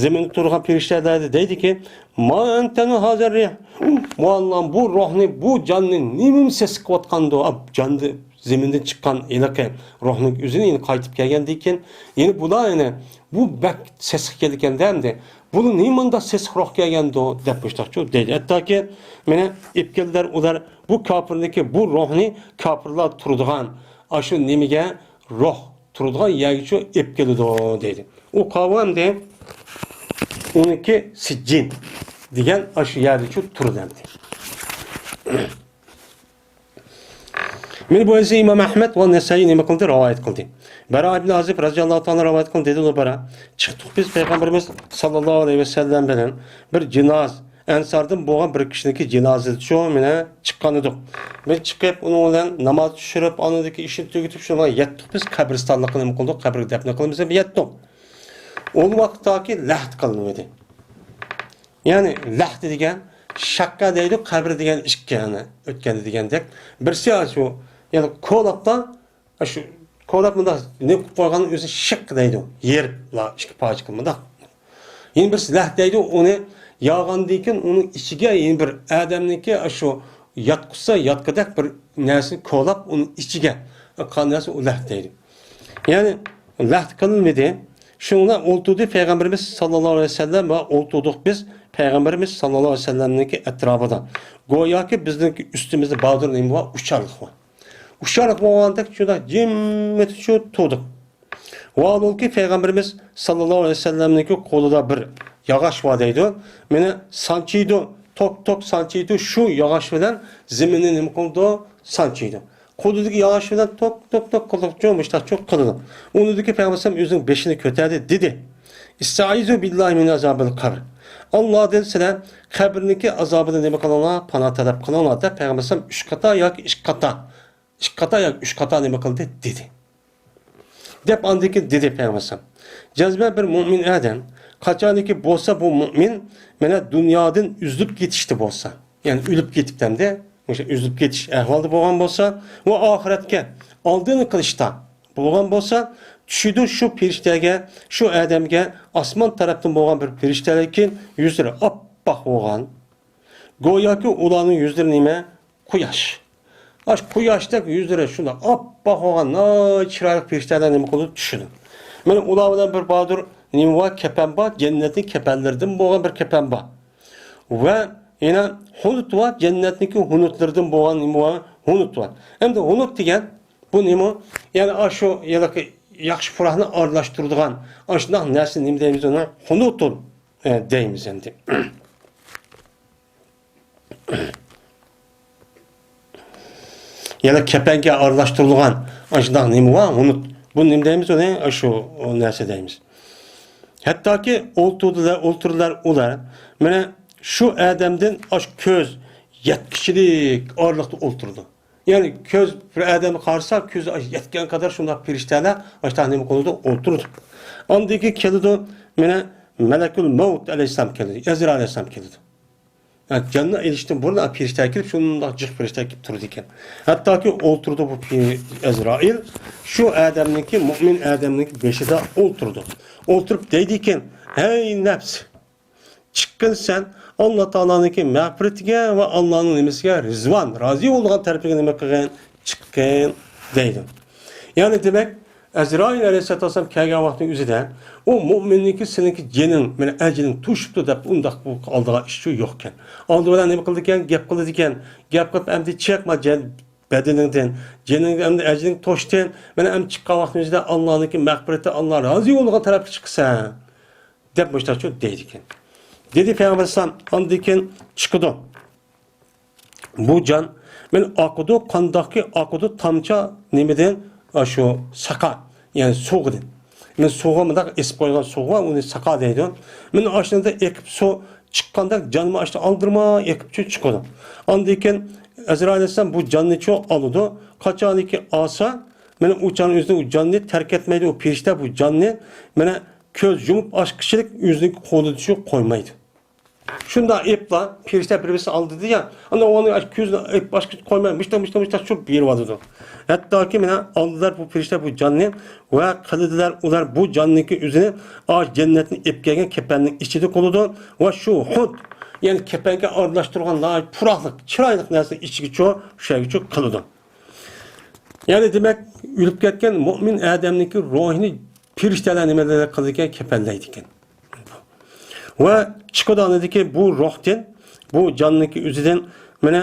زېمىندا تۇرغان پېرىشتىلەر دەيدىكى، ما أنتن هذا الريح. مۇئەللام، بۇ روھنى، بۇ جاننى نېمىمۇ سېسىق قىلىۋاتقاندۇ؟ ئاپ، جاننى زېمىندىن چىققان ھېلىقى روھنىڭ ئۆزىنى يەنە قايتىپ كەلگەندىن كېيىن، يەنە بۇلار يەنە، بۇ بەك سېسىق كېلىدىكەن-دە ئەمدى. بۇلار نېمانداق سېسىق روھ كەلگەندۇ؟ دەپ مۇشتاقچۇ دەيدۇ. ھەتتاكى، مانا، ئېلىپ كەلدىلەر ئۇلار بۇ كاپىرنىڭكى بۇ روھنى كاپىرلار تۇرىدىغان ئاشۇ نېمىگە، روھ تۇرىدىغان يەرگىچۇ ئېلىپ كېلىدۇ دەيدۇ. ئۇ قاۋۇ ئەمدى ئۇنىڭكى سىججىن دېگەن ئاشۇ يەردىچۇ تۇرىدۇ ئەمدى. مانا بۇ ھەدىسنى ئىمام ئەھمەد ۋە نەسائىي نېمە قىلدى؟ رىۋايەت قىلدى. بەرا ئىبن ئازىب رەزىياللاھۇ تائالا رىۋايەت قىلدى، دېدى ئۇلار بەرا. چىقتۇق بىز پەيغەمبىرىمىز ساللاللاھۇ ئەلەيھى ۋەسەللەم بىلەن بىر جىناز، ئەنساردىن بولغان بىر كىشىنىڭكى جىنازىسىچۇ مانا چىققان ئىدۇق. بىز چىقىپ، ئۇنىڭ بىلەن ناماز چۈشۈرۈپ، ئاندىكى ئىشنى تۈگىتىپ، شۇنىڭ بىلەن يەتتۇق بىز، قەبرىستانلىققا نېمە قىلدۇق، قەبرىگە دەپنە قىلىمىز دەپ يەتتۇق. ئۇ ۋاقىتتاكى لەھد قىلىنمىدى. يەنى لەھد دېگەن شەققە دەيدۇ، قەبرە دېگەن ئىككى، يەنى ئۆتكەندە دېگەندەك. بىرسى شۇ، يەنى كولاپتا، شۇ كولاپ مۇنداق نېمە قىلىپ قويغان ئۆزى شەق دەيدۇ. يېرىپلا ئىككى پارچە قىلىپ مۇنداق. يەنە بىرسى لەھد دەيدۇ، ئۇنى ياغاندىن كېيىن ئۇنىڭ ئىچىگە يەنە بىر ئادەمنىڭكى شۇ ياتقۇزسا ياتقۇدەك بىر نەرسىنى كولاپ ئۇنىڭ ئىچىگە قان نەرسە ئۇ لەھد دەيدۇ. يەنى لەھد قىلىنمىدى. شۇنىڭدا ئولتۇردى پەيغەمبىرىمىز ساللاللاھۇ ئەلەيھى ۋەسەللەم ۋە ئولتۇردۇق بىز پەيغەمبىرىمىز ساللاللاھۇ ئەلەيھى ۋەسەللەمنىڭكى ئەتراپىدا. گوياكى بىزنىڭكى ئۈستىمىزدە باغدۇر نېمە بار؟ ئۇچارلىق بار. ئۇچارلىق بولغاندەك شۇنداق جىممىتىچۇ تۇردۇق. ۋاھالۇكى پەيغەمبىرىمىز ساللاللاھۇ ئەلەيھى ۋەسەللەمنىڭكى قولىدا بىر ياغاچ بار دەيدۇ. مانا سانچىيدۇ، توك توك سانچىيدۇ، شۇ ياغاچ بىلەن زېمىننى نېمە قىلىدۇ؟ سانچىيدۇ. قولىدىكى ياغاچ بىلەن توك توك توك قىلىدۇ، مۇشتاقچۇ قىلىدۇ. ئۇنىڭدىكى پەيغەمبەر ئۆزىنىڭ بېشىنى كۆتەردى، دېدى: «ئىستەئىزۇ بىللاھى مىن ئازابىل قەبر.» ئاللادىن سىلەر قەبرىنىڭكى ئازابىدىن نېمە قىلىڭلار؟ پانا تەلەپ قىلىڭلار، دەپ پەيغەمبەر ئۈچ قاتا ياكى ئىككى قاتا، ئىككى قاتا ياكى ئۈچ قاتا نېمە قىلدى؟ دېدى. دەپ ئاندىن كېيىن دېدى پەيغەمبەر ئەلەيھىسسالام، جەزمەن بىر مۆمىن ئادەم قاچانكى بولسا بۇ مۆمىن مانا دۇنيادىن ئۈزۈلۈپ كېتىشتە بولسا، يەنى ئۆلۈپ كېتىپتەمدە، مۇشۇ ئۈزۈلۈپ كېتىش ئەھۋالدا بولغان بولسا ۋە ئاخىرەتكە ئالدىنى قىلىشتا بولغان بولسا، چۈشىدۇ شۇ پېرىشتەگە، شۇ ئادەمگە ئاسمان تەرەپتىن بولغان بىر پېرىشتە، لېكىن يۈزلىرى ئاپئاق بولغان. گوياكى ئۇلارنىڭ يۈزلىرى نېمە؟ قۇياش. ئاشۇ قۇياشتەك يۈزلىرى شۇنداق ئاپئاق بولغان ناھايىتى چىرايلىق پېرىشتەلەر نېمە قىلىدۇ؟ چۈشىدۇ. مانا ئۇلار بىلەن بىر باردۇر، نېمە بار؟ كەپەن بار، جەننەتنىڭ كەپەنلىرىدىن بولغان بىر كەپەن بار. ۋە يەنە ھۇنۇت بار، جەننەتنىڭكى ھۇنۇتلىرىدىن بولغان نېمە بار؟ ھۇنۇت بار. ئەمدى ھۇنۇت دېگەن بۇ نېمە؟ يەنى ئاشۇ ھېلىقى ياخشى پۇراقنى ئارىلاشتۇرىدىغان ئاشۇنداق نەرسە نېمە دەيمىز ئۇنى؟ ھۇنۇتۇن، ئە، دەيمىز ئەمدى. يەنە كەپەنگە ئارىلاشتۇرۇلغان ئاشۇنداق نېمە بار؟ ھۇنۇت. بۇ نېمە دەيمىز ئۇنى؟ ئاشۇ نەرسە دەيمىز. ھەتتاكى ئولتۇردىلار، ئولتۇرىدىلار ئۇلار. مانا شۇ ئادەمدىن ئاشۇ كۆز يەتكۈچىلىك ئارىلىقتا ئولتۇرىدۇ. يەنى كۆز بىر ئادەمگە قارىسا، كۆزى ئاشۇ يەتكەن قەدەر شۇنداق پېرىشتەلەر ئاشۇنداق نېمە قىلىدۇ؟ ئولتۇرىدۇ. ئاندىن كېيىن كېلىدۇ، مانا مەلەكۇل مەۋت ئەلەيھىسسالام كېلىدۇ، ئەزرائىل ئەلەيھىسسالام كېلىدۇ. ھە، جاننى ئېلىشتىن بۇرۇن پېرىشتە كېلىپ، شۇنداق جىق پېرىشتە كېلىپ تۇرىدىكەن. ھەتتاكى ئولتۇرىدۇ بۇ پې-، ئەزرائىل، شۇ ئادەمنىڭكى، مۆمىن ئادەمنىڭكى بېشىدا ئولتۇرىدۇ. ئولتۇرۇپ دەيدىكەن، ھەي نەپس، چىققىن سەن، ئاللا تائالانىڭكى مەغپىرىتىگە ۋە ئاللانىڭ نېمىسىگە، رىزۋان، رازى بولىدىغان تەرىپىگە نېمە قىلغىن؟ چىققىن، دەيدۇ. يەنى دېمەك، ئەزرائىل ئەلەيھىسسالاتۇ ۋەسسالام كەلگەن ۋاقىتنىڭ ئۆزىدە، ئۇ مۆمىننىڭكى سېنىڭكى جېنىڭ، مېنىڭ ئەجىلىم توشۇپتۇ دەپ ئۇنداق بۇ ئالىدىغان ئىشچۇ يوقكەن. ئالدى بىلەن نېمە قىلىدىكەن؟ گەپ قىلىدىكەن. گەپ قىلىپ، ئەمدى چىق، ما جەن-، بەدىنىڭدىن، جېنىڭ ئەمدى ئەجىلىڭ توشتى. مانا ئەمدى چىققان ۋاقتىڭ ئۆزىدە ئاللانىڭكى مەغپىرىتى، ئاللا رازى بولىدىغان تەرەپكە چىقىسەن، دەپ مۇشتاقچۇ دەيدىكەن. دېدى پەيغەمبەر ئەلەيھىسسالام، ئاندىن كېيىن چىقىدۇ. بۇ جان مانا ئاقىدۇ، قانداقكى ئاقىدۇ تامچا نېمىدىن؟ ئاشۇ ساقا، يەنى سۇغىدىن. مانا سۇغا مۇنداق ئېسىپ قويغان سۇغا ئۇنى ساقا دەيدۇ. مانا ئاشۇنىڭدا ئېقىپ سۇ چىققاندەك جانمۇ ئاشۇ ئالدىرىماي ئېقىپچۇ چىقىدۇ. ئاندىن كېيىن ئەزرائىل ئەلەيھىسسالام بۇ جاننىچۇ ئالىدۇ. قاچانكى ئالسا، مانا ئۇ چاغنىڭ ئۆزىدە ئۇ جاننى تەرك ئەتمەيدۇ، ئۇ پېرىشتە بۇ جاننى مانا كۆز يۇمۇپ ئاچقۇچىلىك ئۆزىنىڭ قولىدا شۇ قويمايدۇ. شۇنداق ئېپلا، پېرىشتە بىر-بىرسى ئالدىدى يا، ئانا ئۇنى كۆزىنى ئېپ ئاچقۇچە قويماي، مۇشتا، مۇشتا، مۇشتا چۇپ بېرىۋاتىدۇ. ھەتتاكى مانا ئالدىلار بۇ پېرىشتە بۇ جاننى ۋە قىلىدىلار ئۇلار بۇ جاننىڭكى ئۆزىنى ئاش جەننەتنى ئېپ كەلگەن كەپەننىڭ ئىچىدە قىلىدۇ ۋە شۇ خۇد يەنى كەپەنگە ئارىلاشتۇرغان ناھايىتى پۇراقلىق، چىرايلىق نەرسىنى ئىچىگىچۇ، شۇ يەرگىچۇ قىلىدۇ. يەنى دېمەك، ئۆلۈپ كەتكەن مۆمىن ئادەمنىڭكى روھىنى پەرىشتىلەر نېمىلەر قىلىدىكەن، كەپەنلەيدىكەن. ۋە چىقىدۇ ئانىدىكى بۇ روھتىن، بۇ جاننىڭكى ئۆزىدىن، مانا،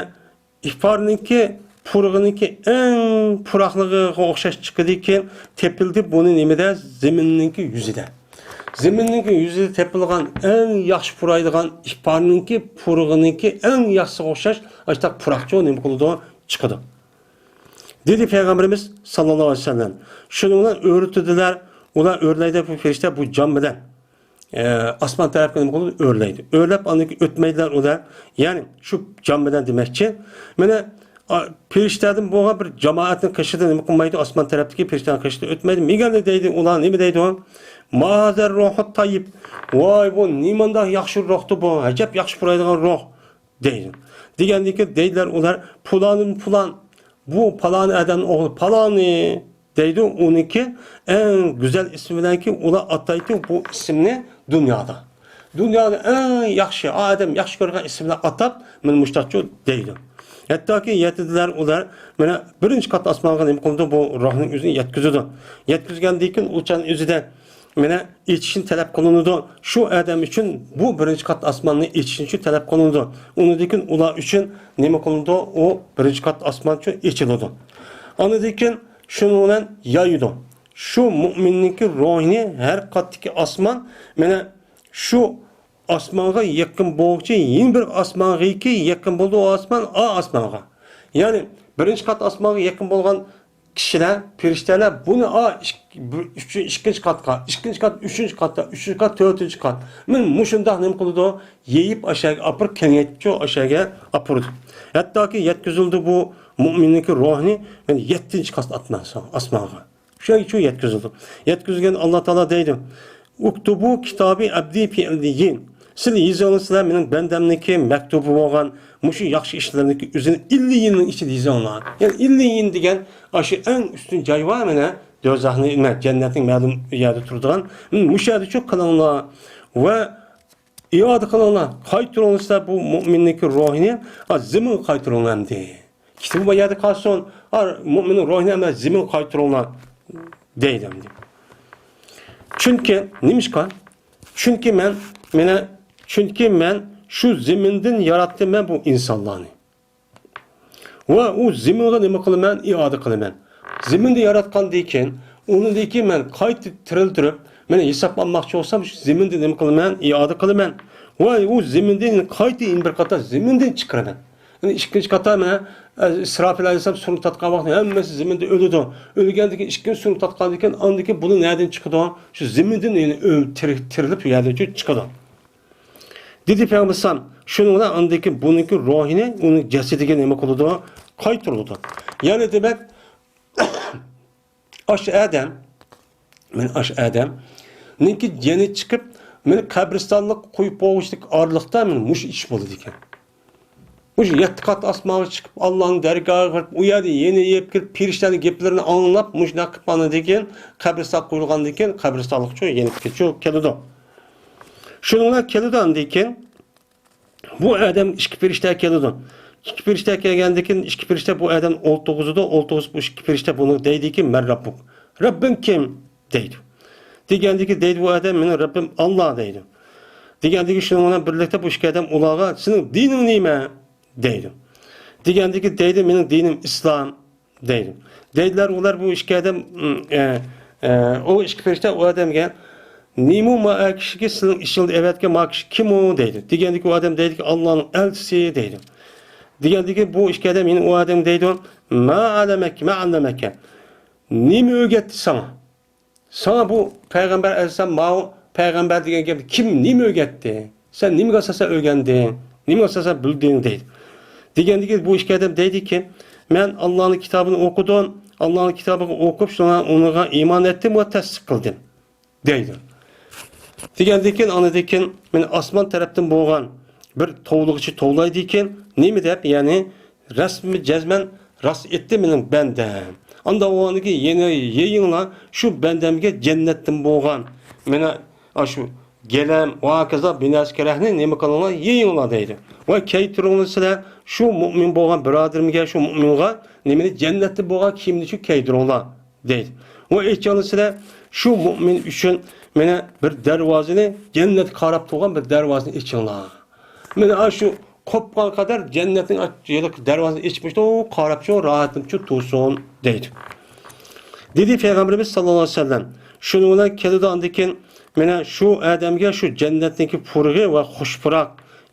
ئىپارنىڭكى پۇرىقىنىڭكى ئەڭ پۇراقلىقىغا ئوخشاش چىقىدىكەن، تېپىلدى بۇنى نېمىدە؟ زېمىننىڭكى يۈزىدە. زېمىننىڭكى يۈزىدە تېپىلغان ئەڭ ياخشى پۇرايدىغان ئىپارنىڭكى پۇرىقىنىڭكى ئەڭ ياخشىسىغا ئوخشاش ئاشتاق پۇراقچۇ نېمە قىلىدۇ؟ چىقىدۇ. دېدى پەيغەمبىرىمىز ساللاللاھۇ ئەلەيھى ۋەسەللەم. شۇنىڭ بىلەن ئۆرلىتىدىلەر، ئۇلار ئۆرلەيدۇ بۇ پەرىشتە بۇ جان بىلەن. ئە، ئاسمان تەرەپكە نېمە قىلىدۇ؟ ئۆرلەيدۇ. ئۆرلەپ ئاندىن كېيىن ئۆتمەيدىلەر ئۇلار. يەنى شۇ جان بىلەن دېمەكچى. مانا، ئا، پەرىشتەدىن بولغان بىر جامائەتنىڭ قېشىدا نېمە قىلمايدۇ؟ ئاسمان تەرەپتىكى پەرىشتەنىڭ قېشىدا ئۆتمەيدۇ. مېگەندە دەيدۇ، ئۇلار نېمە دەيدۇ؟ ما ھازا روھۇت تايىب. ۋاي، بۇ نېمانداق ياخشى روھتۇ بۇ؟ ئەجەب ياخشى پۇرايدىغان روھ. دەيدۇ. دېگەندىن كېيىن دەيدىلەر ئۇلار، پۇلانىم پۇلان، بۇ پالانى ئادەمنىڭ ئوغلى پالانى دەيدۇ، ئۇنىڭكى ئەڭ گۈزەل ئىسمى بىلەنكى ئۇلار ئاتايتتى بۇ ئىسىمنى دۇنيادا. دۇنيادا ئەڭ ياخشى، ئادەم ياخشى كۆرگەن ئىسىم بىلەن ئاتاپ، مانا مۇشتاقچۇ دەيدۇ. ھەتتاكى يەتتىدىلەر ئۇلار، مانا بىرىنچى قات ئاسمانغا نېمە قىلىدۇ؟ بۇ روھنىڭ ئۆزىنى يەتكۈزىدۇ. يەتكۈزگەندىن كېيىن ئۇ چان ئۆزىدە مانا ئېچىشنى تەلەپ قىلىنىدۇ. شۇ ئادەم ئۈچۈن بۇ بىرىنچى قات ئاسماننى ئېچىشنى تەلەپ قىلىنىدۇ. ئۇنىڭدىن كېيىن ئۇلار ئۈچۈن نېمە قىلىنىدۇ؟ ئۇ بىرىنچى قات ئاسمان ئۈچۈن ئېچىلىدۇ. ئاندىن كېيىن شۇنىڭ بىلەن يايىدۇ. شۇ مۆمىننىڭكى روھىنى ھەر قاتتىكى ئاسمان، مانا شۇ ئاسمانغا يېقىن بولغۇچە يەنە بىر ئاسمانغىكى يېقىن بولىدۇ ئۇ ئاسمان، ئا ئاسمانغا. يەنى بىرىنچى قات ئاسمانغا يېقىن بولغان كىشىلەر، پەرىشتىلەر بۇنى، ئا، ئىك-، بىر، ئۈچ-، ئىككىنچى قاتقا، ئىككىنچى قات ئۈچىنچى قاتتا، ئۈچىنچى قات تۆتىنچى قات، مانا مۇشۇنداق نېمە قىلىدۇ؟ يېيىپ ئاشۇ يەرگە ئاپىرىپ كېڭەيتىپچۇ، ئاشۇ يەرگە ئاپىرىدۇ. ھەتتاكى يەتكۈزۈلدى بۇ مۆمىننىڭكى روھىنى، يەنە يەتتىنچى قات ئاتمان-، ئاسمانغا. شۇ يەرگىچۇ يەتكۈزۈلدى. يەتكۈزگەن ئاللا تائالا دەيدۇ، ئۇكتۇبۇ كىتابى ئەبدى پى ئىللىيين. سىلەر يېزىڭلار، سىلەر مېنىڭ بەندەمنىڭكى مەكتۇبى بولغان مۇشۇ ياخشى ئىشلىرىنىڭكى ئۆزىنى ئىللىيىننىڭ ئىچىدە يېزىڭلار. يەنى ئىللىيىن دېگەن ئاشۇ ئەڭ ئۈستۈن جاي بار، مانا دوزاخنى، نېمە، جەننەتنىڭ مەلۇم يەردە تۇرىدىغان. مۇشۇ يەردىچۇ قىلىڭلار ۋە ئىئادە قىلىڭلار، قايتۇرۇڭلار سىلەر بۇ مۆمىننىڭكى روھىنى، ھا، زېمىنغا قايتۇرۇڭلار ئەمدى. كىتابى بۇ يەردە قالسۇن، ھا، مۆمىننىڭ روھىنى ئەمدى زېمىنغا قايتۇرۇڭلار دەيدۇ ئەمدى. چۈنكى، نېمىشقا؟ چۈنكى مەن، مانا، چۈنكى مەن شۇ زېمىندىن ياراتتىم مەن بۇ ئىنسانلارنى. ۋە ئۇ زېمىنغا نېمە قىلىمەن؟ ئىئادە قىلىمەن. زېمىندا ياراتقاندىن كېيىن، ئۇنىڭدىن كېيىن مەن قايتا تىرىلدۈرۈپ، مانا ھېساب ئالماقچى بولسام، شۇ زېمىندا نېمە قىلىمەن؟ ئىئادە قىلىمەن. ۋە ئۇ زېمىندىن قايتا يەنە بىر قاتار زېمىندىن چىقىرىمەن. يەنى ئىككىنچى قاتار مانا، ئە، ئىسراپىل ئەلەيھىسسالام سۇرنى تارتقان ۋاقتىدا ھەممىسى زېمىندا ئۆلىدۇ. ئۆلگەندىن كېيىن ئىككىنچى سۇرنى تارتقاندىن كېيىن، ئاندىن كېيىن بۇلار نەدىن چىقىدۇ؟ شۇ زېمىندىن يەنە ئۆل-، تىرىك-، تىرىلىپ شۇ يەردىن چىقىدۇ. دېدى پەيغەمبەر ئەلەيھىسسالام، شۇنىڭ بىلەن ئاندىن كېيىن بۇنىڭكى روھىنى ئۇنىڭ جەسىتىگە نېمە قىلىدۇ؟ قايتۇرۇلىدۇ. يەنى دېمەك، ئاشۇ ئادەم، مانا ئاشۇ ئادەمنىڭكى جېنى چىقىپ، مانا قەبرىستانلىققا قويۇپ بولغۇچىلىك ئارىلىقتا مانا مۇشۇ ئىش بولىدىكەن. مۇشۇ يەتتە قات ئاسمانغا چىقىپ، ئاللانىڭ دەرگاھىغا كىرىپ، ئۇ يەردە يەنە يېنىپ كېلىپ، پەرىشتىلەرنىڭ گەپلىرىنى ئاڭلاپ، مۇشۇنداق قىلىپ ئاندىن كېيىن قەبرىستانغا قويۇلغاندىن كېيىن، قەبرىستانلىقچۇ يېنىپ كېلىدۇ. شۇنىڭ بىلەن كېلىدۇ ئاندىن كېيىن، بۇ ئادەم ئىككى پەرىشتە كېلىدۇ. ئىككى پەرىشتە كەلگەندىن كېيىن، ئىككى پەرىشتە بۇ ئادەمنى ئولتۇرغۇزىدۇ، ئولتۇرغۇزۇپ، بۇ ئىككى پەرىشتە بۇنى دەيدىكى، مەن رەببۇك. رەببىڭ كىم؟ دەيدۇ. دېگەندىكى، دەيدۇ بۇ ئادەم، مېنىڭ رەببىم ئاللا دەيدۇ. دېگەندىكى، شۇنىڭ بىلەن بىرلىكتە بۇ ئىككى ئادەم ئۇلارغا، سېنىڭ دىنىڭ نېمە؟ دەيدۇ. دېگەندىكى، دەيدۇ، مېنىڭ دىنىم ئىسلام. دەيدۇ. دەيدىلەر ئۇلار بۇ ئىككى ئادەم، ئە، ئە، ئۇ ئىككى پەرىشتە ئۇ ئادەمگە، نېمە ما ئە كىشىگە سىلىنىڭ ئىچىڭلاردا ئەۋەتكەن ما كىشى كىم ئۇ؟ دەيدۇ. دېگەندىكى ئۇ ئادەم دەيدىكى، ئاللانىڭ ئەلچىسى دەيدۇ. دېگەندىكى بۇ ئىككى ئادەم يەنە ئۇ ئادەمگە دەيدۇ، ما ئەللەمەككە، ما ئەللەمەككە. نېمە ئۆگەتتى ساڭا؟ ساڭا بۇ پەيغەمبەر ئەلەيھىسسالام، ماۋۇ پەيغەمبەر دېگەن گەپنى كىم، نېمە ئۆگەتتى؟ سەن نېمىگە ئاساسەن ئۆگەندىڭ؟ نېمىگە ئاساسەن بىلدىڭ؟ دەيدۇ. دېگەندىكى بۇ ئىككى ئادەم دەيدىكى، مەن ئاللانىڭ كىتابىنى ئوقۇدۇم، ئاللانىڭ كىتابىغا ئوقۇپ، شۇڭا ئۇنىڭغا ئىمان ئەتتىم ۋە تەستىق قىلدىم، دەيدۇ. دېگەندىن كېيىن، ئاندىن كېيىن مانا ئاسمان تەرەپتىن بولغان بىر توۋلىغۇچى توۋلايدىكەن، نېمە دەپ، يەنى رەسمىي جەزمەن راست ئېيتتى مېنىڭ بەندەم. ئاندا ئۇنىڭدىكى يەنە يېيىڭلار شۇ بەندەمگە جەننەتتىن بولغان، مانا ئاشۇ گىلەم ۋە ھاكازا بىر نەرسە كېرەكنى نېمە قىلىڭلار، يېيىڭلار دەيدۇ. ۋە كىيدۈرۈڭلار سىلەر شۇ مۇئمىن بولغان بۇرادىرىمگە، شۇ مۇئمىنغا نېمىنى، جەننەتتە بولغان كىيىمنى شۇ كىيدۈرۈڭلار دەيدۇ. ۋە ئېچىڭلار سىلەر شۇ مۇئمىن ئۈچۈن مانا بىر دەرۋازىنى، جەننەتكە قاراپ تۇرغان بىر دەرۋازىنى ئېچىڭلار. مانا ئاشۇ قوپقان قەدەر جەننەتنىڭ ئاچ-، ھېلىقى دەرۋازىنى ئېچىپمىشتۇ، قاراپچۇ، راھەتلىنىپچۇ تۇرسۇن دەيدۇ. دېدى پەيغەمبىرىمىز ساللاللاھۇ ئەلەيھى ۋەسەللەم، شۇنىڭ بىلەن كېلىدۇ ئاندىن كېيىن، مانا شۇ ئادەمگە شۇ جەننەتنىڭكى پۇرىقى ۋە خۇش پۇراق،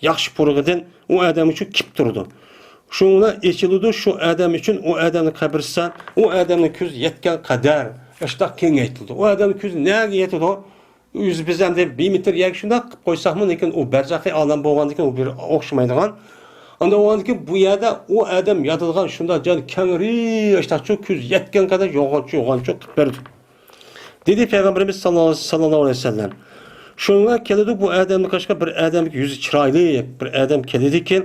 ياخشى پۇرىقىدىن ئۇ ئادەم ئۈچۈن كېلىپ تۇرىدۇ. شۇنىڭ بىلەن ئېچىلىدۇ شۇ ئادەم ئۈچۈن، ئۇ ئادەمنىڭ قەبرىستان، ئۇ ئادەمنىڭ كۆزى يەتكەن قەدەر ئاشۇنداق كېڭەيتىلىدۇ. ئۇ ئادەمنىڭ كۆزى نەگە يەتىدۇ؟ ئۆزى بىز ئەمدى بىر مېتىر يەرگە شۇنداق قىلىپ قويساقمۇ، لېكىن ئۇ بەرزەخىي ئالەم بولغاندىكىن ئۇ بىر ئوخشىمايدىغان. ئاندىن بولغاندىكىن بۇ يەردە ئۇ ئادەم ياتىدىغان شۇنداق جاي كەڭرى، ئاشتاقچۇ كۆز يەتكەن قەدەر يوغانچۇ، يوغانچۇ قىلىپ بېرىدۇ. دېدى پەيغەمبىرىمىز ساللاللاھۇ، ساللاللاھۇ ئەلەيھى ۋەسەللەم. شۇنىڭغا كېلىدۇ بۇ ئادەمنى قاشقا بىر ئادەم يۈزى چىرايلىق، بىر ئادەم كېلىدىكىن،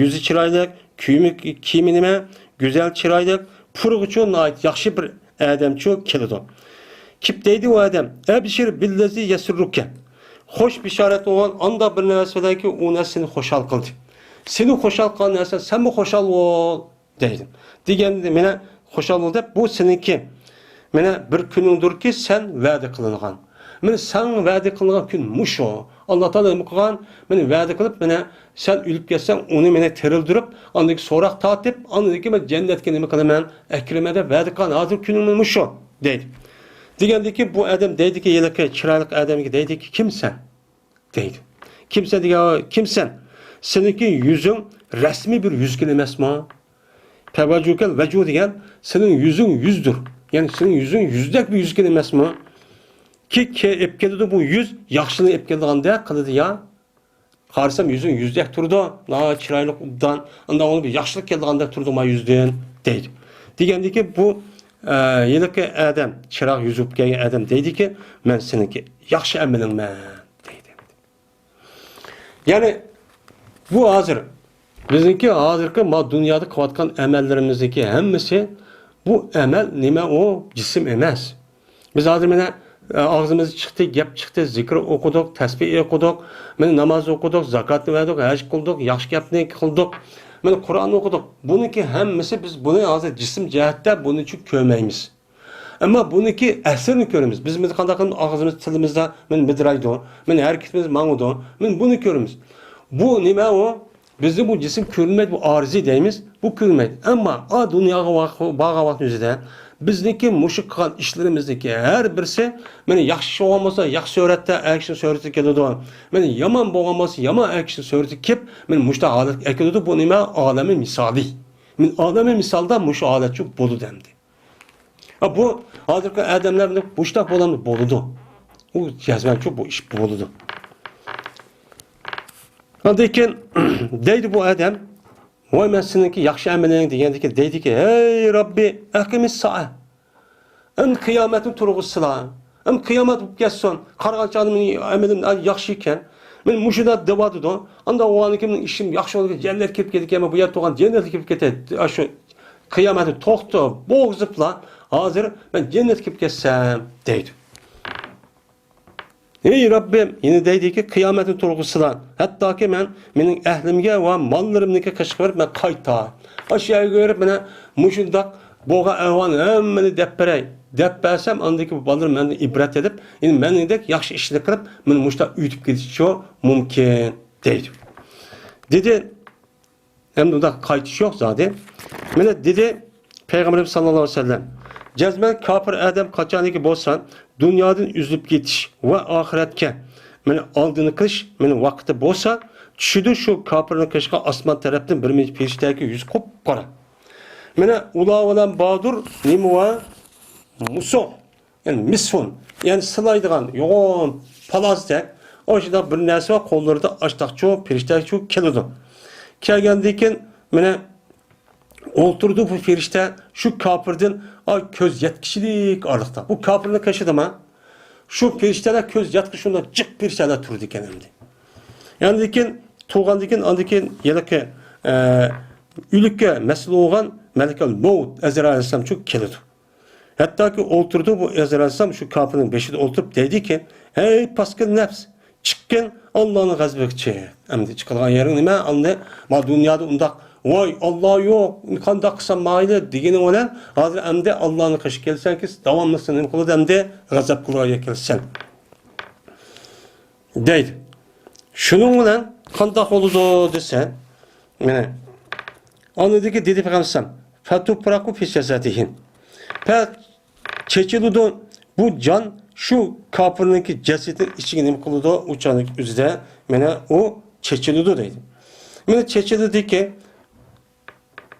يۈزى چىرايلىق، كىيىمى، كىيىمى نېمە؟ گۈزەل، چىرايلىق، پۇرىقىچۇ ناھايىتى ياخشى بىر ئادەمچۇ كېلىدۇ. كېلىپ دەيدۇ ئۇ ئادەم، «ئەبشىر بىللەزى يەسۇررۇكە.» خوش بېشارەت بولغان ئانداق بىر نەرسە بىلەنكى ئۇ نەرسە سېنى خۇشال قىلدى. سېنى خۇشال قىلغان نەرسە سەنمۇ خۇشال بول دەيدۇ. دېگەندە مانا خۇشال بول دەپ، بۇ سېنىڭكى مانا بىر كۈنۈڭدۇركى سەن ۋەدە قىلىنغان. مانا ساڭا ۋەدە قىلىنغان كۈن مۇشۇ. ئاللا تائالا نېمە قىلغان؟ مانا ۋەدە قىلىپ، مانا سەن ئۆلۈپ كەتسەڭ، ئۇنى مانا تىرىلدۈرۈپ، ئاندىن كېيىن سوراق تارتىپ، ئاندىن كېيىن مەن جەننەتكە نېمە قىلىمەن؟ ئەكىرىمەن دەپ ۋەدە قىلغان. ھازىر كۈنۈڭ مانا مۇشۇ دەيدۇ. دېگەندىن كېيىن بۇ ئادەم دەيدىكى، ھېلىقى چىرايلىق ئادەمگە دەيدىكى، كىمسەن؟ دەيدۇ. كىمسەن دېگەن، كىمسەن؟ سېنىڭكى يۈزۈڭ رەسمىي بىر يۈزگىن ئەمەسمۇ؟ پەۋەجۇكەل ۋەجۇ دېگەن سېنىڭ يۈزۈڭ يۈزدۇر. يەنى سېنىڭ يۈزۈڭ يۈزدەك بىر يۈزگىن ئەمەسمۇ؟ كى، كى ئېلىپ كېلىدۇ بۇ يۈز، ياخشىنى ئېلىپ كېلىدىغاندەك قىلىدۇ يا. قارىسام يۈزۈڭ يۈزدەك تۇرىدۇ، ناھايىتى چىرايلىق ئوبدان، ئانداق بولۇپ ياخشىلىق كېلىدىغاندەك تۇرىدۇ ما يۈزدىن دەيدۇ. دېگەندىكى بۇ، ئە، ھېلىقى ئادەم، چىراغ يۈزى بولۇپ كەلگەن ئادەم دەيدىكى، مەن سېنىڭكى ياخشى ئەمىلىڭمەن دەيدۇ. يەنى بۇ ھازىر بىزنىڭكى ھازىرقى ما دۇنيادا قىلىۋاتقان ئەمەللىرىمىزنىڭكى ھەممىسى، بۇ ئەمەل نېمە؟ ئۇ جىسىم ئەمەس. بىز ھازىر مانا، ئە، ئاغزىمىز چىقتى، گەپ چىقتى، زىكىر ئوقۇدۇق، تەسبىھ ئوقۇدۇق، مانا ناماز ئوقۇدۇق، زاكاتنى بەردۇق، ھەج قىلدۇق، ياخشى گەپنى قىلدۇق، مانا قۇرئان ئوقۇدۇق. بۇنىڭكى ھەممىسى بىز بۇنى ھازىر جىسىم جەھەتتە بۇنى چۈ كۆرمەيمىز. ئەمما بۇنىڭكى ئەسىرىنى كۆرىمىز. بىز، بىز قانداق قىلىپ ئاغزىمىز، تىلىمىزدا مانا مىدىرايدۇ، مانا ھەرىكىتىمىز ماڭىدۇ، مانا بۇنى كۆرىمىز. بۇ نېمە ئۇ؟ بىزنى بۇ جىسىم كۆرمەيدۇ، بۇ ئارزى دەيمىز، بۇ كۆرمەيدۇ. ئەمما ئا دۇنياغا ۋاق-، بارغان ۋاقىتنىڭ ئۆزىدە بىزنىڭكى مۇشۇ قىلغان ئىشلىرىمىزنىڭكى ھەر بىرسى، مانا ياخشى ئىش بولغان بولسا، ياخشى سۈرەتتە، ئەكشن سۈرىتى كېلىدۇ. مانا يامان بولغان بولسا، يامان ئەكشن سۈرىتى كېلىپ، مانا مۇشۇنداق ھالەتكە ئەكېلىدۇ. بۇ نېمە؟ ئالەمى مىسالى. مانا ئالەمى مىسالدا مۇشۇ ھالەت شۇ بولىدۇ ئەمدى. ھا، بۇ ھازىرقى ئادەملەر بۇنداق بوشلاپ بولامدۇ؟ بولىدۇ. ئۇ جەزمەن شۇ، بۇ ئىش بولىدۇ. ئاندىن كېيىن دەيدۇ بۇ ئادەم، ۋاي مەن سېنىڭكى ياخشى ئەمىلىڭ دېگەندىكىن دەيدىكى، ھەي رەببى، ئەقىمىس سائە. ئەمدى قىيامەتنى تۇرغۇزسىلا. ئەمدى قىيامەت بولۇپ كەتسۇن. قارىغان چاغدا مېنىڭ ئەمىلىم ياخشى ئىكەن. مېنى مۇشۇنداق دەۋاتىدۇ. ئانداق بولغاندىكىن مېنىڭ ئىشىم ياخشى بولىدىكەن، جەننەتكە كىرىپ كېتىدىكەن، بۇ يەردە تۇرغان جەننەتكە كىرىپ كېتەي. ئاشۇ قىيامەتنى توختىتىپ بولغۇزۇپلا، ھازىر مەن جەننەتكە كىرىپ كەتسەم دەيدۇ. ئەي رەببىم، يەنە دەيدىكى، قىيامەتنى تۇرغۇزسىلا، ھەتتاكى مەن، مېنىڭ ئەھلىمگە ۋە ماللىرىمنىڭكى قېشىغا بېرىپ مەن قايتاي. ئاشۇ يەرگە بېرىپ مانا مۇشۇنداق بولغان ئەھۋالنى ھەممىنى دەپ بېرەي. دەپ بەرسەم، ئاندىكى بالىلىرىم مەندىن ئىبرەت ئېلىپ، يەنى مېنىڭدەك ياخشى ئىشنى قىلىپ، مېنى مۇشۇنداق ئۆتۈپ كېتىشىچۇ مۇمكىن دەيدۇ. دېدى، ئەمدى ئۇنداق قايتىش يوق زادى. مانا دېدى پەيغەمبىرىمىز ساللاللاھۇ ئەلەيھى ۋەسەللەم، جەزمەن كاپىر ئادەم قاچانكى بولسا دۇنيادىن ئۈزۈلۈپ كېتىش ۋە ئاخىرەتكە مانا ئالدىنى قىلىش مانا ۋاقتى بولسا، چۈشىدۇ شۇ كاپىرنىڭ قېشىغا ئاسمان تەرەپتىن بىر مىنچە پەرىشتەگە يۈز قۇپقارا. مانا ئۇلار بىلەن بادۇر نېمە ۋە مۇسۇ. يەنى مىسفۇن، يەنى سىلايدىغان يوغان پالازدەك، ئاشۇنداق بىر نەرسە بار، قوللىرىدا ئاشتاقچۇ، پېرىشتەچۇ كېلىدۇ. كەلگەندىن كېيىن، مانا، ئولتۇرىدۇ بۇ پېرىشتە شۇ كاپىردىن، ئا، كۆز يەتكۈچىلىك ئارىلىقتا. بۇ كاپىرنىڭ قېشىدىما، شۇ پېرىشتەلەر كۆز يەتكۈچى شۇنداق جىق پېرىشتەلەر تۇرىدىكەن ئەمدى. ئاندىن كېيىن، تۇرغاندىن كېيىن، ئاندىن كېيىن ھېلىقى، ئە، ئۆلۈككە مەسئۇل بولغان مەلىكەل مەۋت ئەزرائىل ئەلەيھىسسالامچۇ كېلىدۇ. ھەتتاكى ئولتۇرىدۇ بۇ ئەزرائىل ئەلەيھىسسالام شۇ كاپىرنىڭ بېشىدا ئولتۇرۇپ دەيدىكى، ھەي پاسكىنا نەپس، چىققىن، ئاللانىڭ غەزىپىگە چىق. ئەمدى چىقىدىغان يېرىڭ نېمە؟ ئەمدى ما دۇنيادا ئۇنداق، ۋاي، ئاللا يوق، قانداق قىلسام مايلى دېگىنىڭ بىلەن، ھازىر ئەمدى ئاللانىڭ قېشىغا كەلسەڭكى، داۋاملىق سېنى نېمە قىلىدۇ؟ ئەمدى غەزەپ قىلىدىغان يەرگە كەلسەن. دەيدۇ. شۇنىڭ بىلەن قانداق بولىدۇ دېسە، مانا، ئاندىكى دېدى پەيغەمبەر ئەلەيھىسسالام، «فَتُفْرَقُ فِي جَسَدِهِ». پە-، چېچىلىدۇ بۇ جان شۇ كاپىرنىڭكى جەسىتىنىڭ ئىچىگە نېمە قىلىدۇ؟ ئۇ چاغنىڭ ئۆزىدە، مانا، ئۇ چېچىلىدۇ دەيدۇ. مانا، چېچىلىدىكى،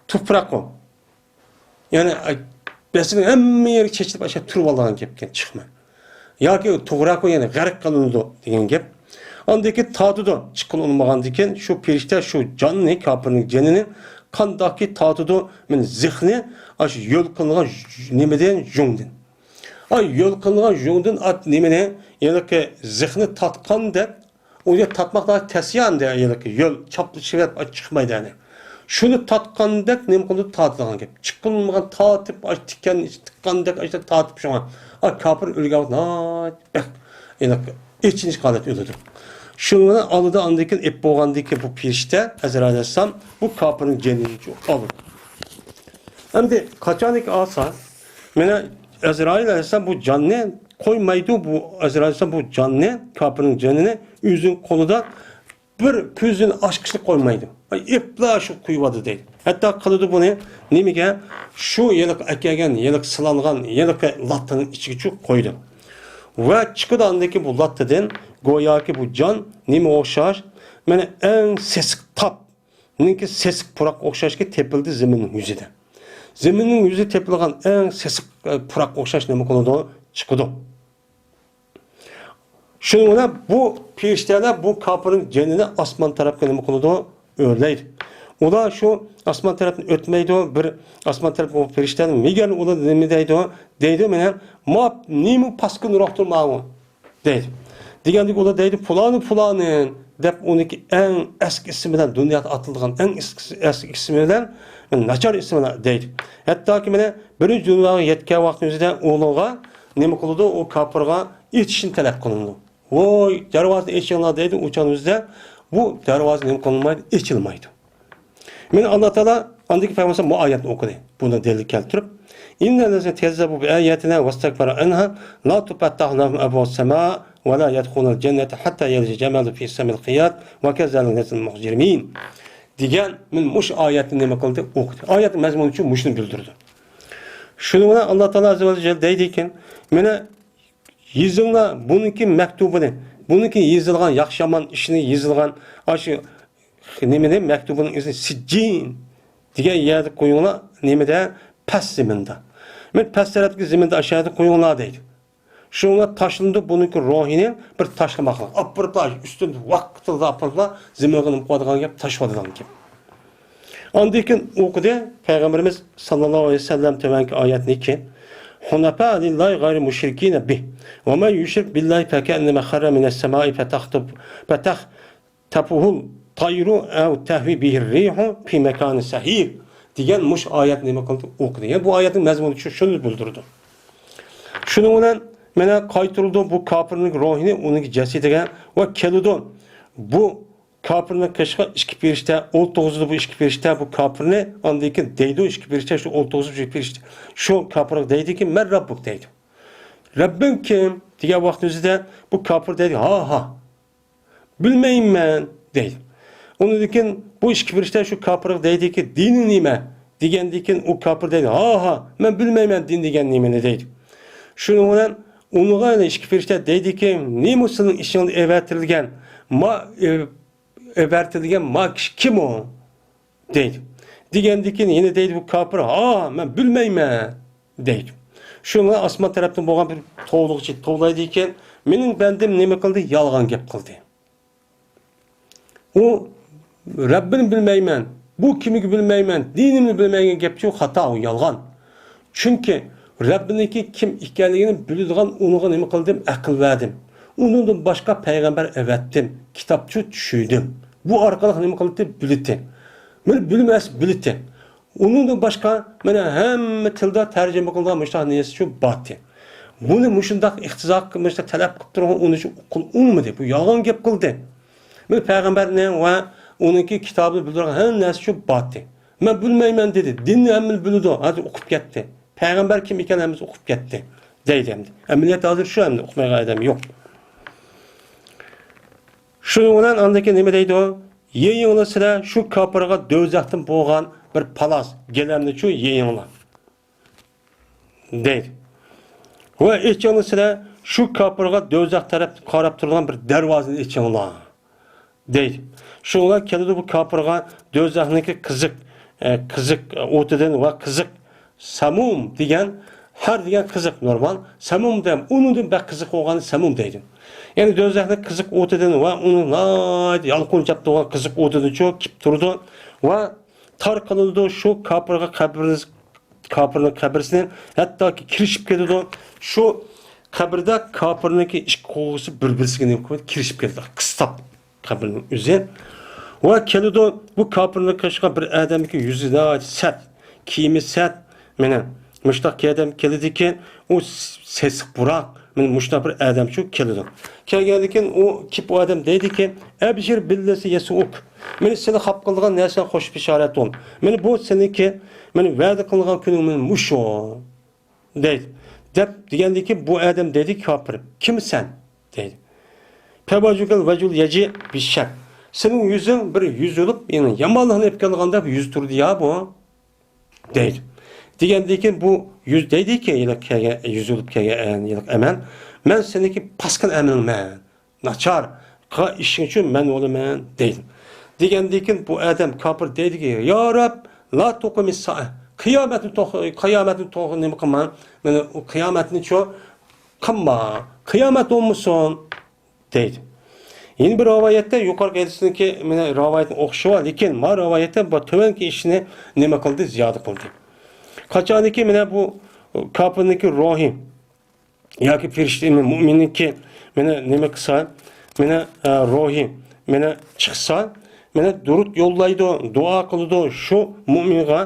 تۇپراقۇ. يەنى، ئاي، بەسىنىڭ ھەممە يېرى چېچىلىپ، ئاشۇ تۇرۇۋالغان گەپكەن، چىقماي. ياكى تۇغراقۇ، يەنى غەرق قىلىنىدۇ دېگەن گەپ. ئاندىن كېيىن تارتىدۇ، چىققىلى ئۇنىمىغاندىن كېيىن شۇ پەرىشتە شۇ جاننى، كاپىرنىڭ جېنىنى قانداقكى تارتىدۇ، مانا زىخنى، ئاشۇ يۆل قىلىنغان ژ-، نېمىدىن، ژۇڭدىن. ئاي، يۆل قىلىنغان ژۇڭدىن ئات نېمىنى، ھېلىقى زىخنى تارتقاندەك، ئۇ يەر تارتماق تەس يا ئەمدى، ھېلىقى يۆل چاپلىشىۋېرىپ چىقمايدۇ يەنى. شۇنى تارتقاندەك نېمە قىلىدۇ؟ تارتىدىغان گەپ. چىققىلى ئۇنىمىغان تارتىپ، ئاش تىكەن تىققاندەك ئاشتا تارتىپ شۇڭا. ئا، كاپىر ئۆلگەن ۋاقىت ناھايىتى بەك، ھېلىقى ئېچىنىشقا ھالەت ئۆلىدۇ. شۇنىڭ بىلەن ئالىدۇ، ئاندىن كېيىن ئېپ بولغاندىن كېيىن بۇ پەرىشتە ئەزرائىل ئەلەيھىسسالام بۇ كاپىرنىڭ جېنىنى ئالىدۇ. ئەمدى قاچانكى ئالسا، مانا ئەزرائىل ئەلەيھىسسالام بۇ جاننى قويمايدۇ، بۇ ئەزرائىل ئەلەيھىسسالام بۇ جاننى، كاپىرنىڭ جېنىنى ئۆزىنىڭ قولىدا بىر كۆزىنى ئاچقۇچىلىق قويمايدۇ. ئېپلا شۇ قويۇۋاتىدۇ دەيدۇ. ھەتتا قىلىدۇ بۇنى نېمىگە؟ شۇ ھېلىقى ئەكەلگەن، ھېلىقى سىلانغان، ھېلىقى لاتتىنىڭ ئىچىگىچۇ قويىدۇ. ۋە چىقىدۇ ئاندىن كېيىن بۇ لاتتىدىن، گوياكى بۇ جان نېمىگە ئوخشاش؟ مانا ئەڭ سېسىق تاپ نىڭكى سېسىق پۇراققا ئوخشاشكى تېپىلدى زېمىننىڭ يۈزىدە. زېمىننىڭ يۈزىدە تېپىلغان ئەڭ سېسىق، ئە، پۇراققا ئوخشاش نېمە قىلىدۇ؟ چىقىدۇ. شۇنىڭ بىلەن بۇ پەرىشتەلەر بۇ كاپىرنىڭ جېنىنى ئاسمان تەرەپكە نېمە قىلىدۇ؟ ئۆرلەيدۇ. ئۇلار شۇ ئاسمان تەرەپتىن ئۆتمەيدۇ، بىر ئاسمان تەرەپ بۇ پەرىشتەلەر مىگەن ئۇلار نېمە دەيدۇ؟ دەيدۇ، مانا، ما نېمە پاسكىنا روھتۇر ماۋۇ؟ دەيدۇ. دېگەندىكىن ئۇلار دەيدۇ، پۇلانى، پۇلانى دەپ ئۇنىڭكى ئەڭ ئەسكى ئىسمى بىلەن، دۇنيادا ئاتىلىدىغان ئەڭ ئەسكى، ئەسكى ئىسمى بىلەن، ناچار ئىسمى بىلەن دەيدۇ. ھەتتاكى مانا بىرىنچى دۇنياغا يەتكەن ۋاقتىمىزدا ئۇنىڭغا نېمە قىلىدۇ؟ ئۇ كاپىرغا ئېچىشنى تەلەپ قىلىنىدۇ. ۋوي، دەرۋازىنى ئېچىڭلار دەيدۇ. ئۇ چاغدا بۇ دەرۋازا نېمە قىلىنمايدۇ؟ ئېچىلمايدۇ. مانا ئاللا تائالا ئاندىكى پەيغەمبەر بۇ ئايەتنى ئوقۇدى. بۇنى دەلىل كەلتۈرۈپ، «إِنَّ الَّذِينَ كَذَّبُوا بِآيَاتِنَا وَاسْتَكْبَرُوا عَنْهَا لَا تُفَتَّحُ لَهُمْ أَبْوَابُ السَّمَاءِ وَلَا يَدْخُلُونَ الْجَنَّةَ حَتَّى يَلِجَ الْجَمَلُ فِي سَمِّ الْخِيَاطِ وَكَذَلِكَ نَجْزِي الْمُجْرِمِينَ» دېگەن، مانا مۇشۇ ئايەتنى نېمە قىلدى؟ ئوقۇدى. ئايەتنىڭ مەزمۇنى شۇ، مۇشۇنى بىلدۈردى. شۇنىڭ بىلەن ئاللا تائالا ئەززە ۋە جەللە دەيدىكەن، مانا يېزىڭلار بۇنىڭكى مەكتۇبىنى، بۇنىڭكى يېزىلغان ياخشى-يامان ئىشىنى يېزىلغان ئاشۇ نېمىنى، مەكتۇبىنىڭ ئىزىنى سىججىن دېگەن يەردە قويۇڭلار، نېمىدە؟ پەس زېمىندا. مەن پەس تەرەپتىكى زېمىندا ئاشۇ يەردە قويۇڭلار دەيدۇ. شۇڭا تاشلىنىدۇ بۇنىڭكى روھىنى بىر تاشلىماقلىق. ئاپىرىپلا ئۈستىدىن ۋاقتىدا ئاپىرىپلا زېمىنغا نېمە قىلىدىغان گەپ، تاشلىۋالىدىغان گەپ. ئاندىن كېيىن ئوقۇدى پەيغەمبىرىمىز ساللاللاھۇ ئەلەيھى ۋەسەللەم تۆۋەنكى ئايەتنىكى، «حُنَفَاءَ لِلَّهِ غَيْرَ مُشْرِكِينَ بِهِ وَمَنْ يُشْرِكْ بِاللَّهِ فَكَأَنَّمَا خَرَّ مِنَ السَّمَاءِ فَتَخْطَفُهُ، فَتَخْطَفُهُ الطَّيْرُ أَوْ تَهْوِي بِهِ الرِّيحُ فِي مَكَانٍ سَحِيقٍ» دېگەن مۇشۇ ئايەتنى نېمە قىلدى؟ ئوقۇدى. يەنى بۇ ئايەتنىڭ مەزمۇنى شۇ، شۇنى بىلدۈرىدۇ. شۇنىڭ بىلەن مانا قايتۇرۇلىدۇ بۇ كاپىرنىڭ روھىنى ئۇنىڭ جەسىتىگە ۋە كېلىدۇ بۇ كاپىرنىڭ قېشىغا ئىككى پەرىشتە ئولتۇرغۇزىدۇ. بۇ ئىككى پەرىشتە بۇ كاپىرنى، ئاندىن كېيىن دەيدۇ ئىككى پەرىشتە، شۇ ئولتۇرغۇزۇپ شۇ پەرىشتە، شۇ كاپىرغا دەيدىكى، «مەن رەببۇك» دەيدۇ. «رەببىڭ كىم؟» دېگەن ۋاقتىمىزدا بۇ كاپىر دەيدۇ، «ھا، ھا، بىلمەيمەن» دەيدۇ. ئۇنىڭدىن كېيىن بۇ ئىككى پەرىشتە شۇ كاپىرغا دەيدىكى، «دىنىڭ نېمە؟» دېگەندىن كېيىن ئۇ كاپىر دەيدۇ، «ھا، ھا، مەن بىلمەيمەن دىن دېگەن نېمىنى» دەيدۇ. شۇنىڭ بىلەن ئۇنىڭغا يەنە ئىككى پەرىشتە دەيدىكى، «نېمە سېنىڭ ئىچىڭدە ئەۋەتىلگەن ما، ئېۋەتىلگەن ما كىشى كىم ئۇ؟» دەيدۇ. دېگەندىن كېيىن يەنە دەيدۇ بۇ كاپىر، «ھا، مەن بىلمەيمەن» دەيدۇ. شۇنىڭ بىلەن ئاسمان تەرەپتىن بولغان بىر توۋلىغۇچى توۋلايدىكەن، «مېنىڭ بەندەم نېمە قىلدى؟ يالغان گەپ قىلدى. ئۇ رەببىنى بىلمەيمەن، بۇ كىملىكىنى بىلمەيمەن، دىنىمنى بىلمەيمەن» گەپچۇ خاتا، ئۇ يالغان. چۈنكى رەببىنىڭكى كىم ئىكەنلىكىنى بىلىدىغان ئۇنىڭغا نېمە قىلدىم؟ ئەقىل بەردىم. ئۇنىڭدىن باشقا پەيغەمبەر ئەۋەتتىم. كىتابچۇ چۈشۈردۈم. بۇ ئارقىلىق نېمە قىلدى؟ بىلدى. مېنى بىلمەس بىلدى. ئۇنىڭدىن باشقا مانا ھەممە تىلدا تەرجىمە قىلىنغان مۇشۇنداق نەرسىچۇ بارتى. بۇنى مۇشۇنداق ئىقتىزا قىلمىشتا تەلەپ قىلىپ تۇرغان ئۇنى شۇ قۇل ئۇقمىدى. بۇ يالغان گەپ قىلدى. بىر پەيغەمبەرنىڭ ۋە ئۇنىڭكى كىتابىدا بىلدۈرگەن ھەممە نەرسە شۇ باتتى. مەن بىلمەيمەن دېدى. دىننى ھەممە بىلىدۇ. ھازىر ئۇقۇپ كەتتى. پەيغەمبەر كىم ئىكەن ھەممىسى ئۇقۇپ كەتتى. دەيدۇ ئەمدى. ئەمەلىيەت ھازىر شۇ ئەمدى. ئۇقمايدىغان ئادەم يوق. شۇنىڭ بىلەن ئاندىن كېيىن نېمە دەيدۇ؟ يېيىڭلار سىلەر شۇ كاپىرغا دوزاختىن بولغان بىر پالاس، گىلەمنىچۇ يېيىڭلار. دەيدۇ. ۋە ئېچىڭلار سىلەر شۇ كاپىرغا دوزاخ تەرەپتىن قاراپ تۇرىدىغان بىر دەرۋازىنى ئېچىڭلار. دەيدۇ. شۇڭلار كېلىدۇ بۇ كاپىرغا دوزاخنىڭكى قىزىق، ئە، قىزىق ئوتىدىن ۋە قىزىق سەمۇم دېگەن، ھەر دېگەن قىزىق نورمال، سەمۇم دېگەن ئۇنىڭدىن بەك قىزىق بولغاننى سەمۇم دەيدۇ. يەنى دوزاخنىڭ قىزىق ئوتىدىن ۋە ئۇنىڭ ناھايىتى يالقۇنجاپ تۇرغان قىزىق ئوتىدىنچۇ كېلىپ تۇرىدۇ ۋە تارقىلىدۇ شۇ كاپىرغا قەبرىنى، كاپىرنىڭ قەبرىسىنى ھەتتاكى كىرىشىپ كېتىدۇ. شۇ قەبرىدە كاپىرنىڭكى ئىككى قوغۇسى بىر-بىرسىگە نېمە قىلىپ كىرىشىپ كېتىدۇ. قىستاپ قەبرىنىڭ ئۆزى. ۋە كېلىدۇ، بۇ كاپىرنىڭ قېشىغا بىر ئادەمنىڭكى يۈزى ناھايىتى سەت، كىيىمى سەت، مانا مۇشۇنداق ئادەم كېلىدىكەن، ئۇ سېسىق پۇراق، مانا مۇشۇنداق بىر ئادەمچۇ كېلىدۇ. كەلگەندىن كېيىن ئۇ كېلىپ ئۇ ئادەم دەيدىكى، «ئەبشىر بىللىسى يەسۇئۇك.» مانا سېنى خاپا قىلىدىغان نەرسىدىن خوش بېشارەت بول. مانا بۇ سېنىڭكى، مانا ۋەدە قىلىنغان كۈنۈڭ مانا مۇشۇ. دەيدۇ. دەپ دېگەندىن كېيىن بۇ ئادەم دەيدۇ، كاپىر، «كىمسەن؟» دەيدۇ. «فەۋەجھۇكەل ۋەجھۇل يەجىئۇ بىششەر.» سېنىڭ يۈزۈڭ بىر يۈز بولۇپ، يەنى يامانلىقنى ئېلىپ كەلگەندەك يۈز تۇرىدۇ يا بۇ. دەيدۇ. دېگەندىن كېيىن بۇ يۈز دەيدىكى، ھېلىقى كەلگەن، يۈز بولۇپ كەلگەن ھېلىقى ئەمەل، «مەن سېنىڭكى پاسكىنا ئەمىلىڭمەن. ناچار قىلغان ئىشىڭ ئۈچۈن مەن بولىمەن» دەيدۇ. دېگەندىن كېيىن بۇ ئادەم كاپىر دەيدىكى، «يا رەب، لا تۇقىمىس سائە.» قىيامەتنى توخ-، قىيامەتنى توخ-، نېمە قىلما. مانا ئۇ قىيامەتنىچۇ قىلما. قىيامەت بولمىسۇن دەيدۇ. يەنە بىر رىۋايەتتە يۇقىرىقى ھەدىسنىڭكى مانا رىۋايەتنىڭ ئوخشىشى بار، لېكىن ما رىۋايەتتە بۇ تۆۋەنكى ئىشنى نېمە قىلدى؟ زىيادە قىلدى. قاچانكى مانا بۇ كاپىرنىڭكى روھى ياكى پەرىشتە مۇئمىننىڭكى مانا نېمە قىلسا، مانا، ئە، روھى مانا چىقسا، مانا دۇرۇت يوللايدۇ، دۇئا قىلىدۇ شۇ مۇئمىنغا.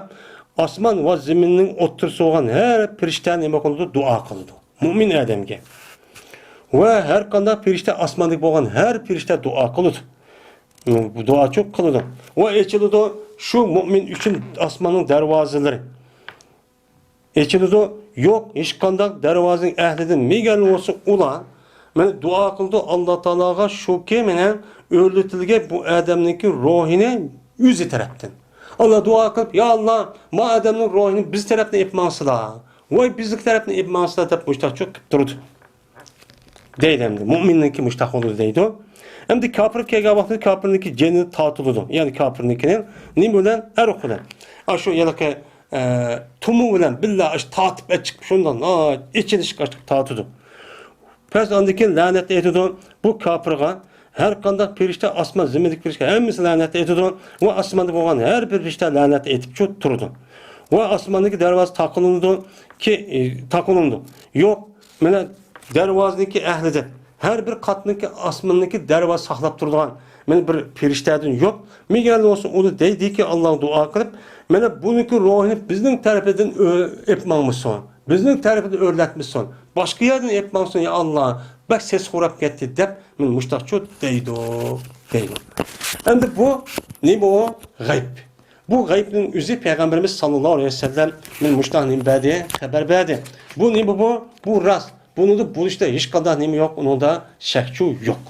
ئاسمان ۋە زېمىننىڭ ئوتتۇرىسى بولغان ھەر پەرىشتە نېمە قىلىدۇ؟ دۇئا قىلىدۇ. مۇئمىن ئادەمگە. ۋە ھەر قانداق پەرىشتە، ئاسماندىكى بولغان ھەر پەرىشتە دۇئا قىلىدۇ. بۇ دۇئاچۇ قىلىدۇ. ۋە ئېچىلىدۇ شۇ مۇئمىن ئۈچۈن ئاسماننىڭ دەرۋازىلىرى. ئېچىلىدۇ. يوق، ھېچقانداق دەرۋازىنىڭ ئەھلىدىن مېگەل بولسا ئۇلار مانا دۇئا قىلىدۇ ئاللا تائالاغا، شۇكى مانا ئۆرلىتىلگەن بۇ ئادەمنىڭكى روھىنى ئۆزى تەرەپتىن. ئاللا دۇئا قىلىپ، يا ئاللا، ما ئادەمنىڭ روھىنى بىز تەرەپتىن ئېلىپ ماڭسىلا، ۋاي بىزنىڭ تەرەپتىن ئېلىپ ماڭسىلا دەپ مۇشتاقچۇ قىلىپ تۇرىدۇ. دەيدۇ ئەمدى. مۇئمىننىڭكى مۇشتاق بولىدۇ دەيدۇ. ئەمدى كاپىر كەلگەن ۋاقتىدا كاپىرنىڭكى جېنى تارتىلىدۇ. يەنى كاپىرنىڭكىنى نېمە بىلەن؟ ئەرۇق بىلەن. ئاشۇ ھېلىقى، ئە، تۇمۇ بىلەن بىللە ئاشۇ تارتىپ ئەچىقىپ شۇنداق، ئا، ئېچىنىشقا ئاشۇ تارتىدۇ. پەس ئاندىن كېيىن لەنەت ئېيتىدۇ بۇ كاپىرغا. ھەر قانداق پەرىشتە، ئاسمان، زېمىندىكى پەرىشتە ھەممىسى لەنەت ئېيتىدۇ. ۋە ئاسماندا بولغان ھەر بىر پەرىشتە لەنەت ئېيتىپ شۇ تۇرىدۇ. ۋە ئاسماندىكى دەرۋازا تاقىلىنىدۇ كى، ئى، تاقىلىنىدۇ. يوق، مانا دەرۋازىنىڭكى ئەھلىدىن، ھەر بىر قاتنىڭكى ئاسماننىڭكى دەرۋازا ساقلاپ تۇرىدىغان مانا بىر پەرىشتەدىن يوق. مېگەر بولسا ئۇنى دەيدىكى، ئاللاغا دۇئا قىلىپ، مانا بۇنىڭكى روھىنى بىزنىڭ تەرىپىدىن ئۆ-، ئېلىپ ماڭمىسۇن. بىزنىڭ تەرىپىدىن ئۆرلەتمىسۇن. باشقا يەردىن ئېلىپ ماڭسۇن، يا ئاللا، بەك سېسىق خوراپ كەتتى دەپ، مانا مۇشتاقچۇ دەيدۇ، دەيدۇ. ئەمدى بۇ نېمە ئۇ؟ غەيب. بۇ غەيبنىڭ ئۆزى پەيغەمبىرىمىز ساللاللاھۇ ئەلەيھى ۋەسەللەم مانا مۇشۇنداق نېمە بەردى؟ خەۋەر بەردى. بۇ نېمە بۇ؟ بۇ راست. بۇنىڭدا بولۇشتا ھېچقانداق نېمە يوق، ئۇنىڭدا شەكچۇ يوق.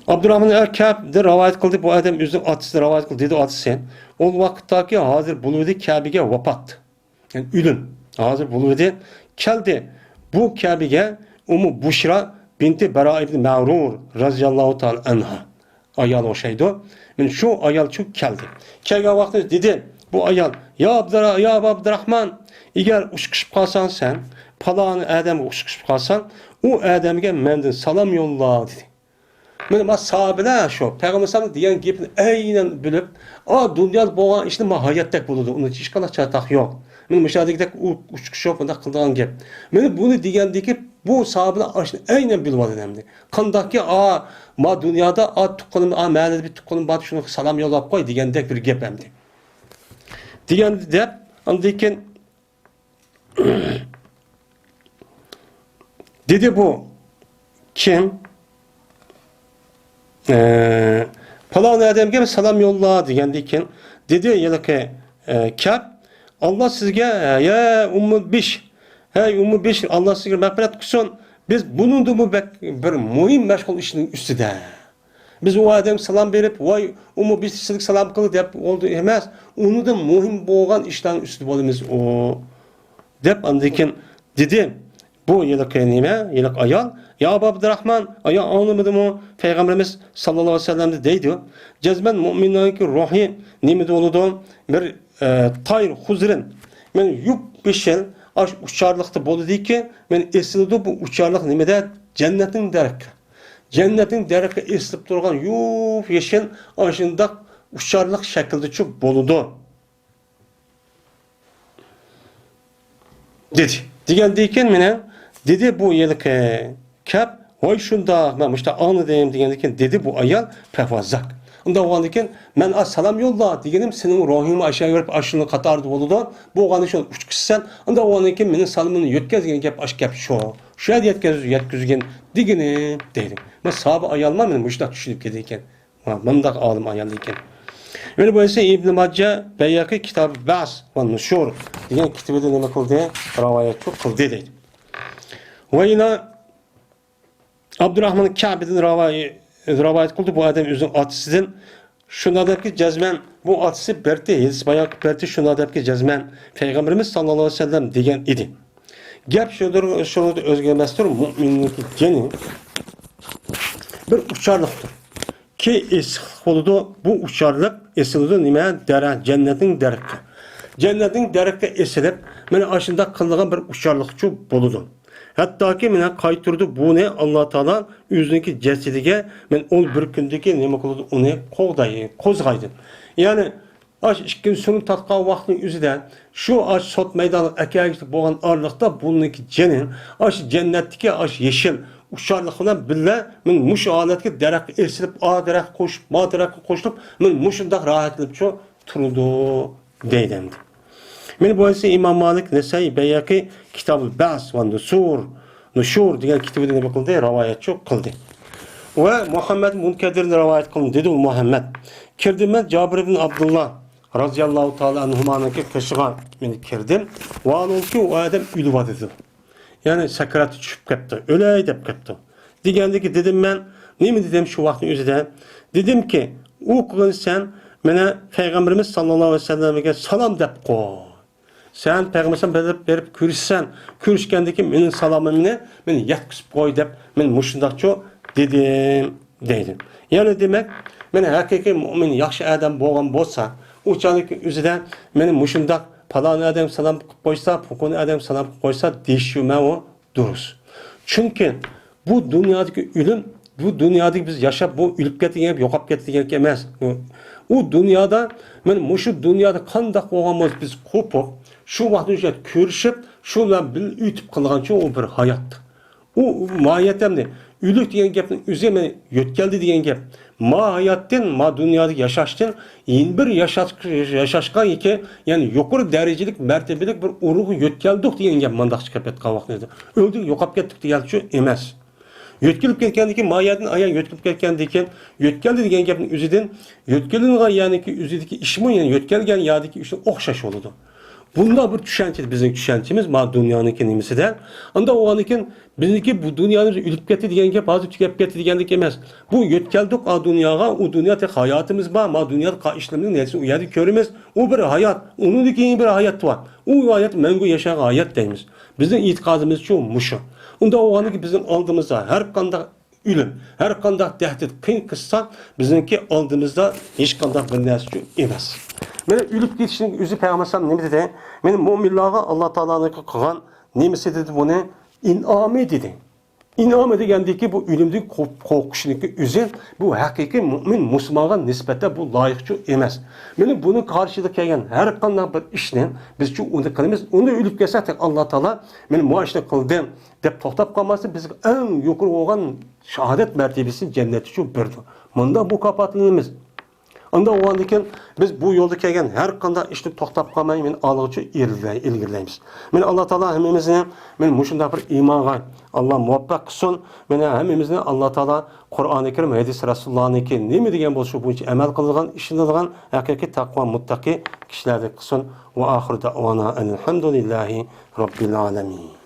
ئابدۇراھمان ئەل كەبدىن رىۋايەت قىلدى، بۇ ئادەم ئۆزىنىڭ ئاتىسىدىن رىۋايەت قىلدى، دېدى ئاتىسى. ئۇ ۋاقىتتاكى ھازىر بولۇۋىدى كەبىگە ۋاپات. يەنى ئۆلۈم. ھازىر بولۇۋىدى. كەلدى. بۇ كەبىگە ئۇممۇ بۇشرا بىنتى بەرا ئىبن مەرۇر رازىياللاھۇ تائالا ئەنھا. ئايال ئوخشايدۇ. مانا شۇ ئايالچۇ كەلدى. كەلگەن ۋاقتىدا دېدى بۇ ئايال، يا ئابدۇرا-، يا ئابا ئابدۇراھمان، ئەگەر ئۇچرىشىپ قالساڭ سەن، پالان ئادەمگە ئۇچرىشىپ قالساڭ، ئۇ ئادەمگە مەندىن سالام يوللا، دېدى. مانا، مانا ساھابىلەر شۇ پەيغەمبەر ئەلەيھىسسالام دېگەن گېپىنى ئەينەن بىلىپ، ئا، دۇنيادا بولغان ئىشنى ما ھاياتتەك بولىدۇ، ئۇنىڭ ھېچقانداق چاتاق يوق. مانا مۇشۇ يەردىكىدەك ئۇ ئۇچقۇچ يوق، بۇنداق قىلىدىغان گەپ. مانا بۇنى دېگەندىكى بۇ ساھابىلەر ئاشۇنى ئەينەن بىلىۋالىدۇ ئەمدى. قانداقكى، ئا، ما دۇنيادا، ئا، تۇغقىنىم، ئا، مەھەللىدە بىر تۇغقىنىم بار، شۇنىڭغا سالام يوللاپ قوي دېگەندەك بىر گەپ ئەمدى. دېگەن دەپ، ئاندىن كېيىن، دېدى بۇ كىم؟ ئە، پالان ئادەمگە سالام يوللا دېگەندىن كېيىن دېدى ھېلىقى، ئە، كەپ، ئاللا سىزگە، يا ئۇممۇ بىش، ھەي ئۇممۇ بىش، ئاللا سىزگە مەغپىرەت قىلسۇن. بىز بۇنىڭدىنمۇ بەك بىر مۇھىم مەشغۇل ئىشنىڭ ئۈستىدە. بىز ئۇ ئادەمگە سالام بېرىپ، ۋاي ئۇممۇ بىش سىزگە سالام قىلدى دەپ ئولتۇرۇپ ئەمەس، ئۇنىڭدىن مۇھىم بولغان ئىشلارنىڭ ئۈستىدە بولىمىز ئۇ. دەپ ئاندىن كېيىن دېدى. بۇ ھېلىقى نېمە؟ ھېلىقى ئايال، يا ئابا ئابدۇراخمان، ئايا ئاڭلىمىدىمۇ؟ پەيغەمبىرىمىز ساللاللاھۇ ئەلەيھى ۋەسەللەمدە دەيدۇ، جەزمەن مۇئمىننىڭكى روھى نېمىدە بولىدۇ؟ بىر، ئە، تاير خۇزرىن، مەن يۇپ يېشىل ئاش ئۇچارلىقتا بولىدىكى، مەن ئېسىلىدۇ بۇ ئۇچارلىق نېمىدە؟ جەننەتنىڭ دەرىخى. جەننەتنىڭ دەرىخى ئېسىلىپ تۇرغان يۇپ يېشىل ئاشۇنداق ئۇچارلىق شەكىلدىچۇ بولىدۇ. دېدى. دېگەندىن كېيىن مېنىڭ، دېدى بۇ ھېلىقى كەپ، ۋاي شۇنداق، مەن مۇشۇنداق ئاڭلىدىم دېگەندىن كېيىن دېدى بۇ ئايال، پەۋۋازاك. ئۇنداق بولغاندىن كېيىن مەن ئا سالام يوللا دېگىنىم سېنىڭ روھۇڭمۇ ئاشۇ يۈرۈپ ئاشۇنىڭ قاتارىدا بولىدۇ. بولغاندىن كېيىن ئۇچقۇچىسەن. ئۇنداق بولغاندىن كېيىن مېنىڭ سالىمىمنى يۆتكەز دېگەن گەپ ئاشۇ گەپ شۇ. شۇ يەردە يەتكۈز-، يەتكۈزگىن دېگىنىم دەيدۇ. مەن ساھابە ئايالما مەن مۇشۇنداق چۈشىنىپ كېتىدىكەن. ھا، مۇنداق ئالىم ئايال ئىكەن. يەنە بولسا ئىبن ماجە، بەيھەقى كىتاب بەس ۋە نۇشۇر دېگەن كىتابىدا نېمە قىلدى؟ راۋايەتچۇ قىلدى دەيدۇ. ۋە يەنە ئابدۇراخمان كەبىدىن راۋاي-، راۋايەت قىلدى، بۇ ئادەم ئۆزىنىڭ ئاتىسىدىن شۇنداق دەپكى جەزمەن، بۇ ئاتىسى بەردى، ھېدىس بايان قىلىپ بەردى، شۇنداق دەپكى جەزمەن پەيغەمبىرىمىز ساللاللاھۇ ئەلەيھى ۋەسەللەم دېگەن ئىدى. گەپ شۇدۇر، شۇنىڭدا ئۆزگەرمەستۇر، مۇئمىننىڭكى جېنى بىر ئۇچارلىقتۇر. كى ئېسىقلىق بولىدۇ. بۇ ئۇچارلىق ئېسىلىدۇ نېمە؟ دەرە-، جەننەتنىڭ دەرىخىگە. جەننەتنىڭ دەرىخىگە ئېسىلىپ، مانا ئاشۇنداق قىلىدىغان بىر ئۇچارلىقچۇ بولىدۇ. ھەتتاكى مانا قايتۇرىدۇ بۇنى ئاللا تائالا ئۆزىنىڭكى جەسىتىگە، مانا ئون بىر كۈندىكى نېمە قىلىدۇ؟ ئۇنى قوغداي-، قوزغايدۇ. يەنى ئاش ئىككىنچى سۈرىنى تارتقان ۋاقىتنىڭ ئۆزىدە شۇ ئاش سوت مەيدانىغا ئەكەلگۈچىلىك بولغان ئارىلىقتا بۇنىڭكى جېنى ئاش جەننەتتىكى ئاش يېشىل ئۇچارلىق بىلەن بىللە مانا مۇشۇ ھالەتكە دەرەخكە ئېسىلىپ، ئا دەرەخكە قوشۇپ، ما دەرەخكە قوشۇلۇپ، مانا مۇشۇنداق راھەتلىنىپچۇ تۇرىدۇ دەيدۇ ئەمدى. مانا بۇ ھەدىسنى ئىمام مالىك، نەسائىي، بەيھەقى كىتابۇل بەس ۋە نۇسۇر، نۇشۇر دېگەن كىتابىدا نېمە قىلدى؟ راۋايەتچۇ قىلدى. ۋە مۇھەممەد مۇنكەدىردىن راۋايەت قىلىندى، دېدى ئۇ مۇھەممەد. كىردىم مەن جابىر ئىبن ئابدۇللا رازىياللاھۇ تائالا ئەنھۇمانىڭكى قېشىغا مەن كىردىم. ۋە ئۇنىڭكى ئۇ ئادەم ئۆلۈۋاتىدۇ. يەنى سەكراتى چۈشۈپ كەپتۇ، ئۆلەي دەپ كەپتۇ. دېگەندىكى دېدىم مەن، نېمە دېدىم شۇ ۋاقىتنىڭ ئۆزىدە؟ دېدىمكى، ئۇ قىلغىنى سەن مانا پەيغەمبىرىمىز ساللاللاھۇ ئەلەيھى ۋەسەللەمگە سالام دەپ قوي. سەن پەيغەمبەر بېرىپ، بېرىپ كۆرۈشىسەن، كۆرۈشكەندىكى مېنىڭ سالامىمنى مېنى يەتكۈزۈپ قوي دەپ مەن مۇشۇنداقچۇ دېدىم. دەيدۇ. يەنى دېمەك، مانا ھەقىقىي مۇئمىن ياخشى ئادەم بولغان بولسا، ئۇ چاغدىكى ئۆزىدە مانا مۇشۇنداق پالان ئادەم سالام قىلىپ قويسا، پۇقۇن ئادەم سالام قىلىپ قويسا دېيىشى مەن ئۇ دۇرۇس. چۈنكى بۇ دۇنيادىكى ئۆلۈم، بۇ دۇنيادىكى بىز ياشاپ، بۇ ئۆلۈپ كەتتى دېگەن گەپ، يوقاپ كەتتى دېگەن گەپ ئەمەس. ئۇ، ئۇ دۇنيادا، مانا مۇشۇ دۇنيادا قانداق بولغان بولسا بىز قوپۇپ، شۇ ۋاقىتنى كۆرۈشۈپ، شۇ بىلەن بىللە ئۆتۈپ قالغانچە ئۇ بىر ھايات. ئۇ ماھىيەت ئەمدى ئۆلۈك دېگەن گەپنىڭ ئۆزى مانا يۆتكەلدى دېگەن گەپ. ما ھاياتتىن، ما دۇنيادا ياشاشتىن يەنە بىر ياشاش-، ياشاشقا يېكى، يەنى يۇقىرى دەرىجىلىك، مەرتىبىلىك بىر ئورۇنغا يۆتكەلدۇق دېگەن گەپ مانداق چىقىپ كەتكەن ۋاقىتتا. ئۆلدۇق، يوقاپ كەتتۇق دېگەنچۇ ئەمەس. يۆتكىلىپ كەتكەندىن كېيىن، ما يەردىن ئايان يۆتكىلىپ كەتكەندىن كېيىن، يۆتكەلدى دېگەن گەپنىڭ ئۆزىدىن، يۆتكىلىنغان يەرنىڭكى ئۆزىدىكى ئىشمۇ، يەنى يۆتكەلگەن يەردىكى ئىشنىڭ ئوخشاش بولىدۇ. بۇنداق بىر چۈشەنچە، بىزنىڭ چۈشەنچىمىز ما دۇنيانىڭكى نېمىسىدە. ئانداق بولغاندىن كېيىن، بىزنىڭكى بۇ دۇنيانى ئۆلۈپ كەتتى دېگەن گەپ، ھازىر تۈگەپ كەتتى دېگەندەك ئەمەس. بۇ يۆتكەلدۇق ئا دۇنياغا، ئۇ دۇنيادا تېخى ھاياتىمىز بار، ما دۇنيادا قىلغان ئىشلىرىمىزنى نەرسىنى ئۇ يەردە كۆرىمىز. ئۇ بىر ھايات، ئۇنىڭدىن كېيىن بىر ھايات بار. ئۇ ھايات مەڭگۈ ياشايدىغان ھايات دەيمىز. بىزنىڭ ئېتىقادىمىزچۇ مۇشۇ. ئۇنداق بولغاندىن كېيىن بىزنىڭ ئالدىمىزدا ھەر قانداق ئۆلۈم، ھەر قانداق تەھدىت قىيىن قىسسا، بىزنىڭكى ئالدىمىزدا ھېچقانداق بىر نەرسىچۇ ئەمەس. مانا ئۆلۈپ كېتىشنىڭ ئۆزى پەيغەمبەر ئەلەيھىسسالام نېمە دېدى؟ مانا مۇئمىنلارغا ئاللا تائالانىڭ قىلغان نېمىسى دېدى بۇنى؟ ئىنئامى دېدى. ئىنئامى دېگەندىكى بۇ ئۆلۈمدىن قورق-، قورقۇشنىڭكى ئۆزى بۇ ھەقىقىي مۇئمىن مۇسۇلمانغا نىسبەتەن بۇ لايىقچۇ ئەمەس. مانا بۇنىڭ قارشىلىقىغا كەلگەن ھەر قانداق بىر ئىشنى بىزچۇ ئۇنى قىلىمىز. ئۇنى ئۆلۈپ كەتسەك، تېخى ئاللا تائالا مانا مۇ ئىشنى قىلدىم دەپ توختاپ قالماستىن، بىزگە ئەڭ يۇقىرى بولغان شاھادەت مەرتىبىسىنى جەننەتتىچۇ بېرىدۇ. مۇنداق مۇكاپاتلىنىمىز. شۇنداق بولغاندىكىن، بىز بۇ يولدا كەلگەن ھەر قانداق ئىشتا توختاپ قالماي، مەن ئالغىچە ئىلگىرىلەي-، ئىلگىرىلەيمىز. مەن ئاللا تائالا ھەممىمىزنى مەن مۇشۇنداق بىر ئىمانغا ئاللا مۇۋەپپەق قىلسۇن. مەن ھەممىمىزنى ئاللا تائالا قۇرئانى كەرىم، ھەدىس رەسۇلۇللانىڭكى نېمە دېگەن بولسا، شۇ بويىچە ئەمەل قىلىدىغان، ئىشىنىدىغان ھەقىقىي تەقۋا مۇتتەقى كىشىلەردىن قىلسۇن. ۋە ئاخىرۇ دەئۋانا ئەنىل ھەمدۇلىللاھى رەببىل ئالەمىن.